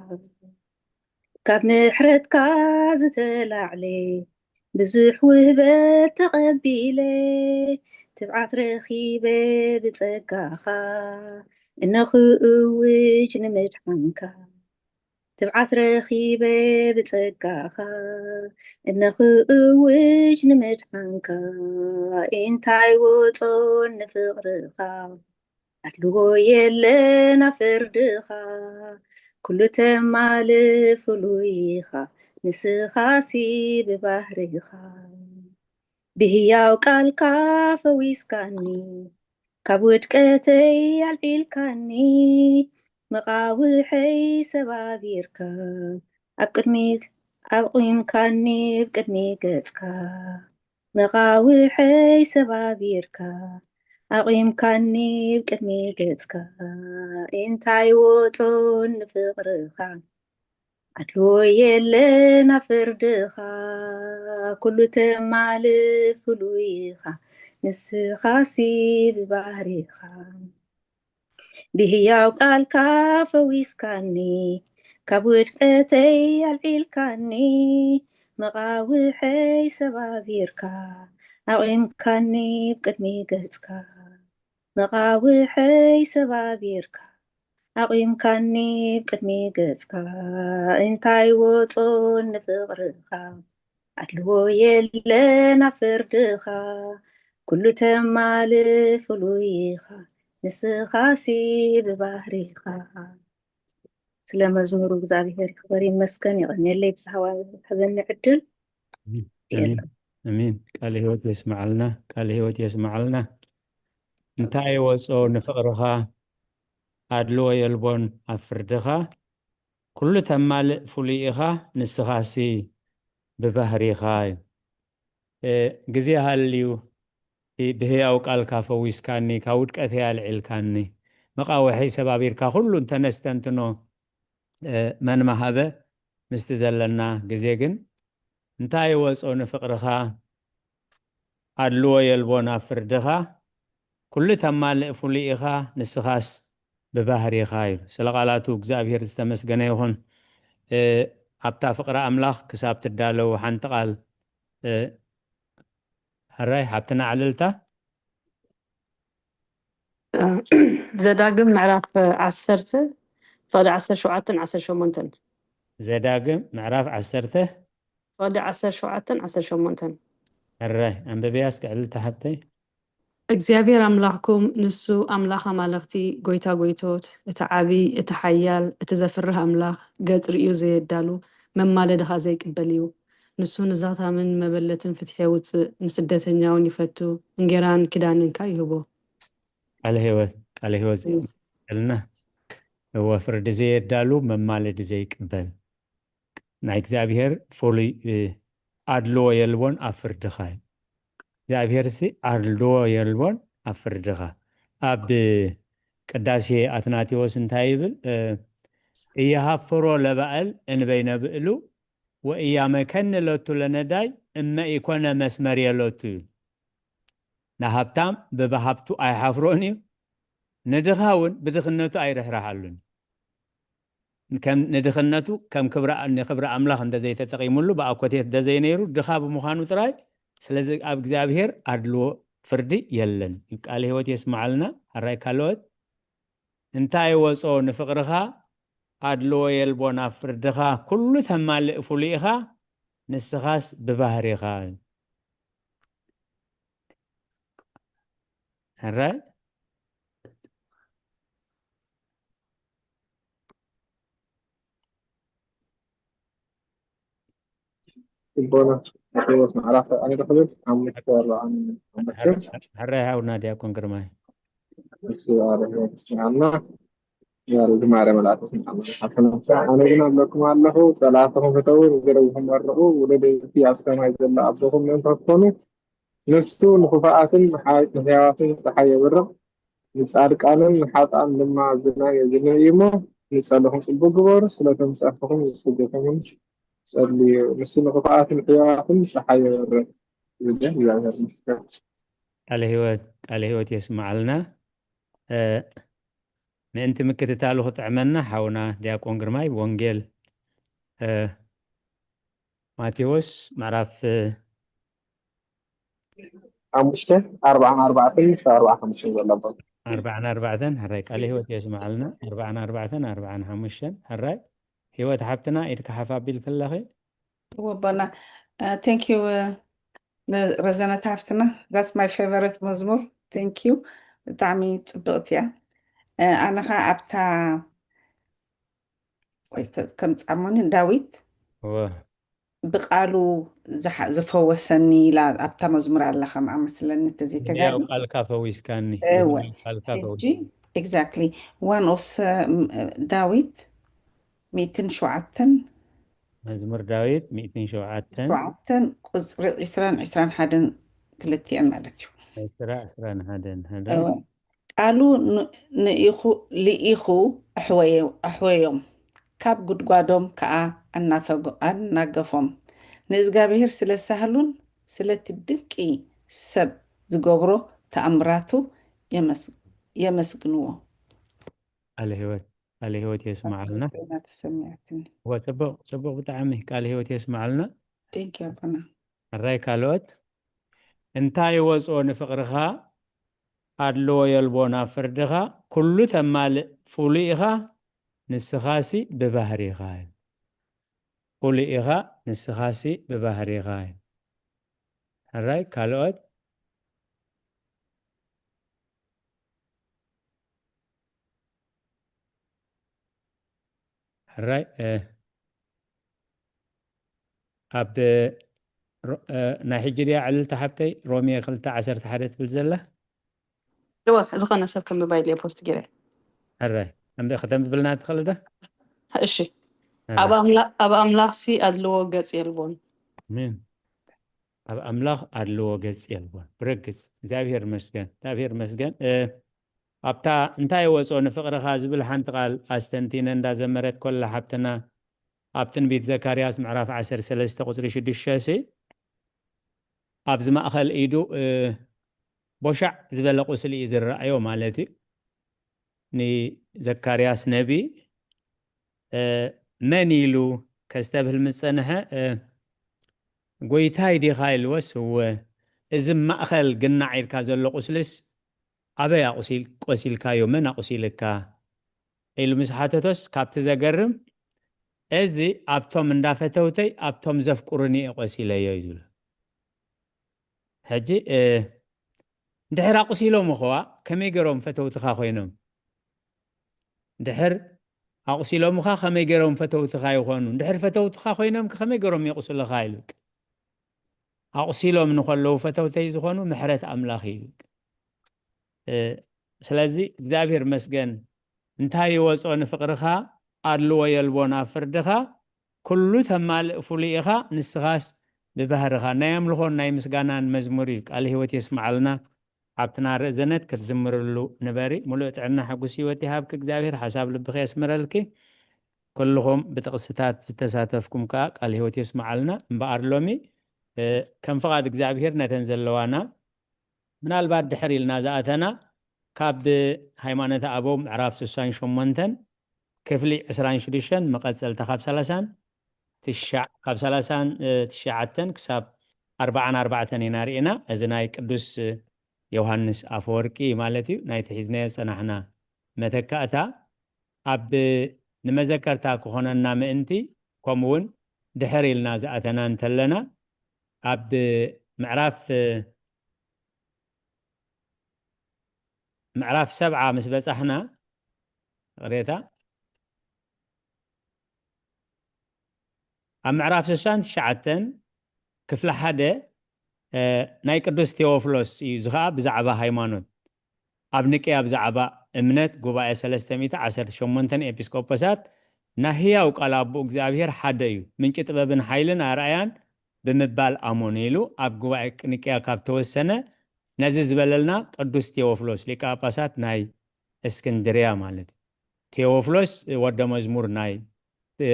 ካብ ምሕረትካ ዝተላዕለ፣ ብዙሕ ውህበት ተቐቢለ፣ ትብዓት ረኺበ ብጸጋኻ፣ እነኽእውጅ ንምድሓንካ። ትብዓት ረኺበ ብጸጋኻ፣ እነኽእውጅ ንምድሓንካ። እንታይ ወጾ ንፍቅርኻ፣ ኣድልዎ የለን ኣብ ፍርድኻ፣ ኩሉ ተማልእ ፍሉይ ኢኻ፣ ንስኻሲ ብባህሪኻ። ብህያው ቃልካ ፈዊስካኒ፣ ካብ ውድቀተይ ኣልዒልካኒ፣ መቓውሐይ ሰባቢርካ፣ ኣብ ቅድሚ፣ ኣቑምካኒ ብቅድሚ ገጽካ። መቓውሐይ ሰባቢርካ፣ ኣቑምካኒ ብቅድሚ ገጽካ። እንታይ ወጾ ንፍቅርኻ፣ ኣድልዎ የለን ኣብ ፍርድኻ፣ ኩሉ ተማልእ ፍሉይ ኢኻ፣ ንስኻሲ ብባህሪኻ። ብህያው ቃልካ ፈዊስካኒ፣ ካብ ውድቀተይ ኣልዒልካኒ፣ መቓውሐይ ሰባቢርካ፣ ኣቑምካኒ ብቅድሚ ገጽካ። መቓውሐይ ሰባቢርካ፣ ኣቑምካኒ ብቅድሚ ገጽካ። እንታይ ወጾ ንፍቅርኻ፣ ኣድልዎ የለን ኣብ ፍርድኻ፣ ኩሉ ተማልእ ፍሉይ ኢኻ፣ ንስኻሲ ብባህሪኻ። ስለ መዝሙሩ እግዚኣብሔር ይኽበር ይመስገን። የቐንየለይ ብዝሃበኒ ዕድል። ኣሜን። ኣሜን። ቃለ ህይወት የስምዓልና፣ ቃለ ህይወት የስምዓልና። እንታይ ወጾ ንፍቅርኻ፣ ኣድልዎ የልቦን ኣብ ፍርድኻ፣ ኩሉ ተማልእ ፍሉይ ኢኻ፣ ንስኻሲ ብባህሪኻ እዩ። እ፣ ግዜ ሃልዩ፣ እ፣ ብህያው ቃልካ ፈዊስካኒ፣ ካብ ውድቀተይ ኣልዒልካኒ፣ መቓውሐይ ሰባቢርካ፣ ኩሉ እንተነስተንትኖ፣ እ፣ መን መሃበ ምስቲ ዘለና ግዜ ግን፣ እንታይ ወጾ ንፍቅርኻ፣ ኣድልዎ የልቦን ኣብ ፍርድኻ፣ ኩሉ ተማልእ ፍሉይ ኢኻ፣ ንስኻስ ብባህሪኻ እዩ። ስለ ቃላቱ እግዚኣብሔር ዝተመስገነ ይኹን። እ፣ ኣብታ ፍቕሪ ኣምላኽ ክሳብ ትዳለዉ ሓንቲ ቃል፣ እ፣ ሕራይ ሓብትና ዕልልታ። ዘዳግም ምዕራፍ ዓሰርተ ፍቕዲ ዓሰርተ ሸውዓተን ዓሰርተ ሸሞንተን። ዘዳግም ምዕራፍ ዓሰርተ ፍቕዲ ዓሰርተ ሸውዓተን ዓሰርተ ሸሞንተን። ሕራይ ኣንብብያ እስኪ ዕልልታ ሓብተይ። እግዚኣብሔር ኣምላኽኩም ንሱ ኣምላኽ ኣማልኽቲ፣ ጎይታ ጎይቶት፣ እቲ ዓቢ፣ እቲ ሓያል፣ እቲ ዘፍርህ ኣምላኽ፣ ገጽ ርእዩ ዘየዳሉ፣ መማለድኻ ዘይቅበል እዩ። ንሱ ንዘኽታምን መበለትን ፍትሒ የውጽእ፣ ንስደተኛ እውን ይፈቱ፣ እንጌራን ኪዳንን ከኣ ይህቦ። ቃለ ህይወት፣ ቃለ ህይወት ምስ- ዘቀልና። እወ፣ ፍርዲ ዘየዳሉ፣ መማለዲ ዘይቅበል። ናይ እግዚኣብሔር ፍሉይ፣ እ፣ ኣድልዎ የልቦን ኣብ ፍርድኻ እዩ። እግዚኣብሔር ሲ ኣድልዎ የልቦን ኣብ ፍርድኻ። ኣብ ቅዳሴ ኣትናቴዎስ እንታይ ይብል? እ፣ "እየሃፍሮ ለባእል እንበይነ ብእሉ ወእያመከኒ ለቱ ለነዳይ እመ ኢኮነ መስመር የለቱ" እዩ። ንሃብታም ብብሃብቱ ኣይሓፍሮን እዩ፣ ንድኻ እውን ብድኽነቱ ኣይርሕርሓሉን። ከም ንድኽነቱ ከም ክብሪ፣ ንክብሪ ኣምላኽ እንተዘይተጠቒሙሉ ብኣኮቴት እንተዘይነይሩ ድኻ ብምዃኑ ጥራይ። ስለዚ ኣብ እግዚኣብሔር ኣድልዎ ፍርዲ የለን። ቃል ህይወት የስምዓልና። ሕራይ ካልኦት እንታይ ወጾ ንፍቕርኻ ኣድልዎ የልቦን ኣብ ፍርድኻ፣ ኩሉ ተማልእ ፍሉይ ኢኻ፣ ንስኻስ ብባህሪኻ። ሕራይ ልቦና ሕይወት መዕራፍ ኣነ ዶ ክብል ሓሙሽተ ኣርባዓን ሓሙሽተን። ሕራይ ሃውና ዲያቆን ግርማይ። እሱ ኣረ ሕይወት ስምዓልና። ያሬድ ማርያም መልኣከ ስምዓልና ሓፍትና። ኣነ ግን ኣብለኩም ኣለኹ፣ ጸላእትኹም ፍተዉ፣ ንገረብኹም መርቑ፣ ውለደቲ ኣብ ሰማይ ዘሎ ኣቦኹም ምእንቲ ክትኮኑ። ንሱ ንኽፉኣትን ንሓ-፣ ንሕያዋትን ጸሓይ የብርቕ፣ ንጻድቃንን ንሓጥኣን ድማ ዝናም የዝንብ እዩ እሞ፣ ንጸሎኹም ጽቡቕ ግበሩ፣ ስለቶም ዝጸርፍኹም ዝስደቶም እውን ጸልዩ። ንሱ ንኽፉኣትን ሕያዋትን ጸሓይ የብርቕ። ይብል። እግዚኣብሔር ይመስገን። ቃለ ህይወት፣ ቃለ ህይወት የስምዓልና። እ፣ ምእንቲ ምክትታሉ ክጥዕመና ሓውና ዲያቆን ግርማይ ወንጌል፣ እ፣ ማቴዎስ ምዕራፍ፣ እ፣ ሓሙሽተ ኣርባዓን ኣርባዕተን ምስ ኣርባዓ ሓሙሽተን ዘሎ ኣሎ። ኣርባዓን ኣርባዕተን፣ ሕራይ ቃለ ህይወት የስምዓልና። ኣርባዓን ኣርባዕተን፣ ኣርባዓን ሓሙሽተን፣ ሕራይ ህይወት ሓብትና ኢድካ ሓፍ ኣቢልኪ ኣለኺ። ወቦና፣ ቴንክ ዩ። ረዘነት ሃፍትና፣ that's my favorite መዝሙር። ቴንክ ዩ። ብጣዕሚ ጽብቕቲ እያ። እ፣ ኣነ ኸኣ ኣብታ፣ ወይ፣ ተ-፣ ከም ጻሞኒ ዳዊት እወ። ብቃሉ ዝሓ-፣ ዝፈወሰኒ ኢላ ኣብታ መዝሙር ኣላ፣ ከምኣ መስለኒ፣ እንተዘይተጋግየ። ቃልካ ፈዊስካኒ። እወ። ቃልካ ሕጂ፣ ፈዊስካኒ። ኤግዛክትሊ። ዋን ኦፍ ሰ-፣ ም-፣ ዳዊት ሚእትን ሸውዓተን፣ መዝሙር ዳዊት ሚእትን ሸውዓተን። ሸውዓተን ቁጽሪ ዕስራን ዕስራን ሓደን ክልቲኤን ማለት እዩ። ዕስራ፣ ዕስራን ሓደን፣ ሓደ። እወ። ቃሉ ን-፣ ንኢኹ፣ ልኢኹ ኣሕወየ-፣ ኣሕወዮም፣ ካብ ጉድጓዶም ከኣ ኣናፈጎ-፣ ኣናገፎም። ንእዝጋብሄር ስለ ሳህሉን ስለቲ ድንቂ ሰብ ዝገብሮ ተኣምራቱ የመስ-፣ የመስግንዎ። ቃለ ህይወት፣ ቃለ ህይወት የስምዓልና። ዜና ተሰሚዓትኒ። እወ፣ ጽቡቕ፣ ጽቡቕ ብጣዕሚ። ቃለ ህይወት የስምዓልና። ቴንክ ዩ ኣቦና። ሕራይ ካልኦት፣ እንታይ ወጾ ንፍቕርኻ ኣድልዎ የልቦን ኣብ ፍርድኻ፣ ኩሉ ተማልእ ፍሉይ ኢኻ፣ ንስኻሲ ብባህሪኻ እዩ። ፍሉይ ኢኻ፣ ንስኻሲ ብባህሪኻ እዩ። ሕራይ ካልኦት፣ ሕራይ፣ እ፣ ኣብ ሮ-፣ እ፣ ናይ ሕጂ ድያ ዕልልቲ ሓብተይ ሮሜ ክልተ ዓሰርተ ሓደ ትብል ዘላ? እወ፣ ዝኾነ ሰብ ከንብባ ኢለ ፖስት ገይረ። ሕራይ፣ ኣንበ-፣ ከተንብብልና ትኽእል ዶ? እሺ። ሕራይ። ኣብ ኣምላ-፣ ኣብ ኣምላኽሲ ኣድልዎ ገጽ የልቦን። ኣሜን። ኣብ ኣምላኽ ኣድልዎ ገጽ የልቦን። ብርግጽ፣ እግዚኣብሔር ይመስገን፣ እግዚኣብሔር ይመስገን። እ፣ ኣብታ እንታይ ወጾ ንፍቕርኻ ዝብል ሓንቲ ቃል ኣስተንቲነ እንዳዘመረት ኮላ ሓብትና፣ ኣብ ትንቢት ዘካርያስ ምዕራፍ ዓሰርተ ሰለስተ ቁጽሪ ሽዱሽተ ሲ፣ ኣብዚ ማእኸል ኢዱ፣ እ፣ ቦሻዕ ዝበለ ቁስሊ እዩ ዝረኣዮ ማለት እዩ። ንዘካርያስ ነቢ መን ኢሉ ከስተብህል ምስ ጸንሐ፣ ጎይታይ ዲኻ ኢልዎስ፣ እወ፣ እዚ ማእኸል ግናዕ ኢልካ ዘሎ ቁስልስ ኣበይ ኣቑሲል-፣ ቆሲልካዮ? መን ኣቑሲልካ? ኢሉ ምስ ሓተቶስ፣ ካብቲ ዘገርም፣ እዚ ኣብቶም እንዳፈተውተይ ኣብቶም ዘፍቅሩኒ እየ ቆሲለዮ እዩ ዝብል። ሕጂ እንድሕር ኣቑሲሎም ኸዋ ከመይ ገይሮም ፈተውትኻ ኮይኖም? እንድሕር ኣቑሲሎምኻ ከመይ ገይሮም ፈተውትኻ ይኾኑ? እንድሕር ፈተውትኻ ኮይኖም ከመይ ገይሮም የቑስልኻ? ይብል። ኣቑሲሎም ንኸለዉ ፈተውተይ ዝኾኑ ምሕረት ኣምላኽ እዩ። ስለዚ እግዚኣብሔር መስገን፣ እንታይ ይወጾ ንፍቕርኻ? ኣድልዎ የልቦን ኣብ ፍርድኻ፣ ኩሉ ተማልእ ፍሉይ ኢኻ። ንስኻስ ብባህርኻ ናይ ኣምልኾን ናይ ምስጋናን መዝሙር እዩ። ቃል ህይወት የስምዓልና። ሓብትና ርዕዘነት ክትዝምርሉ ንበሪ። ሙሉእ ጥዕና ሕጉስ ህይወት ይሃብኪ እግዚኣብሔር። ሓሳብ ልብኺ የስምረልኪ። ኩልኹም ብጥቕስታት ዝተሳተፍኩም ከኣ ቃል ህይወት የስምዓልና። እምበኣር ሎሚ ከም ፍቓድ እግዚኣብሔር ነተን ዘለዋና ምናልባት ድሕር ኢልና ዝኣተና ካብ ሃይማኖተ ኣበው ምዕራፍ ስሳን ሸሞንተን ክፍሊ ዕስራን ሽዱሽተን መቐጸልታ ካብ ሰላሳን ትሻዕ-፣ ካብ ሰላሳን ትሽዓተን ክሳብ ኣርባዓን ኣርባዕተን ኢና ርኢና። እዚ ናይ ቅዱስ ዮሃንስ ኣፈወርቂ ማለት እዩ። ናይቲ ሒዝናዮ ዝጸናሕና መተካእታ ኣብ ንመዘከርታ ክኾነና ምእንቲ፣ ከምኡ እውን ድሕር ኢልና ዝኣተና እንተለና፣ ኣብ ምዕራፍ፣ ምዕራፍ ሰብዓ ምስ በጻሕና፣ ይቕሬታ፣ ኣብ ምዕራፍ ስሳን ትሽዓተን ክፍሊ ሓደ፣ እ፣ ናይ ቅዱስ ቴዎፍሎስ እዩ። እዚ ኸኣ ብዛዕባ ሃይማኖት፣ ኣብ ንቅያ ብዛዕባ እምነት ጉባኤ ሰለስተ ሚእቲ ዓሰርተ ሸሞንተን ኤጲስቆጶሳት ናይ ህያው ቃል ኣቦ እግዚኣብሔር ሓደ እዩ፣ ምንጪ ጥበብን ሓይልን ኣርኣያን ብምባል ኣመኑ ኢሉ ኣብ ጉባኤ ንቅያ ካብ ተወሰነ፣ ነዚ ዝበለልና ቅዱስ ቴዎፍሎስ ሊቀ ጳጳሳት ናይ እስክንድርያ ማለት እዩ። ቴዎፍሎስ ወደ መዝሙር ናይ፣ እ፣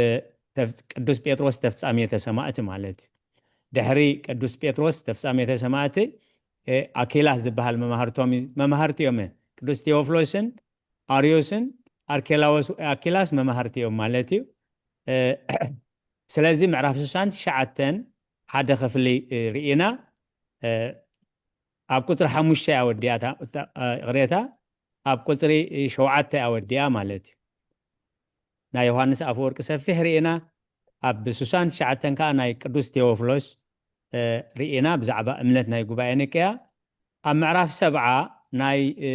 ተፍ-፣ ቅዱስ ጴጥሮስ ተፍጻሜተ ሰማእቲ ማለት እዩ። ድሕሪ ቅዱስ ጴጥሮስ ተፍጻሜተ ሰማእቲ፣ እ፣ ኣኪላስ ዝበሃል መማህርቶም እዩ፣ መማህርቲ እዮም። ቅዱስ ቴዎፍሎስን ኣርዮስን ኣርኬላዎስ፣ ኣኪላስ መማህርቲ እዮም ማለት እዩ። እ፣ ስለዚ ምዕራፍ ስሳን ትሽዓተን ሓደ ክፍሊ፣ እ፣ ርኢና፣ እ፣ ኣብ ቁጽሪ ሓሙሽተ ኣወዲኣ እታ፣ እታ፣ እ፣ ይቕሬታ፣ ኣብ ቁጽሪ ሸውዓተ ኣወዲኣ ማለት እዩ። ናይ ዮሃንስ ኣፈወርቂ ሰፊሕ ርኢና፣ ኣብ ስሳን ትሽዓተን ከኣ ናይ ቅዱስ ቴዎፍሎስ፣ እ፣ ርኢና ብዛዕባ እምነት ናይ ጉባኤ ንቅያ። ኣብ ምዕራፍ ሰብዓ ናይ፣ እ፣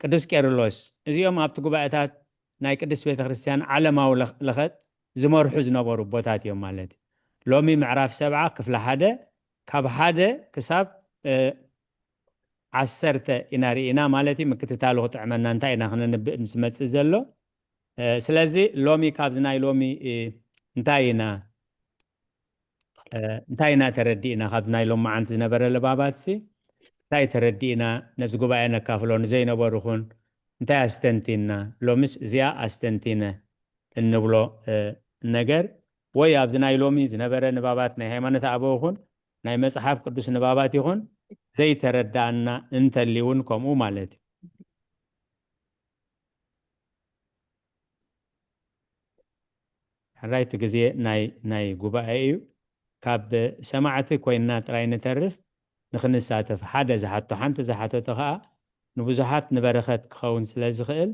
ቅዱስ ቄርሎስ፣ እዚኦም ኣብቲ ጉባኤታት ናይ ቅድስት ቤተ ክርስቲያን ዓለማዊ ለኽ-፣ ለኸት ዝመርሑ ዝነበሩ ኣቦታት እዮም ማለት እዩ። ሎሚ ምዕራፍ ሰብዓ ክፍሊ ሓደ ካብ ሓደ ክሳብ፣ እ፣ ዓሰርተ ኢና ርኢና ማለት እዩ። ምክትታሉ ክጥዕመና እንታይ ኢና ክነንብእ ዝመጽእ ዘሎ። እ፣ ስለዚ ሎሚ ካብዚ ናይ ሎሚ፣ እ፣ እንታይ ኢና፣ እ፣ እንታይ ኢና ተረዲእና ካብዚ ናይ ሎማዓንቲ ዝነበረ ልባባትሲ? እንታይ ተረዲእና ነዚ ጉባኤ ነካፍሎ? ንዘይነበሩኹን እንታይ ኣስተንቲንና? ሎምስ እዚኣ ኣስተንቲነ እንብሎ፣ እ፣ ነገር ወይ ኣብዚ ናይ ሎሚ ዝነበረ ንባባት ናይ ሃይማኖት ኣበው ይኹን ናይ መጽሓፍ ቅዱስ ንባባት ይኹን ዘይተረዳእና እንተልዩ እውን ከምኡ ማለት እዩ። ሕራይ እቲ ግዜ ናይ፣ ናይ ጉባኤ እዩ። ካብ ሰማዕቲ ኮይንና ጥራይ ንተርፍ፣ ንኽንሳተፍ ሓደ ዝሓቶ፣ ሓንቲ ዝሓተቶ ኸኣ ንብዙሓት ንበረኸት ክኸውን ስለ ዝኽእል፣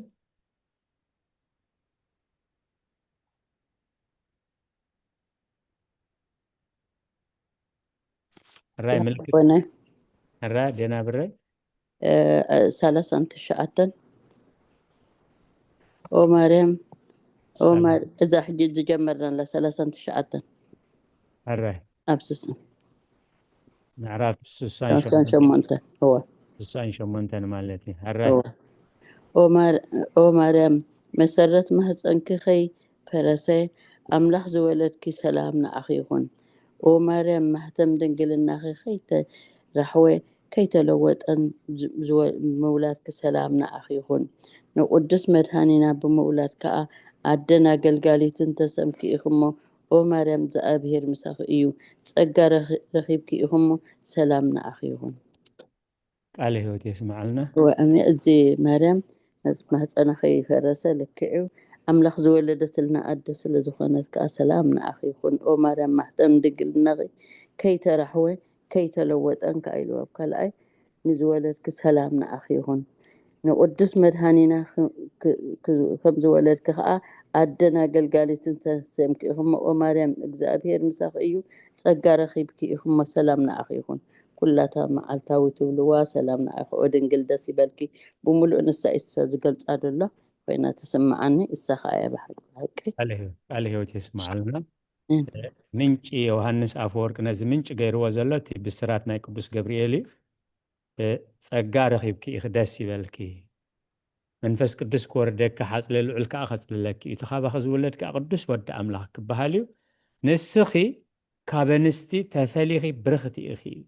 ሕራይ ምልክት፣ ኮነ። ሕራይ ዴና ብረይ። እ፣ እ፣ ሰላሳን ትሽዓተን። ኦ ማርያም፣ ኦ ሰላም። ማር-፣ እዛ ሕጂ ዝጀመርና ኣላ ሰላሳን ትሽዓተን። ሕራይ። ኣብ ስስ-፣ ምዕራፍ ስሳን ኣብ ሸሞንተ። ሸሞንተ፣ እወ። ስሳን ሸሞንተን ማለት እዩ። ሕራይ። እወ። ኦ ማር-፣ ኦ ማርያም፣ መሰረት ማህፀንኪ ከይፈረሰ፣ ኣምላኽ ዝወለድኪ ሰላም ንዓኺ ይኹን። ኦ ማርያም፣ ማህተም ድንግልናኺ ከይተራሕወ፣ ከይተለወጠን ዝ-፣ ዝወ-፣ ምውላድኪ ሰላም ንዓኺ ይኹን። ንቅዱስ መድኃኒና ብምውላድ ከኣ ኣደን ኣገልጋሊትን ተሰምኪ ኢኺ እሞ፣ ኦ ማርያም፣ እግዚኣብሔር ምሳኺ እዩ። ጸጋ ረኺ-፣ ረኺብኪ ኢኺ እሞ፣ ሰላም ንዓኺ ይኹን። ቃለ ህይወት የስምዓልና። ወኣሜ እዚ ማርያም፣ ማህፀና ከይፈረሰ ልክዕው ኣምላኽ ዝወለደትልና ኣደ ስለ ዝኾነት ከዓ ሰላም ንዓኺ ይኹን። ኦ ማርያም፣ ማሕፀን ድንግልናኺ ከይተራሕወ ከይተለወጠን ከዓ ኢሉ ኣብ ካልኣይ ንዝወለድኪ ሰላም ንዓኺ ይኹን። ንቅዱስ መድሃኒና ከም ዝወለድኪ ከዓ ኣደን ኣገልጋሊትን ተሰምኪ ኢኹሞ። ኦ ማርያም፣ እግዚኣብሔር ምሳኺ እዩ፣ ጸጋ ረኺብኪ ኢኹሞ። ሰላም ንዓኺ ይኹን። ኩላታ መዓልታዊ ትብልዋ ሰላም ንዓኺ ኦ ድንግል ደስ ይበልኪ። ብምሉእ ንሳ ኢሳ ዝገልጻ ደሎ ኮይና ትስምዓኒ። እሳ ኸኣ እያ ብሓቂ ብሓቂ። ቃለ ህይወት የስምዓልና። ምንጪ ዮሃንስ ኣፈወርቅ ነዚ ምንጪ ገይርዎ ዘሎ እቲ ብስራት ናይ ቅዱስ ገብርኤል እዩ። ጸጋ ረኺብኪ ኢኺ፣ ደስ ይበልኪ፣ መንፈስ ቅዱስ ክወርደኪ፣ ሓጽለ ልዑል ከኣ ከጽልለኪ እዩ፣ እቲ ካባኺ ዝውለድ ከኣ ቅዱስ ወዲ ኣምላኽ ክበሃል እዩ። ንስኺ ካብ ኣንስቲ ተፈሊኺ ብርኽቲ ኢኺ እዩ።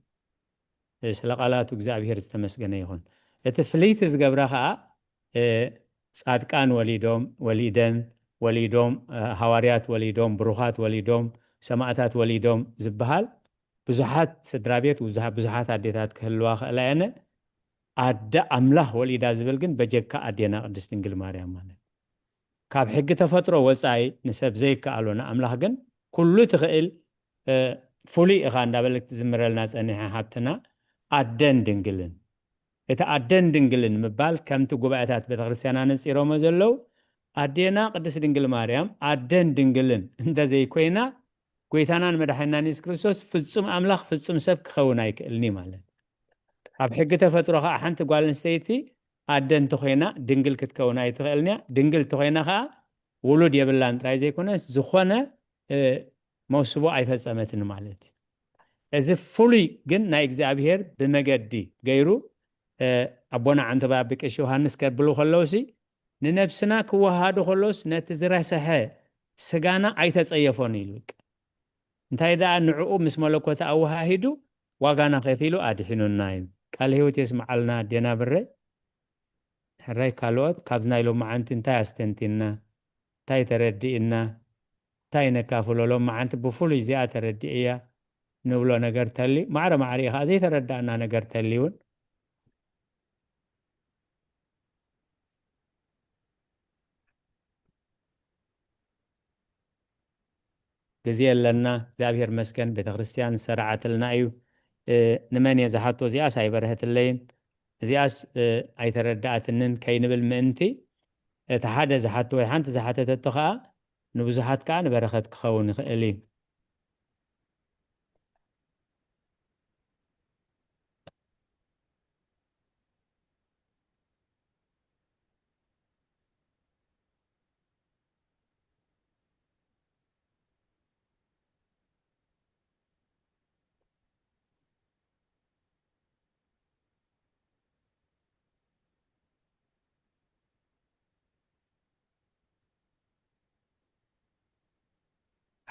ስለ ቃላቱ እግዚኣብሔር ዝተመስገነ ይኹን። እቲ ፍልይቲ ዝገብራ ከኣ ጻድቃን ወሊዶም ወሊደን ወሊዶም ሃዋርያት ወሊዶም ብሩኻት ወሊዶም ሰማእታት ወሊዶም ዝበሃል ብዙሓት ስድራ ቤት ብዙሓት ኣዴታት ክህልዋ ክእላ የነ ኣደ ኣምላኽ ወሊዳ ዝብል ግን በጀካ ኣዴና ቅድስት ድንግል ማርያም ማለት ካብ ሕጊ ተፈጥሮ ወፃኢ ንሰብ ዘይከኣሎ ንኣምላኽ ግን ኩሉ ትኽእል ፍሉይ ኢኻ እንዳበለት ትዝምረልና ፀኒሐ ሓብትና ኣደን ድንግልን እቲ ኣደን ድንግልን ምባል ከምቲ ጉባኤታት ቤተክርስትያና ነፂሮሞ ዘለዉ ኣዴና ቅድስት ድንግል ማርያም ኣደን ድንግልን እንተዘይኮይና ጎይታናን መድሓኒናን የሱስ ክርስቶስ ፍጹም ኣምላኽ ፍጹም ሰብ ክኸውን ኣይክእልን እዩ ማለት ኣብ ሕጊ ተፈጥሮ ከዓ ሓንቲ ጓል ኣንስተይቲ ኣደ እንተኮይና ድንግል ክትከውን ኣይትኽእልን እያ ድንግል እንተኮይና ከዓ ውሉድ የብላን ጥራይ ዘይኮነስ ዝኾነ መውስቦ ኣይፈጸመትን ማለት እዩ እዚ ፍሉይ ግን ናይ እግዚኣብሔር ብመገዲ ገይሩ ኣቦና ዓንተባ ብቀሽ ዮሃንስ ከብሉ ከለውሲ ንነብስና ክወሃዱ ከሎስ ነቲ ዝረሰሐ ስጋና ኣይተጸየፎን ኢሉ እንታይ ደኣ ንዕኡ ምስ መለኮት ኣወሃሂዱ ዋጋና ከፊሉ ኣድሒኑና እዩ ቃል ህይወት የስምዓልና ኣዴና ብረ ሕራይ ካልኦት ካብዚ ናይ ሎማዓንቲ እንታይ ኣስተንቲና እንታይ ተረዲእና እንታይ ነካፍሎ ሎማዓንቲ ብፍሉይ እዚኣ ተረዲእያ ንብሎ ነገር ተልዩ ማዕረ ማዕረ ከዓ ዘይተረዳእና ነገር ተልዩ እውን ግዜ ኣለና እግዚኣብሔር መስገን ቤተክርስትያን ዝሰራዓትልና እዩ ንመን እየ ዝሓቶ እዚኣስ ኣይበረሀትለይን እዚኣስ ኣይተረዳኣትንን ከይንብል ምእንቲ እቲ ሓደ ዝሓቶ ወይ ሓንቲ ዝሓተተቶ ከዓ ንብዙሓት ከዓ ንበረኸት ክኸውን ይኽእል እዩ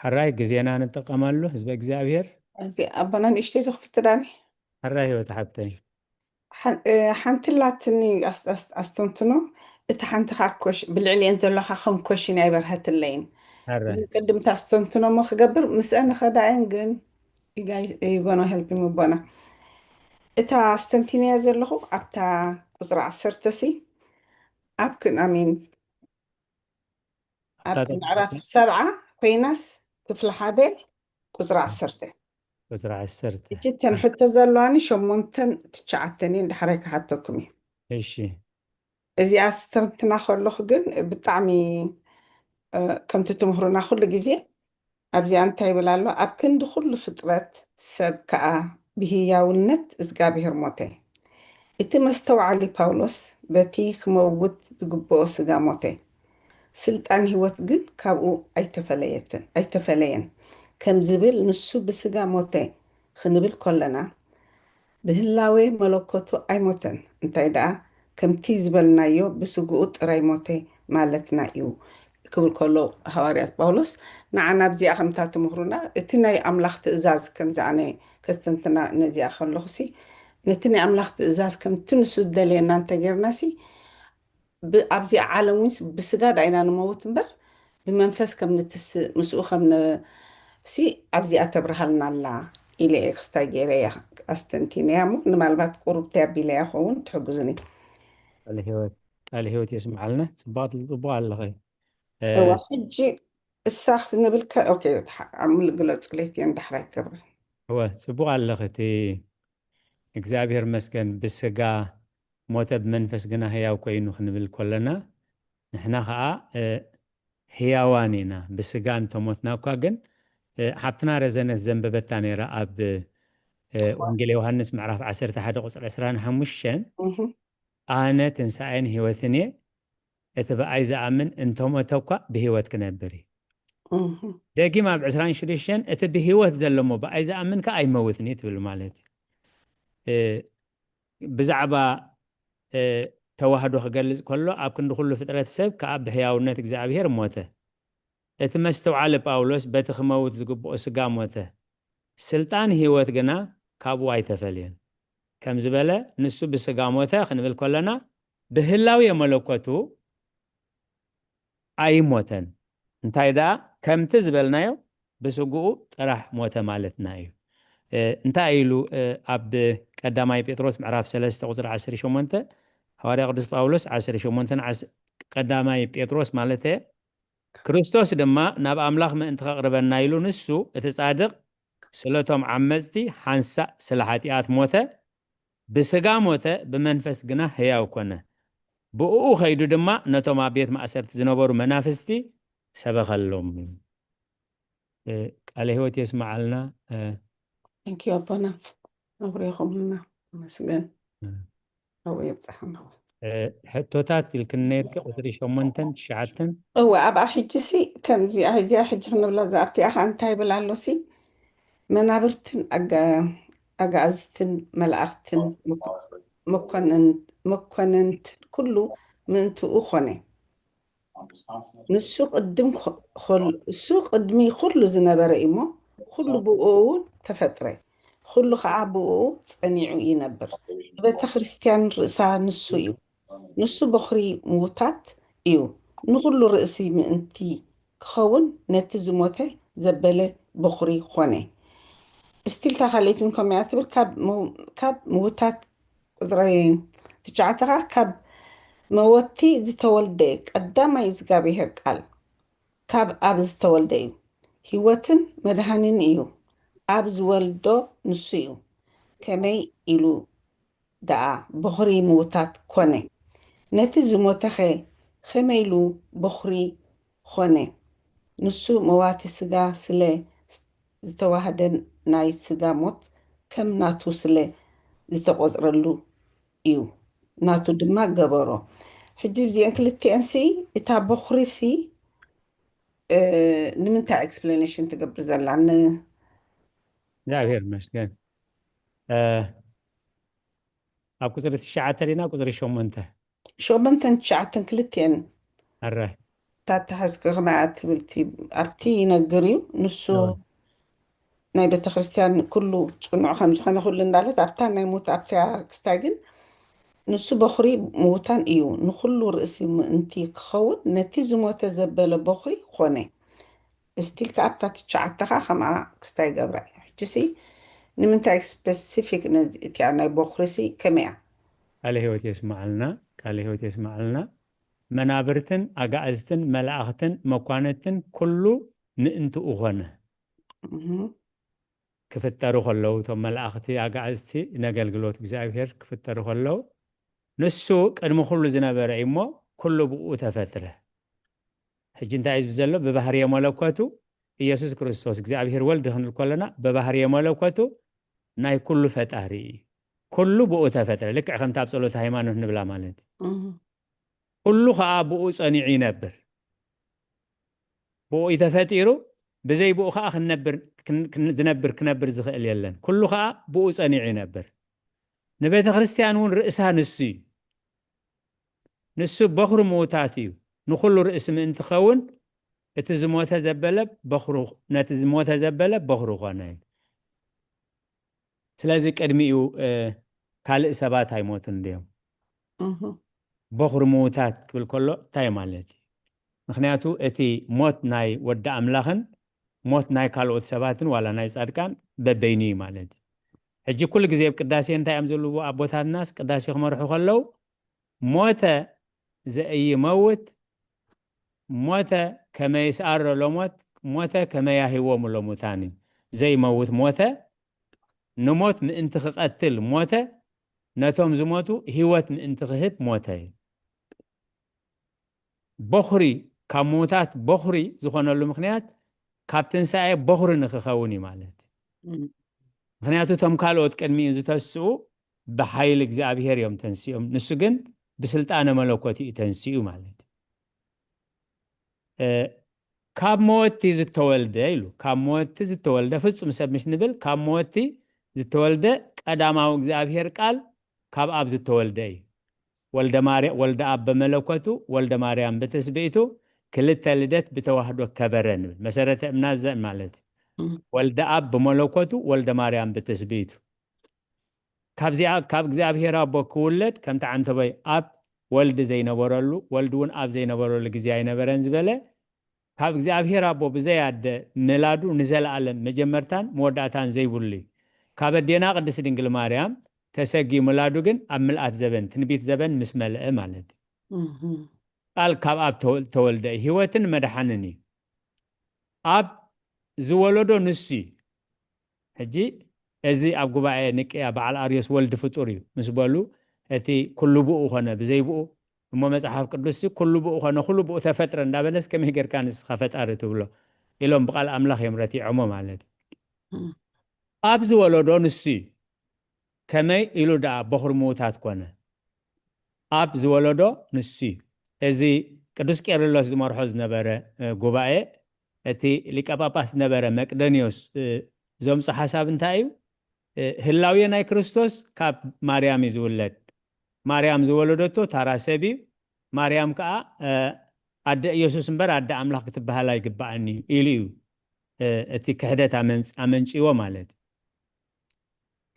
ሕራይ ግዜና ንጥቀመሉ ህዝበ እግዚኣብሔር። እዚ ኣቦና ንእሽተይ ዶ ክፍትዳኒ? ሕራይ ህይወት ሓብተይ። ሓንቲ ላትኒ ኣስተንትኖ እቲ ሓንቲ ብልዕሊአን ዘለካ ከም ኮሽን ኣይበርሀትለይን ግን ቅድምታ ኣስተንትኖ ሞ ክገብር ምስአ ንኸዳየን ግን ይጎኖ ሄልፕ ምቦና እታ ኣስተንቲንያ ዘለኹ ኣብታ ቁፅሪ ዓሰርተ ሲ ኣብ ክን ኣሚን ኣብቲ ምዕራፍ ሰብዓ ኮይናስ ክፍሊ ሓደ ቁፅሪ ዓሰርተ ቁፅሪ ዓሰርተ እጅተን ሕቶ ዘለዋኒ ሸሞንተን ትሽዓተን እየን ዳሕራይ ክሓተኩም እዩ እሺ እዚኣ ስተንትና ከለኹ ግን ብጣዕሚ ከምቲ ትምህሩና ኩሉ ግዜ ኣብዚኣ እንታይ ይብል ኣሎ ኣብ ክንዲ ኩሉ ፍጥረት ሰብ ከዓ ብህያውነት እዝጋብሄር ሞተ እቲ መስተውዓሊ ፓውሎስ በቲ ክመውት ዝግብኦ ስጋ ሞተ። ስልጣን ህይወት ግን ካብኡ ኣይተፈለየትን ኣይተፈለየን ከም ዝብል ንሱ ብስጋ ሞተ ክንብል ከለና ብህላዌ መለኮቱ ኣይሞተን እንታይ ደኣ ከምቲ ዝበልናዮ ብስግኡ ጥራይ ሞተ ማለትና እዩ ክብል ከሎ ሃዋርያት ጳውሎስ ንዓና ኣብዚኣ ከምታ ትምህሩና እቲ ናይ ኣምላኽ ትእዛዝ ከምዚ ኣነ ከስተንትና ነዚኣ ከለኹሲ ነቲ ናይ ኣምላኽ ትእዛዝ ከምቲ ንሱ ዝደልየና እንተጌርናሲ ኣብዚኣ ዓለም ውንስ ብስጋ ዳኢና ንመውት እምበር ብመንፈስ ከም ንትስእ ምስኡ ከም ሲ ኣብዚኣ ተብርሃልና ኣላ ኢለ እየ ክስታይ ገይረ እያ ኣስተንቲነያ እሞ ንማልባት ቁሩብ ተይ ኣቢለያ ኸውን ትሕግዙኒ። ቃለ ህይወት ቃለ ህይወት የስምዓልና። ጽባቕ ጽቡቕ ኣለኸ። እዋ ሕጂ እሳ ክትንብል ከ ኦኬ፣ ኣምል ግለጹ ለይት እየን ዳሕራይ ትገብር። እወ ጽቡቕ ኣለኸ። እቲ እግዚኣብሔር መስገን ብስጋ ሞተ ብመንፈስ ግና ህያው ኮይኑ ክንብል ከለና ንሕና ከዓ ህያዋን ኢና። ብስጋ እንተሞትና እኳ ግን ሓብትና ረዘነት ዘንበበታ ነይራ ኣብ ወንጌል ዮሃንስ ምዕራፍ ዓሰርተ ሓደ ቁፅሪ ዕስራን ሓሙሽተን ኣነ ትንሳኤን ህይወትን እየ፣ እቲ ብኣይ ዝኣምን እንተሞተ እኳ ብህይወት ክነብር እዩ። ደጊም ኣብ ዕስራን ሽዱሽተን እቲ ብህይወት ዘለሞ ብኣይ ዝኣምን ከ ኣይመውትን እዩ ትብል ማለት እዩ። ብዛዕባ ተዋህዶ ክገልጽ ከሎ ኣብ ክንዲ ኩሉ ፍጥረት ሰብ ከኣ ብሕያውነት እግዚኣብሔር ሞተ። እቲ መስተውዓሊ ጳውሎስ በቲ ክመውት ዝግብኦ ስጋ ሞተ። ስልጣን ህይወት ግና ካብኡ ኣይተፈልየን። ከም ዝበለ ንሱ ብስጋ ሞተ ክንብል ከለና ብህላዊ የመለኮቱ ኣይሞተን። እንታይ ደኣ ከምቲ ዝበልናዮ ብስግኡ ጥራሕ ሞተ ማለትና እዩ። እንታይ ኢሉ ኣብ ቀዳማይ ጴጥሮስ ምዕራፍ ሰለስተ ቁፅሪ ዓሰርተ ሸሞንተ፣ ሃዋርያ ቅዱስ ጳውሎስ ዓሰርተ ሸሞንተ ቀዳማይ ጴጥሮስ ማለት እየ፣ ክርስቶስ ድማ ናብ ኣምላኽ ምእንቲ ከቕርበና ኢሉ ንሱ እቲ ጻድቕ ስለቶም ዓመፅቲ ሓንሳእ ስለ ሓጢኣት ሞተ፣ ብስጋ ሞተ፣ ብመንፈስ ግና ህያው ኮነ። ብእኡ ከይዱ ድማ ነቶም ኣብ ቤት ማእሰርቲ ዝነበሩ መናፍስቲ ሰበኸሎም። ቃለ ህይወት የስምዓልና። ንኪ ኣቦና ኣብሪኹምና መስገን ኣብኡ የብፅሐና። ሕቶታት ኢልክን ነርኪ ቁፅሪ ሸሞንተን ትሽዓተን። እወ ኣብኣ ሕጂ ሲ ከምዚኣ እዚኣ ሕጂ ክንብላ ዝኣብቲኣ ከዓ እንታይ ይብል ኣሎ ሲ መናብርትን ኣጋእዝትን መላእኽትን መኮንንት ኩሉ ምእንትኡ ኾነ። ንሱ ቅድም እሱ ቅድሚ ኩሉ ዝነበረ እሞ ኩሉ ብእኡ እውን ተፈጥረ። ኩሉ ከዓ ብእኡ ጸኒዑ ይነብር። ንቤተ ክርስቲያን ርእሳ ንሱ እዩ። ንሱ በኹሪ ምውታት እዩ። ንኹሉ ርእሲ ምእንቲ ክኸውን ነቲ ዝሞተ ዘበለ በኹሪ ኾነ። እስቲልታ ካልኣይትን ከምያ ትብል ካብ ምውታት ቁፅሪ ትሽዓተ ከዓ ካብ መወቲ ዝተወልደ ቀዳማይ እግዚኣብሔር ቃል ካብ ኣብ ዝተወልደ እዩ። ህይወትን መድሃኒን እዩ። ኣብ ዝወልዶ ንሱ እዩ። ከመይ ኢሉ ደኣ በኹሪ ምውታት ኮነ? ነቲ ዝሞተኸ ኸመይ ኢሉ በኹሪ ኾነ? ንሱ መዋቲ ስጋ ስለ ዝተዋህደ ናይ ስጋ ሞት ከም ናቱ ስለ ዝተቆጽረሉ እዩ፣ ናቱ ድማ ገበሮ። ሕጂ እዚአን ክልቲአንሲ እታ በኹሪሲ ንምንታይ ኤክስፕላኔሽን ትገብር ዘላ? እግዚኣብሔር ይመስገን። ኣብ ቁፅሪ ትሽዓተ ዲና ቁፅሪ ሸሞንተ? ሸሞንተን ትሽዓተን ክልቲአን ኣረ ታተሓዝኩ ከማይ ትብልቲ ኣብቲ ይነግር እዩ ንሱ ናይ ቤተክርስትያን ኩሉ ፅኑዕ ከም ዝኾነ ኩሉ እንዳለት ኣብታ ናይ ሞት ኣብታ ክስታይ ግን ንሱ በኹሪ ምውታን እዩ ንኩሉ ርእሲ ምእንቲ ክኸውን ነቲ ዝሞተ ዘበለ በኹሪ ኮነ። እስቲል ከኣ ኣብታ ትሽዓተ ከኣ ከምኣ ክስታይ ይገብራ እዩ። ሕጂ ሲ ንምንታይ ስፐሲፊክ ነዚ እቲኣ ናይ በኹሪ ሲ ከመይ እያ? ቃለ ህይወት የስምዓልና፣ ቃለ ህይወት የስምዓልና። መናብርትን ኣጋእዝትን መላእኽትን መኳንንትን ኩሉ ምእንትኡ ኾነ። ክፍጠሩ ከለዉ እቶም መላእኽቲ ኣጋእዝቲ ነገልግሎት እግዚኣብሔር ክፍጠሩ ከለዉ ንሱ ቅድሚ ኩሉ ዝነበረ እዩ እሞ ኩሉ ብኡ ተፈጥረ። ሕጂ እንታይ እዩ ዝብል ዘሎ? ብባህርየ መለኮቱ ኢየሱስ ክርስቶስ እግዚኣብሔር ወልድ ክንብል ከለና ብባህርየ መለኮቱ ናይ ኩሉ ፈጣሪ እዩ። ኩሉ ብኡ ተፈጥረ። ልክዕ ከምቲ ኣብ ጸሎተ ሃይማኖት ንብላ ማለት እዩ። ኩሉ ከዓ ብኡ ጸኒዑ ይነብር። ብኡ እዩ ተፈጢሩ። ብዘይ ብኡ ከዓ ዝነብር ክነብር ዝኽእል የለን። ኩሉ ከዓ ብኡ ጸኒዑ ይነብር። ንቤተ ክርስቲያን እውን ርእሳ ንሱ እዩ። ንሱ በኹሪ ምውታት እዩ። ንኹሉ ርእሲ ምእንቲ ኸውን እቲ ዝሞተ ዘበለ በኹሩ ነቲ ዝሞተ ዘበለ በኹሩ ኾነ። ስለዚ ቅድሚኡ ካልእ ሰባት ኣይሞቱን ድዮም? በኹሪ ምውታት ክብል ከሎ እንታይ ማለት እዩ? ምክንያቱ እቲ ሞት ናይ ወዲ ኣምላኽን ሞት ናይ ካልኦት ሰባትን ዋላ ናይ ጻድቃን በበይኑ እዩ ማለት እዩ። ሕጂ ኩሉ ግዜ ኣብ ቅዳሴ እንታይ እዮም ዝብሉ ኣቦታትናስ? ቅዳሴ ክመርሑ ከለዉ፣ "ሞተ ዘኢይመውት፣ ሞተ ከመ ይስኣሮ ለሞት፣ ሞተ ከመ ያህይዎሙ ለሙታን" እዩ። ዘይመውት ሞተ፣ ንሞት ምእንቲ ክቐትል ሞተ፣ ነቶም ዝሞቱ ህይወት ምእንቲ ክህብ ሞተ እዩ። በኹሪ፣ ካብ ምዉታት በኹሪ ዝኾነሉ ምኽንያት፣ ካብ ትንሳኤ በኹሪ ንክኸውን እዩ ማለት እዩ። እም። ምኽንያቱ እቶም ካልኦት ቅድሚኡ ዝተስኡ ብሓይሊ እግዚኣብሔር እዮም ተንሲኦም፣ ንሱ ግን ብስልጣነ መለኮት እዩ ተንሲኡ ማለት እዩ። እ፣ ካብ መወቲ ዝተወልደ ኢሉ፣ ካብ መወቲ ዝተወልደ ፍጹም ሰብ ምሽ ንብል፣ ካብ መወቲ ዝተወልደ ቀዳማዊ እግዚኣብሔር ቃል ካብ ኣብ ዝተወልደ እዩ። ወልደ ማርያ-፣ ወልደ ኣብ በመለኮቱ፣ ወልደ ማርያም ብትስብእቱ፣ ክልተ ልደት ብተዋህዶ ከበረ ንብል። መሰረተ እምና ዘን ማለት እዩ። እም። ወልደ ኣብ ብመለኮቱ፣ ወልደ ማርያም ብትስብእቱ። ካብዚኣ፣ ካብ እግዚኣብሔር ኣቦ ክውለድ፣ ከምቲ ዓንተቦይ ኣብ ወልድ ዘይነበረሉ፣ ወልድ እውን ኣብ ዘይነበረሉ ግዜ ኣይነበረን ዝበለ፣ ካብ እግዚኣብሔር ኣቦ ብዘይ ኣደ ምላዱ ንዘለኣለም መጀመርታን መወዳእታን ዘይብሉ እዩ። ካብ ኣዴና ቅድስት ድንግል ማርያም ተሰጊ ምላዱ ግን ኣብ ምልኣት ዘበን፣ ትንቢት ዘበን ምስ መልአ ማለት እዩ። እም። ቃል ካብ ኣብ ተወ-፣ ተወልደ እዩ። ህይወትን መድሓንን እዩ። ኣብ ዝወለዶ ንሱ እዩ። ሕጂ እዚ ኣብ ጉባኤ ኒቅያ በዓል ኣርዮስ ወልድ ፍጡር እዩ ምስ በሉ፣ እቲ ኩሉ ብኡ ኾነ ብዘይ ብኡ፣ እሞ መጽሓፍ ቅዱስሲ ኩሉ ብኡ ኾነ፣ ኩሉ ብኡ ተፈጥረ እንዳበለስ ከመይ ጌርካ ንስኻ ፈጣሪ ትብሎ? ኢሎም ብቃል ኣምላኽ እዮም ረቲዖሞ ማለት እዩ። እም። ኣብ ዝወለዶ ንሱ እዩ። ከመይ ኢሉ ደኣ በኹሪ ምዉታት ኮነ? ኣብ ዝወለዶ ንሱ እዩ። እዚ ቅዱስ ቄርሎስ ዝመርሖ ዝነበረ፣ እ፣ ጉባኤ፣ እቲ ሊቀ ጳጳስ ዝነበረ መቅደንዮስ፣ እ፣ ዘምጾ ሓሳብ እንታይ እዩ? እ፣ ህላዌ ናይ ክርስቶስ ካብ ማርያም እዩ ዝውለድ። ማርያም ዝወለደቶ ታራ ሰብ እዩ። ማርያም ከኣ፣ እ፣ ኣደ ኢየሱስ እምበር ኣደ ኣምላኽ ክትበሃል ኣይግባኣን እዩ ኢሉ እዩ፣ እ፣ እቲ ክሕደት ኣመንጽ-፣ ኣመንጭዎ ማለት እዩ።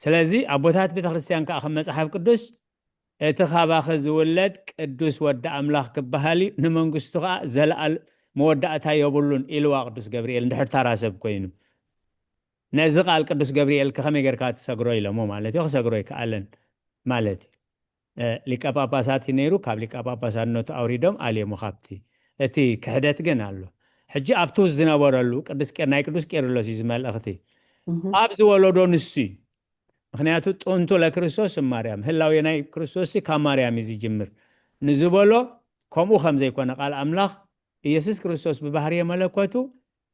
ስለዚ ኣቦታት ቤተክርስትያን ከኣ ከም መጽሓፍ ቅዱስ፣ "እቲ ካባኺ ዝውለድ ቅዱስ ወዲ ኣምላኽ ክበሃል እዩ፣ ንመንግስቱ ከኣ ዘለኣል-፣ መወዳእታ የብሉን" ኢልዋ ቅዱስ ገብርኤል፣ እንድሕር ታራ ሰብ ኮይኑ። ነዚ ቃል ቅዱስ ገብርኤል ከ ከመይ ጌርካ ትሰግሮ ኢሎሞ ማለት እዩ። ክሰግሮ ኣይከኣለን ማለት እዩ። እ፣ ሊቀ ጳጳሳት እዩ ነይሩ፣ ካብ ሊቀ ጳጳሳትነቱ ኣውሪዶም ኣልዮሞ ካብቲ። እቲ ክሕደት ግን ኣሎ። ሕጂ ኣብቱ ዝነበረሉ ቅዱስ ቄር-፣ ናይ ቅዱስ ቄርሎስ እዩ እዚ መልእኽቲ። እህ። ኣብ ዝወለዶ ንሱ እዩ። ምኽንያቱ ጥንቱ ለክርስቶስ እም ማርያም፣ ህላዌ ናይ ክርስቶስ ካብ ማርያም እዩ ዝጅምር ንዝበሎ፣ ከምኡ ከም ዘይኮነ ቃል ኣምላኽ፣ ኢየሱስ ክርስቶስ ብባህርየ መለኮቱ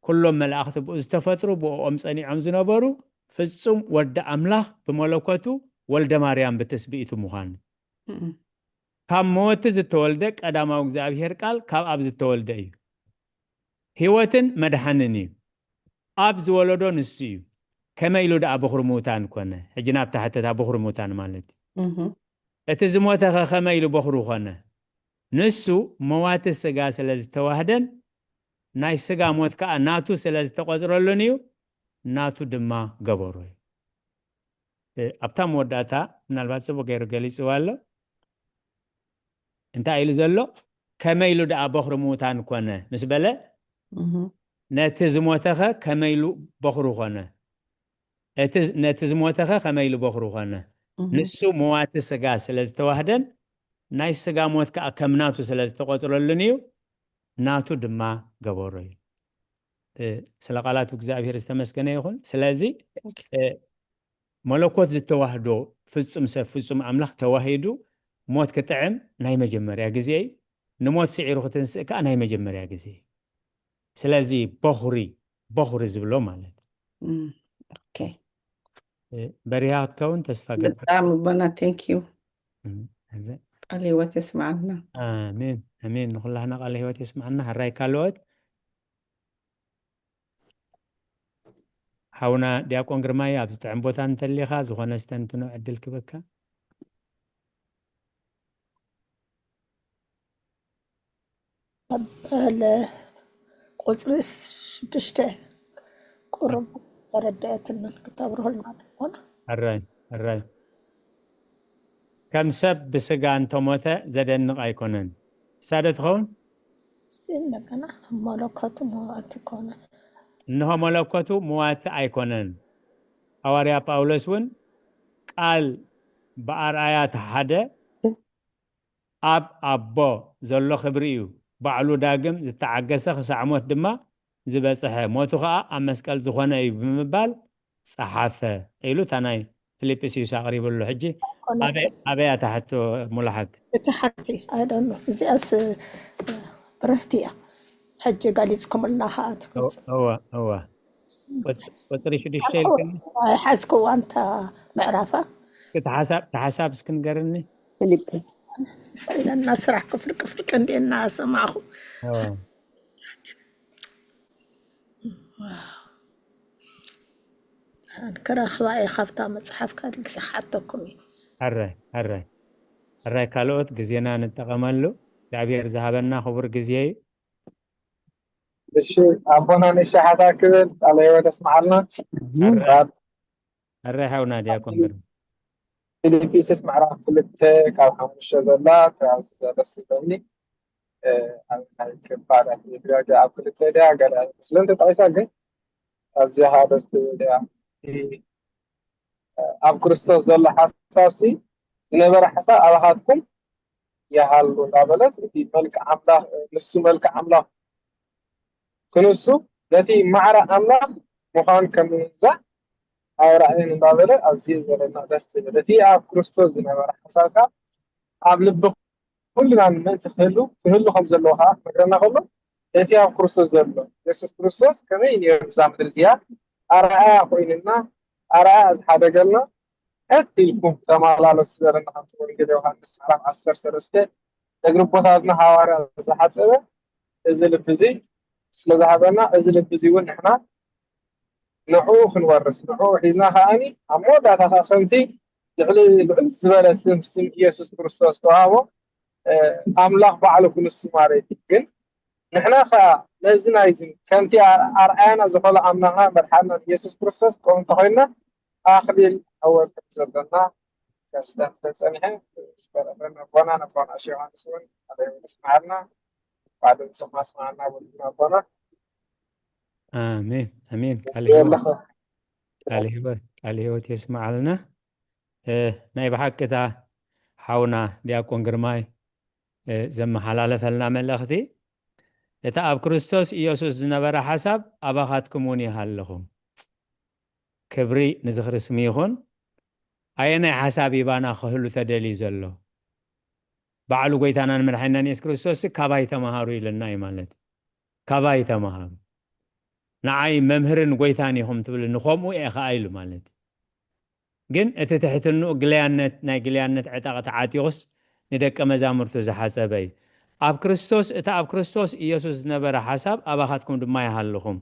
ኩሎም መላእኽቲ ብኡ ዝተፈጥሩ፣ ብኦም ጸኒዖም ዝነበሩ፣ ፍጹም ወዲ ኣምላኽ ብመለኮቱ፣ ወልደ ማርያም ብትስብእቱ ምዃኑ። እም። ካብ መወቲ ዝተወልደ ቀዳማዊ እግዚኣብሔር ቃል ካብ ኣብ ዝተወልደ እዩ። ህይወትን መድሓንን እዩ። ኣብ ዝወለዶ ንሱ እዩ። ከመይ ኢሉ ደኣ በኹሪ ምዉታን ኮነ? ሕጂ ናብታ ሕተታ በኹሪ ምዉታን ማለት እዩ። እህ። እቲ ዝሞተኸ ከመይ ኢሉ በኹሪ ኮነ? ንሱ መዋቲ ስጋ ስለ ዝተዋህደን ናይ ስጋ ሞት ከኣ ናቱ ስለ ዝተቖጽረሉን እዩ፣ ናቱ ድማ ገበሮ እዩ። እ፣ ኣብታ መወዳእታ ምናልባት ጽቡቕ ገይሩ ገሊጽዋ ኣሎ። እንታይ ኢሉ ዘሎ? ከመይ ኢሉ ደኣ በኹሪ ምዉታን ኮነ ምስ በለ፣ እህ። ነቲ ዝሞተኸ ከመይ ኢሉ በኹሪ ኮነ? እቲ፣ ነቲ ዝሞተኸ ከመይ ኢሉ በኹሪ ኮነ? እህ። ንሱ መዋቲ ስጋ ስለ ዝተዋህደን ናይ ስጋ ሞት ከኣ ከም ናቱ ስለ ዝተቖጽረሉን እዩ፣ ናቱ ድማ ገበሮ እዩ። እ፣ ስለ ቃላቱ እግዚኣብሔር ዝተመስገነ ይኹን። ስለዚ፣ Thank you። እ፣ መለኮት ዝተዋህዶ ፍጹም ሰብ፣ ፍጹም ኣምላኽ ተዋሂዱ ሞት ክጥዕም ናይ መጀመርያ ግዜ እዩ። ንሞት ስዒሩ ክትንስእ ከኣ ናይ መጀመርያ ግዜ እዩ። ስለዚ በኹሪ፣ በኹሪ ዝብሎ ማለት እዩ። እም፣ ኦኬ። እ፣ በሪሃ ክትከውን ተስፋ ገብር። ብጣዕሚ ኣቦና፣ thank you። እም፣ እም። ቃለ ህይወት የስምዓልና። ኣሜን፣ ኣሜን። ንኹላህና ቃለ ህይወት የስምዓልና። ሕራይ ካልኦት። ሓውና ዲያቆን ግርማይ፣ ኣብ ዝጥዕም ቦታ እንተሊኻ፣ ዝኾነ ስተንትኖ ዕድል ክበካ። በለ ቁጽሪ ሽዱሽተ ቁሩብ ተረድአትንን ክተብርሁልና ድኾነ? ሕራይ፣ ሕራይ። ከም ሰብ ብስጋ እንተሞተ ዘደንቕ ኣይኮነን። እሳ ዶ ትኸውን? እስቲ እንደገና መለኮቱ መዋቲ ኮነ። እንሆ መለኮቱ መዋቲ ኣይኮነን። ሃዋርያ ጳውሎስ እውን ቃል ብኣርኣያ ተሓደ ኣብ ኣቦ ዘሎ ክብሪ እዩ። ባዕሉ ዳግም ዝተዓገሰ ክሳዕ ሞት ድማ ዝበጽሐ፣ ሞቱ ኸኣ ኣብ መስቀል ዝኾነ እዩ ብምባል ጸሓፈ ኢሉ እታ ናይ ፊልጵስዩስ ኣቕሪቡ ኣሎ። ሕጂ ኣበይ ኣበይ እያ እታ ሕቶ ሙሉ ሓብቲ? እቲ ሓቲ ኣይደሎ እዚኣስ ብርህቲ እያ። ሕጂ ገሊጽኩምልና ኸኣ ትገልጹ። እወ እወ። ቁጽ- ቁጽሪ ሽዱሽተ ኢልክኒ? ኣይሓዝክዋ እንታ ምዕራፋ። እስኪ እቲ ሓሳብ እቲ ሓሳብ እስኪ ንገርኒ። ፊልፕ ኢለና ስራሕ ክፍርቂ ፍርቂ እንዴ እናሰማዕኹ እወ። ክረኽባ እየ ካብታ መፅሓፍ ካልእ ግዜ ክሓተኩም እዩ። ሕራይ ሕራይ ሕራይ ካልኦት ግዜና ንጠቐመሉ እግዚኣብሔር ዝሃበና ክቡር ግዜ እዩ። እሺ ኣቦና ንእሽቶ ሓሳብ ክብል ቃለ ህይወት ኣስምዓልና። ሕራይ ሕራይ ሓውና ዲያቆን ግርማ። ፊልጵስዩስ ምዕራፍ ክልተ ካብ ሓሙሽተ ዘላ ተያዝ ደስ ይብለኒ። ኣብ ናይ ክፋላት ድያገ ኣብ ክልተ ድያ ገለ ኣይመስለን ተጠቒሳ ግን ኣዝያ ደስ ትብል እያ። ኣብ ክርስቶስ ዘሎ ሓሳብ ሲ ዝነበረ ሓሳብ ኣባኻትኩም ይሃሉ እንዳበለት እቲ መልክዕ ኣምላኽ ንሱ መልክዕ ኣምላኽ ክንሱ ነቲ ማዕረ ኣምላኽ ምዃን ከም ምምንዛዕ ኣይረኣየን እንዳበለ ኣዝዩ ዘረና ደስ ትብል እቲ ኣብ ክርስቶስ ዝነበረ ሓሳብካ ኣብ ልቢ ኩልና ምእንቲ ክህሉ ክህሉ ከም ዘለዎ ከዓ ክነግረና ከሎ እቲ ኣብ ክርስቶስ ዘሎ የሱስ ክርስቶስ ከመይ ነይሩ እዛ ምድሪ እዚኣ ኣርኣያ ኮይንና ኣርኣያ ዝሓደገልና ቀጥ ኢልኩም ተመላለሱ ዝበለና ከምቲ ወንጌል ዮሃንስ ምዕራፍ ዓሰርተ ሰለስተ እግሪ ኣቦታትና ሃዋርያ ዝሓፀበ እዚ ልቢ እዚ ስለዝሃበና እዚ ልቢ እዚ እውን ንሕና ንዕኡ ክንወርስ ንዕኡ ሒዝና ከዓኒ ኣብ መወዳእታ ከዓ ከምቲ ልዕሊ ልዕል ዝበለ ስም ስም ኢየሱስ ክርስቶስ ተዋህቦ ኣምላኽ ባዕሉ ክንሱ ማለት እዩ ግን ንሕና ከዓ ነዚ ናይዚ ከምቲ ኣርኣያና ዝኾነ ኣምላኽና መድሓንና ኢየሱስ ክርስቶስ ከምኡ እንተኮይንና ኣኽሊል ኣወርቂ ዘለና ከስተንተ ፀኒሐ ስበረበ ነቦና ነቦና ዮሃንስ እውን ኣለ ስምዓልና ባዕሉ ንፅማ ስምዓልና ወልድና ኣቦና ኣሜን ኣሜን ቃል ህይወት ቃል ህይወት የስምዓልና ናይ ብሓቂ እታ ሓውና ዲያቆን ግርማይ ዘመሓላለፈልና መልእኽቲ እታ ኣብ ክርስቶስ ኢየሱስ ዝነበረ ሓሳብ ኣባኻትኩም እውን ይሃልኹም ክብሪ ንዝኽሪ ስሙ ይኹን ኣየናይ ሓሳብ ይባና ክህሉ ተደልዩ ዘሎ ባዕሉ ጎይታናን መድሓኒናን የሱስ ክርስቶስ ካባይ ተምሃሩ ኢለና እዩ ማለት እዩ ካባይ ተምሃሩ ንዓይ መምህርን ጎይታን ኢኹም ትብል ንኸምኡ እየ ከዓ ኢሉ ማለት እዩ ግን እቲ ትሕትንኡ ግልያነት ናይ ግልያነት ዕጣቕ ተዓጢቑስ ንደቀ መዛሙርቱ ዝሓፀበ እዩ ኣብ ክርስቶስ እቲ ኣብ ክርስቶስ ኢየሱስ ዝነበረ ሓሳብ ኣባኻትኩም ድማ ይሃልኹም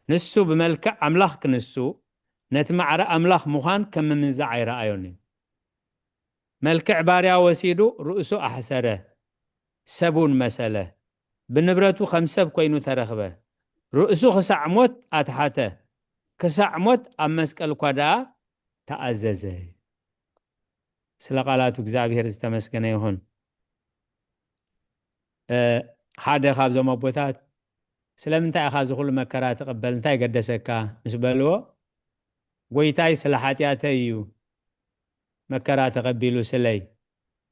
ንሱ ብመልክዕ ኣምላኽ ክንሱ ነቲ ማዕረ ኣምላኽ ምዃን ከም ምምንዛዕ ኣይረኣዮን እዩ መልክዕ ባርያ ወሲዱ ርእሱ ኣሕሰረ ሰብ እውን መሰለ ብንብረቱ ከም ሰብ ኮይኑ ተረኽበ ርእሱ ክሳዕ ሞት ኣትሓተ ክሳዕ ሞት ኣብ መስቀል እኳ ደኣ ተኣዘዘ ስለ ቃላቱ እግዚኣብሔር ዝተመስገነ ይኹን ሓደ ካብዞም ኣቦታት ስለምንታይ ኢኻ እዚ ኩሉ መከራ ትቕበል እንታይ ገደሰካ ምስ በልዎ ጎይታይ ስለ ሓጢኣተይ እዩ መከራ ተቐቢሉ ስለይ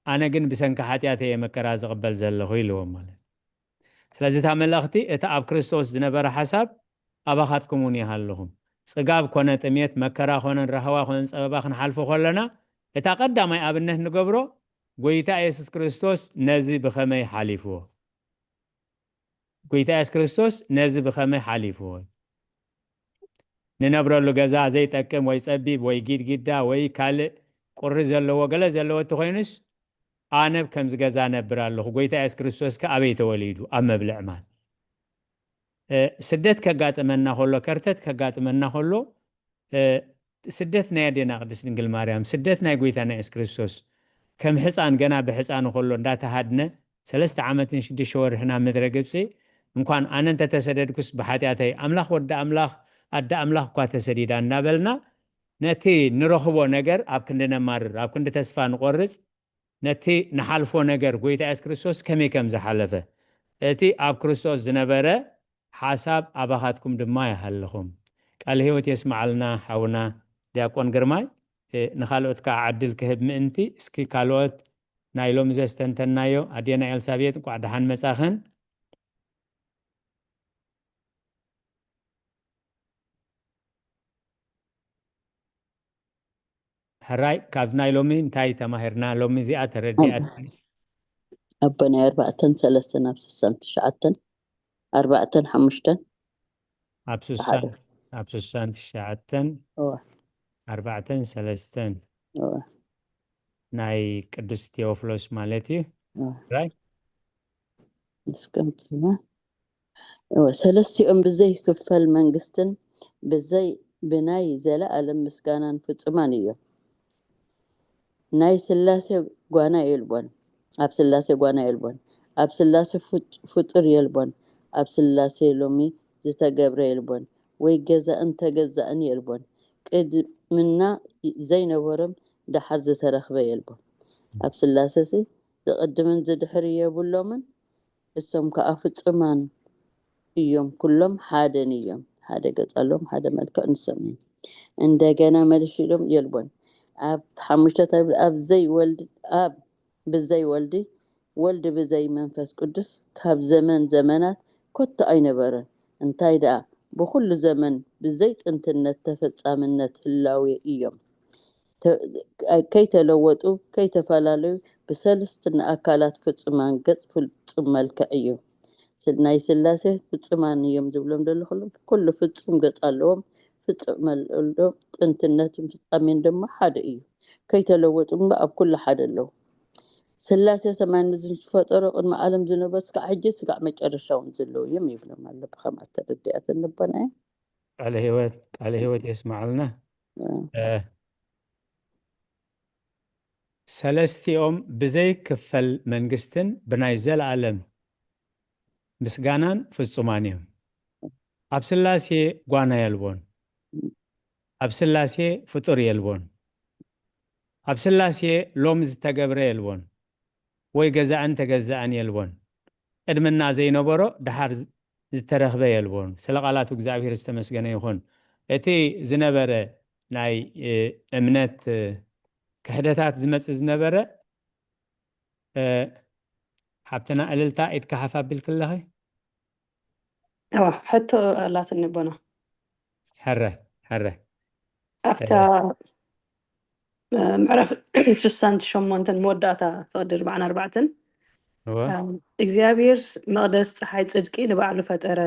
ኣነ ግን ብሰንኪ ሓጢኣተይ እየ መከራ ዝቕበል ዘለኹ ኢልዎም ማለት ስለዚ እታ መልእኽቲ እቲ ኣብ ክርስቶስ ዝነበረ ሓሳብ ኣባኻትኩም እውን ይሃልኹም ጽጋብ ኮነ ጥሜት መከራ ኮነን ራህዋ ኮነን ጸበባ ክንሓልፎ ከለና እታ ቀዳማይ ኣብነት ንገብሮ ጎይታ የሱስ ክርስቶስ ነዚ ብኸመይ ሓሊፍዎ ጎይታ የሱስ ክርስቶስ ነዚ ብኸመይ ሓሊፍዎ ንነብረሉ ገዛ ዘይጠቅም ወይ ጸቢብ ወይ ጊድጊዳ ወይ ካልእ ቁሪ ዘለዎ ገለ ዘለዎ እንተኾይኑስ ኣነ ከምዚ ገዛ ነብር ኣለኹ ጎይታ የሱስ ክርስቶስ ከ ኣበይ ተወሊዱ ኣብ መብልዕ ማል ስደት ከጋጥመና ከሎ ከርተት ከጋጥመና ከሎ ስደት ናይ ኣዴና ቅድስት ድንግል ማርያም ስደት ናይ ጎይታና የሱስ ክርስቶስ ከም ሕፃን ገና ብሕፃኑ ከሎ እንዳተሃድነ ሰለስተ ዓመትን ሽዱሽተ ወርሕን ኣብ ምድረ ግብፂ እንኳን ኣነ እንተተሰደድኩስ ብሓጢኣተይ ኣምላኽ ወዲ ኣምላኽ ኣደ ኣምላኽ እኳ ተሰዲዳ እንዳበልና ነቲ ንረኽቦ ነገር ኣብ ክንዲ ነማርር ኣብ ክንዲ ተስፋ ንቆርፅ ነቲ ንሓልፎ ነገር ጎይታ የሱስ ክርስቶስ ከመይ ከም ዝሓለፈ እቲ ኣብ ክርስቶስ ዝነበረ ሓሳብ ኣባኻትኩም ድማ ይሃልኹም። ቃለ ህይወት የስምዓልና ሓውና ዲያቆን ግርማይ። እ፣ ንኻልኦት ከዓ ዕድል ክህብ ምእንቲ፣ እስኪ ካልኦት ናይ ሎሚ ዘስተንተናዮ፣ ኣዴና ኤልሳቤጥ፣ እንቋዕ ደሓን መጻኽን። ሕራይ፣ ካብ ናይ ሎሚ እንታይ ተማሂርና? ሎሚ እዚኣ ተረዲኣት? ኣቦ ናይ ኣርባዕተን ሰለስተን ኣብ ስሳን ትሽዓተን፣ ኣርባዕተን ሓሙሽተን፣ ኣብ ስሳን፣ ኣብ ስሳን ትሽዓተን፣ እወ፣ ኣርባዕተን ሰለስተን እወ። ናይ ቅዱስ ቴዎፍሎስ ማለት እዩ። እወ። ሕራይ? እስከምጽና። እወ፣ ሰለስቲኦም ብዘይ ክፈል መንግስትን ብዘይ፣ ብናይ ዘለኣለም ምስጋናን ፍጹማን እዮም። ናይ ስላሴ ጓና የልቦን፣ ኣብ ስላሴ ጓና የልቦን፣ ኣብ ስላሴ ፍጥ-፣ ፍጡር የልቦን፣ ኣብ ስላሴ ሎሚ ዝተገብረ የልቦን፣ ወይ ገዛእን ተገዛእን የልቦን፣ ቅድምና ዘይነበሮም ደሓር ዝተረኽበ የልቦን። ኣብ ስላሴሲ ዝቕድምን ዝድሕር የብሎምን፣ እሶም ከኣ ፍጹማን እዮም፣ ኩሎም ሓደን እዮም። ሓደ ገጽ ኣለዎም፣ ሓደ መልክዕ ንሶም እዮም። እንደገና መልሽ ኢሎም የልቦን። ኣብ ሓሙሽተ እንታይ ይብል? ኣብ ዘይወልድ፣ ኣብ ብዘይ ወልዲ፣ ወልድ ብዘይ መንፈስ ቅዱስ ካብ ዘመን ዘመናት ኮቶ ኣይነበረን። እንታይ ደኣ ብኹሉ ዘመን ብዘይ ጥንትነት ተፈጻምነት ህላዌ እዮም። ተ-፣ ከይተለወጡ፣ ከይተፈላለዩ፣ ብሰልስትና ኣካላት ፍጹማን ገጽ ፍጹም መልክዕ እዩ። ስል-፣ ናይ ስላሴ ፍጹማን እዮም ዝብሎም ዘለኹ፣ ኩሉ ፍጹም ገጽ ኣለዎም፣ ፍጹም መል-፣ ጥንትነትን ፍጻሜን ድማ ሓደ እዩ። ከይተለወጡ ድማ ኣብ ኩሉ ሓደ ኣለዉ። ስላሴ ሰማይን ምድርን ዝፈጠሩ ቅድሚ ዓለም ዝነበሩ፣ ስጋዕ ሕጂ፣ ስጋዕ መጨረሻ እውን ዘለዉ እዮም ይብሎም ኣሎ። ብኸምኣ ተረዲኣትን ልቦና እየ። ቃለ ህይወት፣ ቃለ ህይወት የስምዓልና። እ። እ፣ ሰለስቲኦም ብዘይ ክፈል መንግስትን ብናይ ዘለኣለም ምስጋናን ፍጹማን እዮም። ኣብ ስላሴ ጓና የልቦን። ኣብ ስላሴ ፍጡር የልቦን። ኣብ ስላሴ ሎም ዝተገብረ የልቦን፣ ወይ ገዛእን ተገዛእን የልቦን። ቅድምና ዘይነበሮ ደሓር ዝ-፣ ዝተረኽበ የልቦን። ስለ ቃላቱ እግዚኣብሔር ዝተመስገነ ይኹን። እቲ ዝነበረ ናይ፣ እ፣ እምነት፣ እ፣ ክሕደታት ዝመጽእ ዝነበረ፣ እ፣ ሓብትና እልልታ፣ ኢድካ ሓፍ ኣቢልኪ ኣለኺ? እዋ፣ ሕቶ ኣላትኒ ኣቦና። ሕረ፣ ሕረ። ኣብታ፣ እ፣ እ፣ ምዕራፍ ስሳን ሸሞንተን መወዳእታ ፍቕዲ ኣርባዓን ኣርባዕተን፣ እወ። እ፣ እግዚኣብሔር መቕደስ ጸሓይ ጽድቂ ንባዕሉ ፈጠረ፣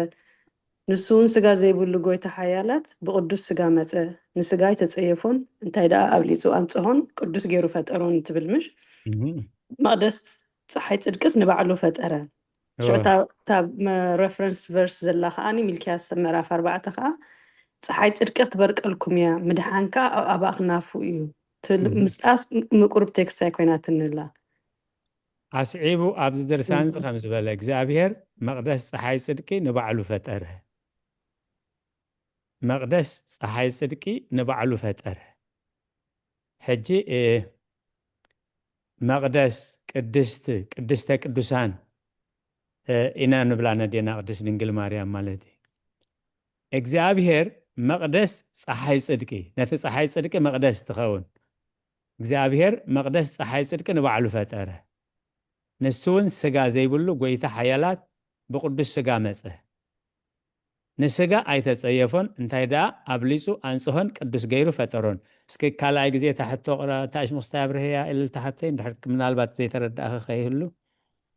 ንሱ እውን ስጋ ዘይብሉ ጎይታ ሓያላት ብቕዱስ ስጋ መጸ፣ ንስጋ ኣይተጸየፎን፣ እንታይ ደኣ ኣብሊጹ ኣንጽሆን ቅዱስ ገይሩ ፈጠሮን ትብል ምሽ? እህ። መቕደስ ጸሓይ ጽድቅስ ንባዕሉ ፈጠረ። ሽዑ እወ። እታ፣ እታ መ-፣ ሬፈረንስ ቨርስ ዘላ ከኣ ሚልክያስ ምዕራፍ ኣርባዕተ ከኣ፣ "ጸሓይ ጽድቂ ክትበርቀልኩም እያ፣ ምድሓን ከኣ ኣብ ኣባኣ ክናፉ እዩ" ትብል እህ። ምስጣስ ም-፣ ምቁርብ ቴክስት ኣይኮይናትንላ። ኣስዒቡ ኣብዚ ድርሳን እዚ እህ። ከም ዝበለ፣ "እግዚኣብሔር መቕደስ ጸሓይ ጽድቂ ንባዕሉ ፈጠረ።" መቕደስ ጸሓይ ጽድቂ ንባዕሉ ፈጠረ። ሕጂ፣ እ፣ መቕደስ ቅድስት፣ ቅድስተ ቅዱሳን፣ እ፣ ኢና ንብላ ነዴና ቅድስት ድንግል ማርያም ማለት እዩ። እግዚኣብሔር መቕደስ ጸሓይ ጽድቂ፣ ነቲ ጸሓይ ጽድቂ መቕደስ ትኸውን። እግዚኣብሔር መቕደስ ጸሓይ ጽድቂ ንባዕሉ ፈጠረ። ንሱ እውን ስጋ ዘይብሉ ጎይታ ሓያላት ብቅዱስ ስጋ መጸ። ንስጋ ኣይተጸየፎን፣ እንታይ ደኣ ኣብሊጹ ኣንጽሆን ቅዱስ ገይሩ ፈጠሮን። እስኪ ካልኣይ ግዜ እታ ሕቶ ቅረ-፣ እታ እሽሙኽስታይ ኣብርህያ እልልታ ሓብተይ፣ እንድሕር ምናልባት ዘይተረዳእኺ ከይህሉ።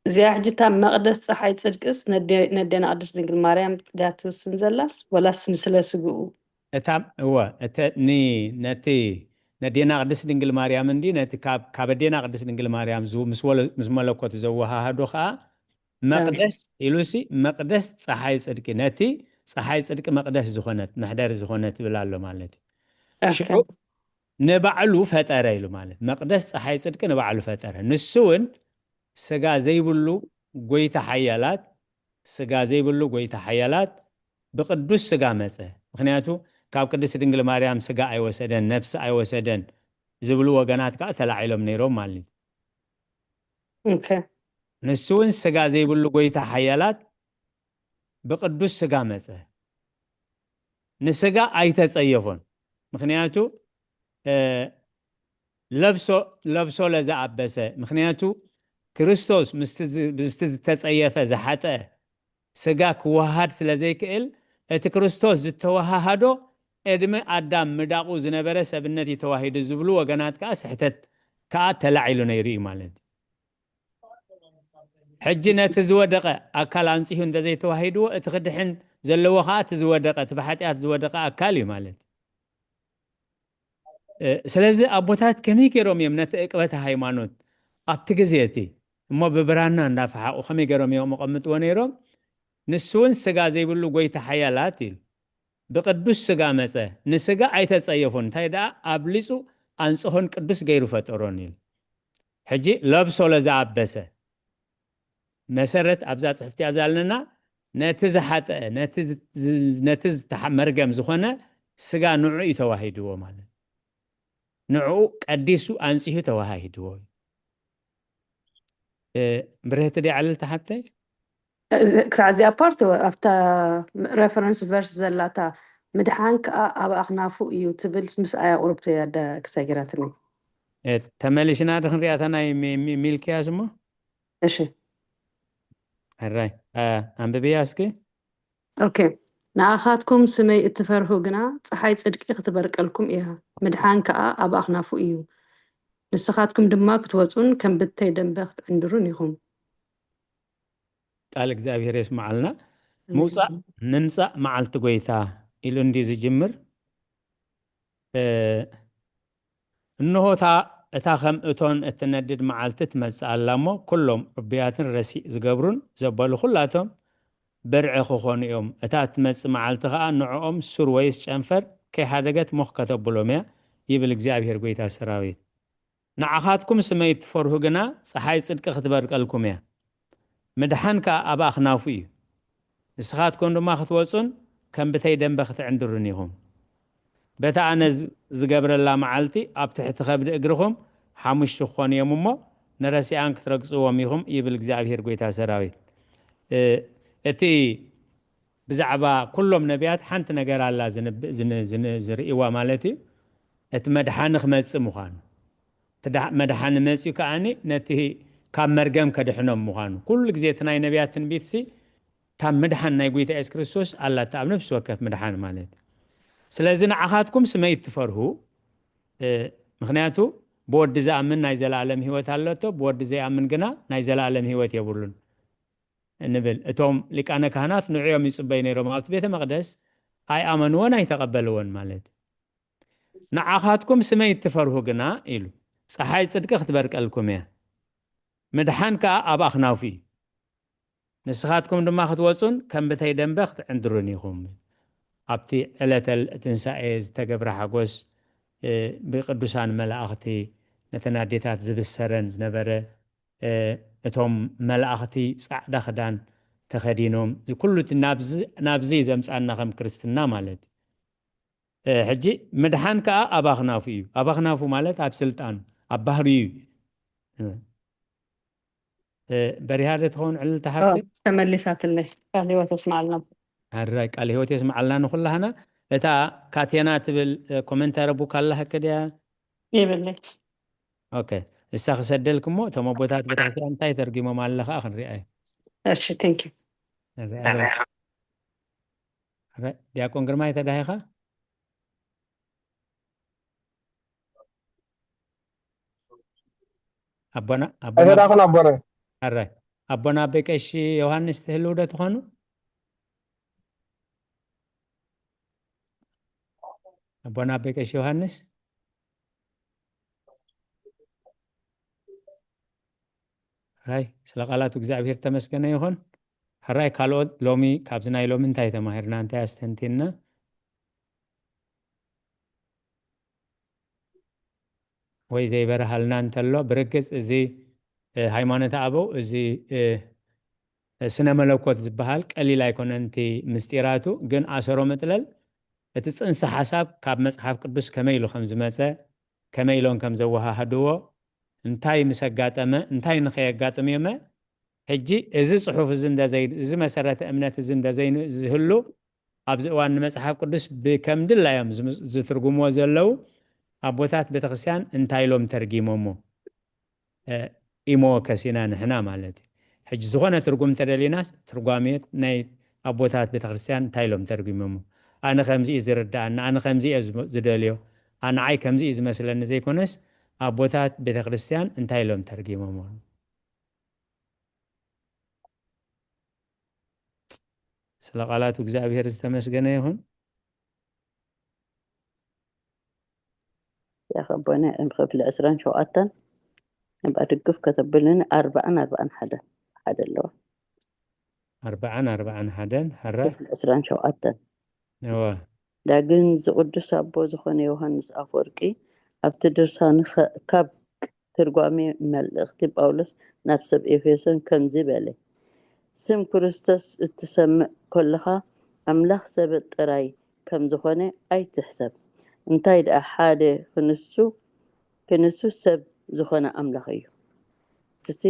እዚኣ ሕጂ እታ መቕደስ ጸሓይ ጽድቅስ ነዴ-፣ ነዴና ቅድስት ድንግል ማርያም ድያ ትውስን ዘላስ ወላስ ንስለ ስግኡ? እታ፣ እወ፣ እተ-፣ ኒ-፣ ነቲ ነዴና ቅድስት ድንግል ማርያም እንዲ ነቲ ካብ፣ ካብ ኣዴና ቅድስት ድንግል ማርያም ዝ-፣ ምስ ወለ-፣ ምስ መለኮት ዘወሃሃዶ ኸኣ መቕደስ ኢሉሲ፣ መቕደስ ጸሓይ ጽድቂ፣ ነቲ ጸሓይ ጽድቂ መቕደስ ዝኾነት፣ መሕደሪ ዝኾነት ይብል ኣሎ ማለት እዩ። ኦኬ። ሽዑ ንባዕሉ ፈጠረ ኢሉ ማለት፣ መቕደስ ጸሓይ ጽድቂ ንባዕሉ ፈጠረ። ንሱ እውን ስጋ ዘይብሉ ጎይታ ሓያላት፣ ስጋ ዘይብሉ ጎይታ ሓያላት ብቅዱስ ስጋ መጸ። ምኽንያቱ ካብ ቅድስት ድንግል ማርያም ስጋ ኣይወሰደን፣ ነፍሲ ኣይወሰደን ዝብሉ ወገናት ከኣ ተላዒሎም ነይሮም ማለት እዩ። ኦኬ። ንሱ እውን ስጋ ዘይብሉ ጎይታ ሓያላት ብቅዱስ ስጋ መጸ። ንስጋ ኣይተጸየፎን። ምኽንያቱ ለብሶ ለብሶ ለዘኣበሰ፣ ምኽንያቱ ክርስቶስ ምስቲ ዝተጸየፈ ዝሓጠ ስጋ ክወሃሃድ ስለ ዘይክእል፣ እቲ ክርስቶስ ዝተወሃሃዶ ቅድሚ ኣዳም ምዳቑ ዝነበረ ሰብነት እዩ ተዋሂዱ ዝብሉ ወገናት ከኣ ስሕተት ከኣ ተላዒሉ ነይሩ እዩ ማለት እዩ። ሕጂ ነቲ ዝወደቐ ኣካል ኣንጺሁ እንተዘይተዋሂድዎ፣ እቲ ክድሕን ዘለዎ ከኣ እቲ ዝወደቐ፣ እቲ ብሓጢኣት ዝወደቐ ኣካል እዩ ማለት እዩ። ስለዚ ኣቦታት ከመይ ገይሮም እዮም ነቲ ዕቅበተ ሃይማኖት ኣብቲ ግዜ እቲ እሞ ብብራና እንዳፈሓቑ ከመይ ገይሮም እዮም ኣቐምጥዎ ነይሮም? ንሱ እውን ስጋ ዘይብሉ ጎይታ ሓያላት ኢሉ ብቅዱስ ስጋ መጸ፣ ንስጋ ኣይተጸየፎን፣ እንታይ ደኣ ኣብሊጹ ኣንጽሆን ቅዱስ ገይሩ ፈጠሮን ኢሉ። ሕጂ ለብሶ ለዘኣበሰ መሰረት ኣብዛ ጽሕፍቲ እያ ዛልነና፣ ነቲ ዝሓጠ፣ ነቲ ዝ- ዝ- ነቲ ዝተሓ- መርገም ዝኾነ ስጋ ንዑ እዩ ተዋሂድዎ ማለት። ንዕኡ ቀዲሱ ኣንጺሁ ተዋሂድዎ እዩ። እ፣ ብርህቲ ድያ ዕልልቲ ሓብተይ? ክሳዕ እዚኣ ፓርት ኣብታ ሬፈረንስ ቨርስ ዘላታ ምድሓን ከዓ ኣብ ኣኽናፉ እዩ ትብል ምስ ኣያ ቁርብ ያዳ ክሳይ ገራትኒ። ተመሊሽና ድ ክንሪኣታ ናይ ሚልክያስ እሞ። እሺ። ሕራይ ኣንብብያ እስኪ። ኦኬ። ንኣኻትኩም ስመይ እትፈርሁ ግና ፀሓይ ፅድቂ ክትበርቀልኩም እያ፣ ምድሓን ከዓ ኣብ ኣኽናፉ እዩ። ንስኻትኩም ድማ ክትወፁን ከም ብተይ ደንበ ክትዕንድሩን ኢኹም። ቃል እግዚኣብሔር የስምዓልና። ምውፃእ ምምፃእ መዓልቲ ጎይታ ኢሉ እንዲ ዝጅምር። እንሆ እታ ከም እቶን እትነድድ መዓልቲ ትመጽእ ኣላ እሞ፣ ኩሎም ዕቡያትን ረሲእ ዝገብሩን ዘበሉ ኩላቶም ብርዒ ክኾኑ እዮም። እታ እትመጽእ መዓልቲ ኸኣ ንዕኦም ሱር ወይስ ጨንፈር ከይሓደገት ሞኽ ከተብሎም እያ፣ ይብል እግዚኣብሄር ጐይታ ሰራዊት። ንዓኻትኩም ስመይ እትፈርሁ ግና፣ ጸሓይ ጽድቂ ክትበርቀልኩም እያ፣ ምድሓን ከኣ ኣብ ኣኽናፉ እዩ። ንስኻትኩም ድማ ክትወጹን ከም ብተይ ደምበ ክትዕንድሩን ኢኹም። በቲ ኣነ ዝገብረላ መዓልቲ ኣብ ትሕቲ ከብዲ እግርኹም ሓሙሽቲ ክኾኑ እዮም እሞ፣ ንረሲኣን ክትረግጽዎም ኢኹም፣ ይብል እግዚኣብሄር ጐይታ ሰራዊት። እቲ ብዛዕባ ኩሎም ነቢያት ሓንቲ ነገር ኣላ ዝርእይዋ ማለት እዩ። እቲ መድሓኒ ክመጽእ ምዃኑ፣ እቲ መድሓኒ መጽኡ ከኣ ነቲ ካብ መርገም ከድሕኖም ምዃኑ። ኩሉ ግዜ እቲ ናይ ነቢያት ትንቢትሲ እታ ምድሓን ናይ ጐይታ የሱስ ክርስቶስ ኣላታ ኣብ ነፍሲ ወከፍ ምድሓን ማለት እዩ። ስለዚ ንዓኻትኩም ስመይ እትፈርሁ፣ ምኽንያቱ ብወዲ ዝኣምን ናይ ዘለኣለም ህይወት ኣለቶ፣ ብወዲ ዘይኣምን ግና ናይ ዘለኣለም ህይወት የብሉን ንብል። እቶም ሊቃነ ካህናት ንዑ እዮም ይጽበዩ ነይሮም ኣብቲ ቤተ መቕደስ፣ ኣይኣመንዎን ኣይተቐበልዎን ማለት እዩ። ንዓኻትኩም ስመይ እትፈርሁ ግና ኢሉ፣ ጸሓይ ጽድቂ ክትበርቀልኩም እያ፣ ምድሓን ከኣ ኣብ ኣኽናፉ እዩ። ንስኻትኩም ድማ ክትወጹን ከም ብተይ ደምበ ክትዕንድሩን ኢኹም። ኣብቲ ዕለተ ትንሳኤ ዝተገብረ ሓጎስ ብቅዱሳን መላእኽቲ ነተን ኣዴታት ዝብሰረን ዝነበረ፣ እቶም መላእኽቲ ጻዕዳ ክዳን ተኸዲኖም፣ ኩሉ ናብዚ ዘምጻና ከም ክርስትና ማለት እዩ። ሕጂ ምድሓን ከኣ ኣብ ኣኽናፉ እዩ። ኣብ ኣኽናፉ ማለት ኣብ ስልጣኑ፣ ኣብ ባህሪኡ እዩ። በሪሃ ዶ ትኸውን ዕልልቲ ሓፍተይ? ተመሊሳትለይ። ቃል ህይወት የስምዓልና። ሕራይ ቃል ህይወት የስምዓልና ንኹላህና። እታ ካቴና ትብል ኮመንታሪ ቡክ ኣላህኪ ድያ? የብለይ። ኦኬ፣ እሳ ክሰደልኪ እሞ እቶም ኣቦታት ቤተክርስትያን እንታይ ተርጊሞም ኣለ ከዓ ክንሪኣ እዩ። እሺ፣ ቴንክ ዩ። ዲያቆን ግርማይ ተዳሂኻ? ኣቦና ኣይተዳኹን ኣቦና። ኣረ ኣቦና ኣበይ ቀሺ ዮሃንስ ትህልው ዶ ትኾኑ? ኣቦና ኣበይ ቀሺ ዮሃንስ? ሕራይ ስለ ቃላቱ እግዚኣብሔር ተመስገነ ይኹን። ሕራይ ካልኦት ሎሚ ካብዚ ናይ ሎሚ እንታይ ተማሂርና፣ እንታይ ኣስተንቲንና? ወይ ዘይበርሃልና እንተሎ፣ ብርግጽ እዚ ሃይማኖት ኣበው፣ እዚ ስነ መለኮት ዝበሃል ቀሊል ኣይኮነን እቲ ምስጢራቱ። ግን ኣሰሮ ምጥለል፣ እቲ ጽንሰ ሓሳብ ካብ መጽሓፍ ቅዱስ ከመይ ኢሉ ከም ዝመጸ፣ ከመይ ኢሎም ከም ዘወሃህድዎ፣ እንታይ ምስ ኣጋጠመ፣ እንታይ ንኸየጋጥም እዮመ ሕጂ እዚ ጽሑፍ እዚ እንደዘይ፣ እዚ መሰረተ እምነት እዚ እንደዘይ ዝህሉ፣ ኣብዚ እዋን ንመጽሓፍ ቅዱስ ብከም ድላዮም ዝም-፣ ዝትርጉምዎ ዘለዉ ኣቦታት ቤተክርስትያን እንታይ ኢሎም ተርጊሞሞ? እ፣ ኢሞ ከሲና ንሕና ማለት እዩ። ሕጂ ዝኾነ ትርጉም እንተደሊናስ፣ ትርጓሜ ናይ ኣቦታት ቤተክርስትያን እንታይ ኢሎም ተርጊሞሞ? ኣነ ከምዚ እዩ ዝርድኣኒ፣ ኣነ ከምዚ እየ ዝም-፣ ዝደልዮ፣ ኣነ ንዓይ ከምዚ እዩ ዝመስለኒ ዘይኮነስ፣ ኣቦታት ቤተክርስትያን እንታይ ኢሎም ተርጊሞሞ? ስለ ቃላቱ እግዚኣብሔር ዝተመስገነ ይኹን። ያኸቦነ እም ክፍሊ ዕስራን ሸውዓተን እምባ ድግፍ ከተብልኒ ኣርባዓን ኣርባዓን ሓደ ሓደ ኣለዋ። ኣርባዓን ኣርባዓን ሓደን፣ ሕራ። ክፍሊ ዕስራን ሸውዓተን። እወ። ዳግም ዝቕዱስ ኣቦ ዝኾነ ዮሃንስ ኣፈወርቂ ኣብቲ ድርሳኑ ከ-፣ ካብ ትርጓሜ መልእኽቲ ጳውሎስ ናብ ሰብ ኤፌሶን ከምዚ በለ፣ ስም ክርስቶስ እትሰምዕ ከለኻ ኣምላኽ ሰብ ጥራይ ከም ዝኾነ ኣይትሕሰብ። እንታይ ደኣ ሓደ ክንሱ፣ ክንሱ ሰብ ዝኾነ ኣምላኽ እዩ። እሲ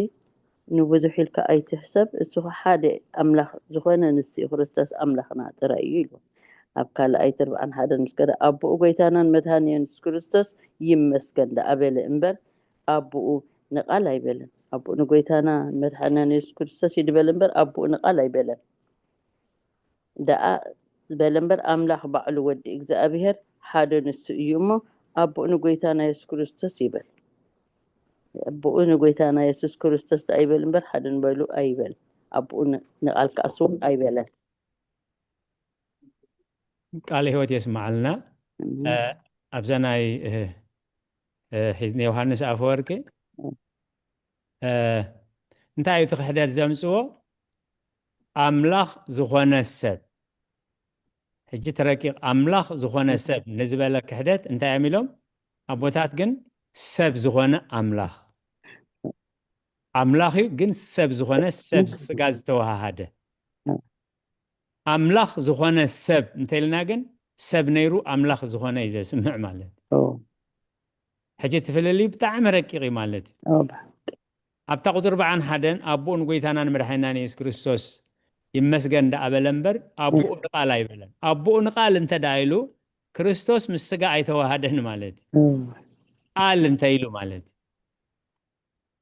ንብዙሕ ኢልካ ኣይትሕሰብ፣ እሱ ሓደ ኣምላኽ ዝኾነ ንሱ እዩ፣ ክርስቶስ ኣምላኽና ጥራይ እዩ ኢሉ። ኣብ ካልኣይ ትርብዓን ሓደን ምስ ከደ፣ ኣቦኡ ጎይታናን መድሃኒ የሱስ ክርስቶስ ይመስገን ደኣ በለ እምበር፣ ኣቦኡ ንቓል ኣይበለን። ኣቦኡ ንጎይታና መድሃንያን የሱስ ክርስቶስ እዩ ድበል እምበር፣ ኣቦኡ ንቓል ኣይበለን። ደኣ በለ እምበር፣ ኣምላኽ ባዕሉ ወዲ እግዚኣብሔር ሓደ ንሱ እዩ እሞ፣ ኣቦኡ ንጎይታና የሱስ ክርስቶስ ይበል። ኣቦኡ ንጎይታና የሱስ ክርስቶስ ደኣ ይበል እምበር፣ ሓደ ንበሉ ኣይበል። ኣቦኡ ን-፣ ንቓል ክኣስውን ኣይበለን። ቃለ ሕይወት የስምዓልና። ኣሜን። እ፣ ኣብዛ ናይ፣ እ፣ እ፣ ሒዝኒ ዮሃንስ ኣፈወርቂ፣ እ፣ እንታይ እዩ እቲ ክሕደት ዘምጽዎ? ኣምላኽ ዝኾነ ሰብ። ሕጂ እቲ ረቂቕ ኣምላኽ ዝኾነ ሰብ ንዝበለ ክሕደት እንታይ እዮም ኢሎም? ኣቦታት ግን ሰብ ዝኾነ ኣምላኽ። ኣምላኽ እዩ፣ ግን ሰብ ዝኾነ፣ ሰብ ስጋ ዝተወሃሃደ። ኣምላኽ ዝኾነ ሰብ እንተኢልና ግን ሰብ ነይሩ ኣምላኽ ዝኾነ እዩ ዘስምዕ ማለት እዩ። ኦ፣ ሕጂ እቲ ፍልልይ ብጣዕሚ ረቂቕ እዩ ማለት እዩ። ኦ፣ ብሓቂ። ኣብታ ቁፅሪ ኣርባዓን ሓደን ኣቦኡ ንጎይታና ንመድሓኒናን የሱስ ክርስቶስ ይመስገን ደኣ በለ እምበር ኣቦኡ ንቓል ኣይበለን። ኣቦኡ ንቓል እንተ ደኣ ኢሉ ክርስቶስ ምስ ስጋ ኣይተዋሃደን ማለት እዩ። ኦ፣ ቃል እንተ ኢሉ ማለት እዩ።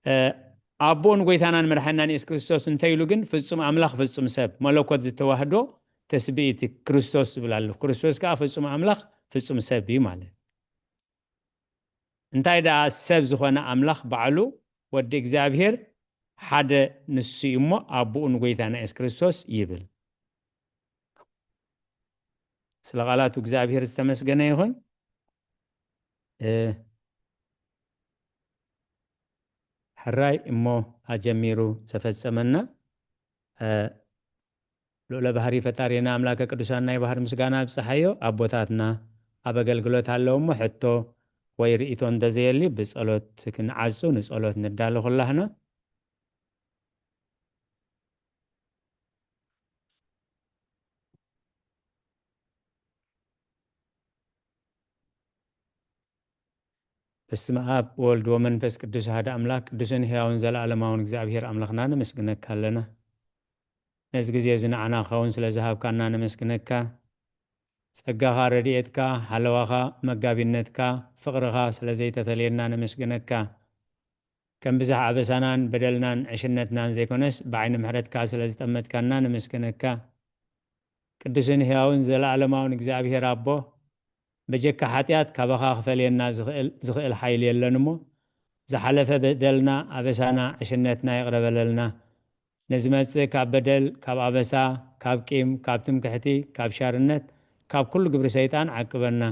እ፣ ኣቦኡ ንጎይታናን መድሓኒናን የሱስ ክርስቶስ እንተ ኢሉ ግን ፍጹም ኣምላኽ ፍጹም ሰብ፣ መለኮት ዝተዋህዶ ተስብኢቲ ክርስቶስ ዝብል ኣሎ። ክርስቶስ ከኣ ፍጹም ኣምላኽ ፍጹም ሰብ እዩ ማለት እዩ። እንታይ ደኣ ሰብ ዝኾነ ኣምላኽ ባዕሉ ወዲ እግዚኣብሔር ሓደ ንሱ እዩ እሞ ኣቦኡ ንጎይታና የሱስ ክርስቶስ ይብል። ስለ ቃላቱ እግዚኣብሔር ዝተመስገነ ይኹን። እ፣ ሕራይ እሞ ኣጀሚሩ ዘፈጸመና፣ እ፣ ልዑለ ባህሪ ፈጣሪና ኣምላከ ቅዱሳን ናይ ባህር ምስጋና ኣብጽሓዮ። ኣቦታትና ኣብ ኣገልግሎት ኣለዉ እሞ ሕቶ ወይ ርእይቶ እንተዘየልዩ ብጸሎት ክንዓጹ ንጸሎት ንዳሎ ኩላህና። በስመ ኣብ ወወልድ ወመንፈስ ቅዱስ ኣሐደ ኣምላክ ቅዱስን ሕያውን ዘለዓለማውን እግዚኣብሔር ኣምላኽና ነመስግነካ ኣለና። ነዚ ግዜ እዚ ንዓና ክኸውን ስለ ዝሃብካና ነመስግነካ። ጸጋኻ፣ ረድኤትካ፣ ሓለዋኻ፣ መጋቢነትካ፣ ፍቕርኻ ስለ ዘይተፈለየና ነመስግነካ። ከም ብዝሕ ኣበሳናን በደልናን ዕሽነትናን ዘይኮነስ ብዓይኒ ምሕረትካ ስለ ዝጠመትካና ነመስግነካ። ቅዱስን ሕያውን ዘለዓለማውን እግዚኣብሔር ኣቦ፣ በጀካ ሓጢኣት ካባኻ ክፈልየና ዝኽእል፣ ዝኽእል ሓይሊ የለን እሞ፣ ዝሓለፈ በደልና፣ ኣበሳና፣ ዕሽነትና ይቕረ በለልና። ንዝመጽእ ካብ በደል፣ ካብ ኣበሳ፣ ካብ ቂም፣ ካብ ትምክሕቲ፣ ካብ ሻርነት፣ ካብ ኩሉ ግብሪ ሰይጣን ዓቅበና።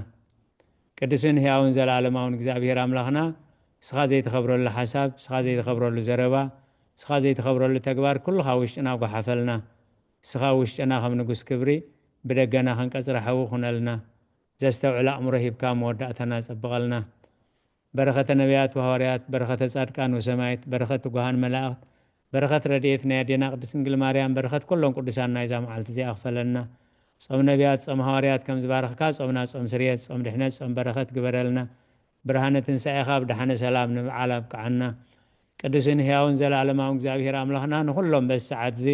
ቅዱስን ሕያውን ዘለዓለማውን እግዚኣብሔር ኣምላኽና፣ ንስኻ ዘይትኸብረሉ ሓሳብ፣ ንስኻ ዘይትኸብረሉ ዘረባ፣ ንስኻ ዘይትኸብረሉ ተግባር ኩሉ ካብ ውሽጥና ጓሓፈልና። ንስኻ ውሽጥና ከም ንጉስ ክብሪ፣ ብደገና ከም ቀጽሪ ሓዊ ኩነልና። ዘስተውዕል ኣእምሮ ሂብካ መወዳእታና ጸብቐልና። በረኸተ ነቢያት ወሃዋርያት፣ በረኸተ ጻድቃን ወሰማይት፣ በረኸት ትጉሃን መላእኽት፣ በረኸት ረድኤት ናይ ኣዴና ቅድስት ድንግል ማርያም፣ በረኸት ኩሎም ቅዱሳን ናይዛ መዓልቲ እዚኣ ክፈለና። ጾም ነቢያት፣ ጾም ሃዋርያት ከም ዝባረኽካ፣ ጾምና ጾም ስርየት፣ ጾም ድሕነት፣ ጾም በረኸት ግበረልና። ብርሃነ ትንሳኤኻ ብደሓነ ሰላም ንምብዓል ኣብቅዓና። ቅዱስን ህያውን ዘለዓለማውን እግዚኣብሔር ኣምላኽና ንኹሎም በዚ ሰዓት እዚ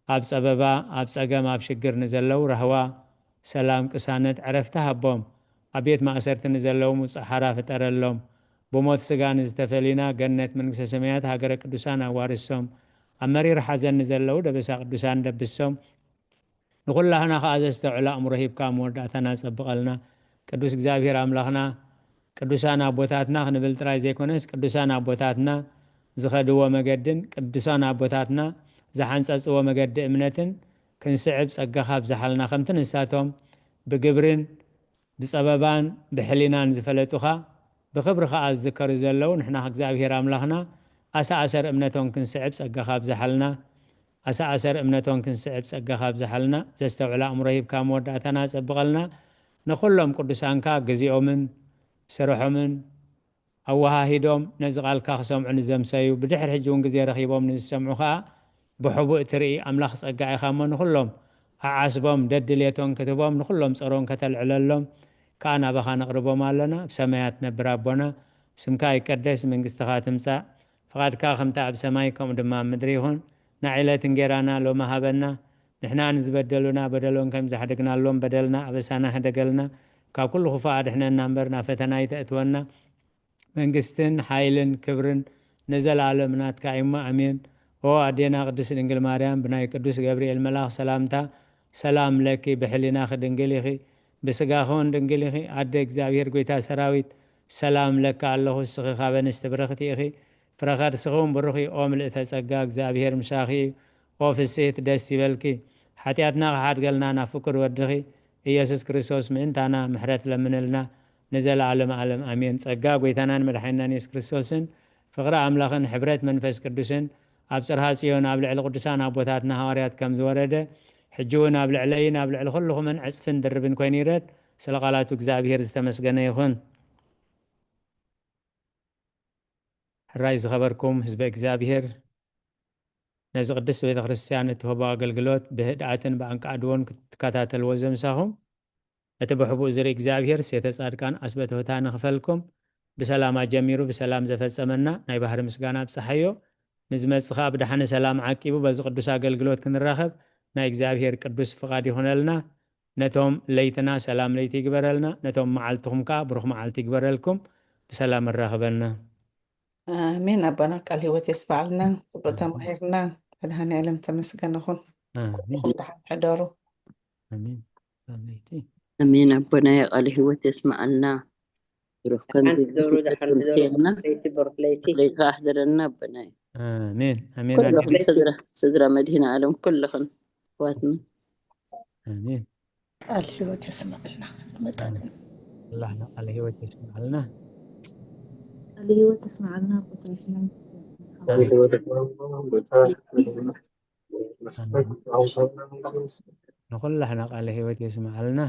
ኣብ ጸበባ፣ ኣብ ጸገም፣ ኣብ ሽግር ንዘለዉ ራህዋ፣ ሰላም፣ ቅሳነት፣ ዕረፍቲ ሃቦም። ኣብ ቤት ማእሰርቲ ንዘለዉ ምውጻእ ሓራ ፍጠረሎም። ብሞት ስጋ ንዝተፈሊና ገነት መንግስተ ሰማያት ሃገረ ቅዱሳን ኣዋርሶም። ኣብ መሪር ሓዘን ንዘለዉ ደበሳ ቅዱሳን ደብሶም። ንኹላህና ከኣ ዘስተውዕል ኣእምሮ ሂብካ መወዳእታና ጸብቐልና። ቅዱስ እግዚኣብሔር ኣምላኽና ቅዱሳን ኣቦታትና ክንብል ጥራይ ዘይኮነስ ቅዱሳን ኣቦታትና ዝኸድዎ መገድን ቅዱሳን ኣቦታትና ዝሓንጸጽዎ መገዲ እምነትን ክንስዕብ ጸጋኻ ኣብዝሓልና። ከምቲ ንሳቶም ብግብርን ብጸበባን ብሕሊናን ዝፈለጡኻ ብኽብሪ ኸኣ ዝዝከሩ ዘለዉ ንሕና እግዚኣብሔር ኣምላኽና ኣሰኣሰር እምነቶም ክንስዕብ ጸጋኻ ኣብዝሓልና። ኣሰኣሰር እምነቶም ክንስዕብ ጸጋኻ ኣብዝሓልና። ዘስተውዕል ኣእምሮ ሂብካ መወዳእታና ጸብቐልና። ንኹሎም ቅዱሳንካ ግዜኦምን ስርሖምን ኣወሃሂዶም ነዚ ቃልካ ክሰምዑ ንዘምሰዩ፣ ብድሕሪ ሕጂ እውን ግዜ ረኺቦም ንዝሰምዑ ኸኣ ብሕቡእ ትርኢ ኣምላኽ ጸጋ ኢኻ እሞ ንኹሎም ኣዓስቦም፣ ደድልየቶም ክትህቦም፣ ንኹሎም ጸሮን ከተልዕለሎም ከኣ ናባኻ ነቕርቦም ኣሎና። ኣብ ሰማያት ትነብር ኣቦና፣ ስምካ ይቀደስ፣ መንግስትኻ ትምጻእ፣ ፍቓድካ ከምቲ ኣብ ሰማይ ከምኡ ድማ ኣብ ምድሪ ይኹን። ንዕለት እንጌራና ሎሚ ሃበና፣ ንሕና ንዝበደሉና በደሎም ከም ዝሓደግናሎም በደልና ኣበሳና ሕደገልና፣ ካብ ኩሉ ክፉእ ኣድሕነና እምበር ናብ ፈተና ኣይተእትወና። መንግስትን ሓይልን ክብርን ንዘለኣለም ናትካ እዩ እሞ ኣሜን። ኦ ኣዴና ቅድስት ድንግል ማርያም፣ ብናይ ቅዱስ ገብርኤል መልኣኽ ሰላምታ ሰላም ለኪ፣ ብሕሊናኺ ድንግል ኢኺ፣ ብስጋኺ እውን ድንግል ኢኺ። ኣደ እግዚኣብሔር፣ ጎይታ ሰራዊት፣ ሰላም ለኪ ኣለኹ፣ እስኺ ካብ ኣንስቲ ብርኽቲ ኢኺ፣ ፍረ ከርስኺ እውን ብሩኽ እዩ። ኦ ምልእተ ጸጋ፣ እግዚኣብሔር ምሳኺ እዩ። ኦ ፍስሕቲ፣ ደስ ይበልኪ፣ ሓጢኣትና ክሓድገልና ናብ ፍቁር ወድኺ ኢየሱስ ክርስቶስ ምእንታና ምሕረት ለምንልና ንዘለዓለም ዓለም ኣሜን። ጸጋ ጎይታናን መድሓኒናን የሱስ ክርስቶስን ፍቕሪ ኣምላኽን ሕብረት መንፈስ ቅዱስን ኣብ ጽርሃ ጽዮን ኣብ ልዕሊ ቅዱሳን ኣቦታትና ሃዋርያት ከም ዝወረደ ሕጂ እውን ኣብ ልዕለይን ኣብ ልዕሊ ኩልኹምን ዕጽፍን ድርብን ኮይኑ ይረድ። ስለ ቃላቱ እግዚኣብሔር ዝተመስገነ ይኹን። ሕራይ ዝኸበርኩም ህዝበ እግዚኣብሔር፣ ነዚ ቅድስት ቤተ ክርስቲያን እትህቦ ኣገልግሎት ብህድኣትን ብኣንቃዕድዎን ክትከታተልዎ ዘምሳኹም፣ እቲ ብሕቡእ ዝርኢ እግዚኣብሔር ሴተ ጻድቃን ኣስበተ ወታ ንኽፈልኩም፣ ብሰላም ኣጀሚሩ ብሰላም ዘፈጸመና ናይ ባህሪ ምስጋና ኣብጽሓዮ። ንዝመጽእ ኸኣ ብደሓነ ሰላም ዓቂቡ በዚ ቅዱስ ኣገልግሎት ክንራኸብ ናይ እግዚኣብሔር ቅዱስ ፍቓድ ይኹነልና። ነቶም ለይትና ሰላም ለይቲ ይግበረልና፣ ነቶም መዓልትኹም ከኣ ብሩኽ መዓልቲ ይግበረልኩም። ብሰላም ኣራኽበና። ኣሜን። ኣቦና ቃል ህይወት የስምዓልና። ጽቡቅ ተማሂርና። መድሃኔ ዓለም ተመስገን ይኹን። ኣሜን። ኩልኹም ደሓን ሕደሩ። ኣሜን። ሰላም ለይቲ። ኣሜን። ኣቦናየ ቃል ህይወት የስምዓልና። ብሩኽ ከም ደሓን ዘይብሉ ሕደሩ፣ ደሓን ፍጹም ሕደሩ። ስየልና። ለይቲ ብሩኽ ለይቲ። ለይቲ ኣሕድረና ኣቦናየ። ኣሜን። ኣሜን። ኩልኹም ኣሜን። ስድራ፣ ስድራ መድህን ዓለም ኩልኽን ኣሕዋትና። ኣሜን። ቃል ህይወት የስምዓልና። ንመጣ ኣሜን። ኣላህና ቃል ህይወት የስምዓልና። ቃል ህይወት የስምዓልና ኣቦታትና። ኣሜን። ንኹላህና ቃል ህይወት የስምዓልና።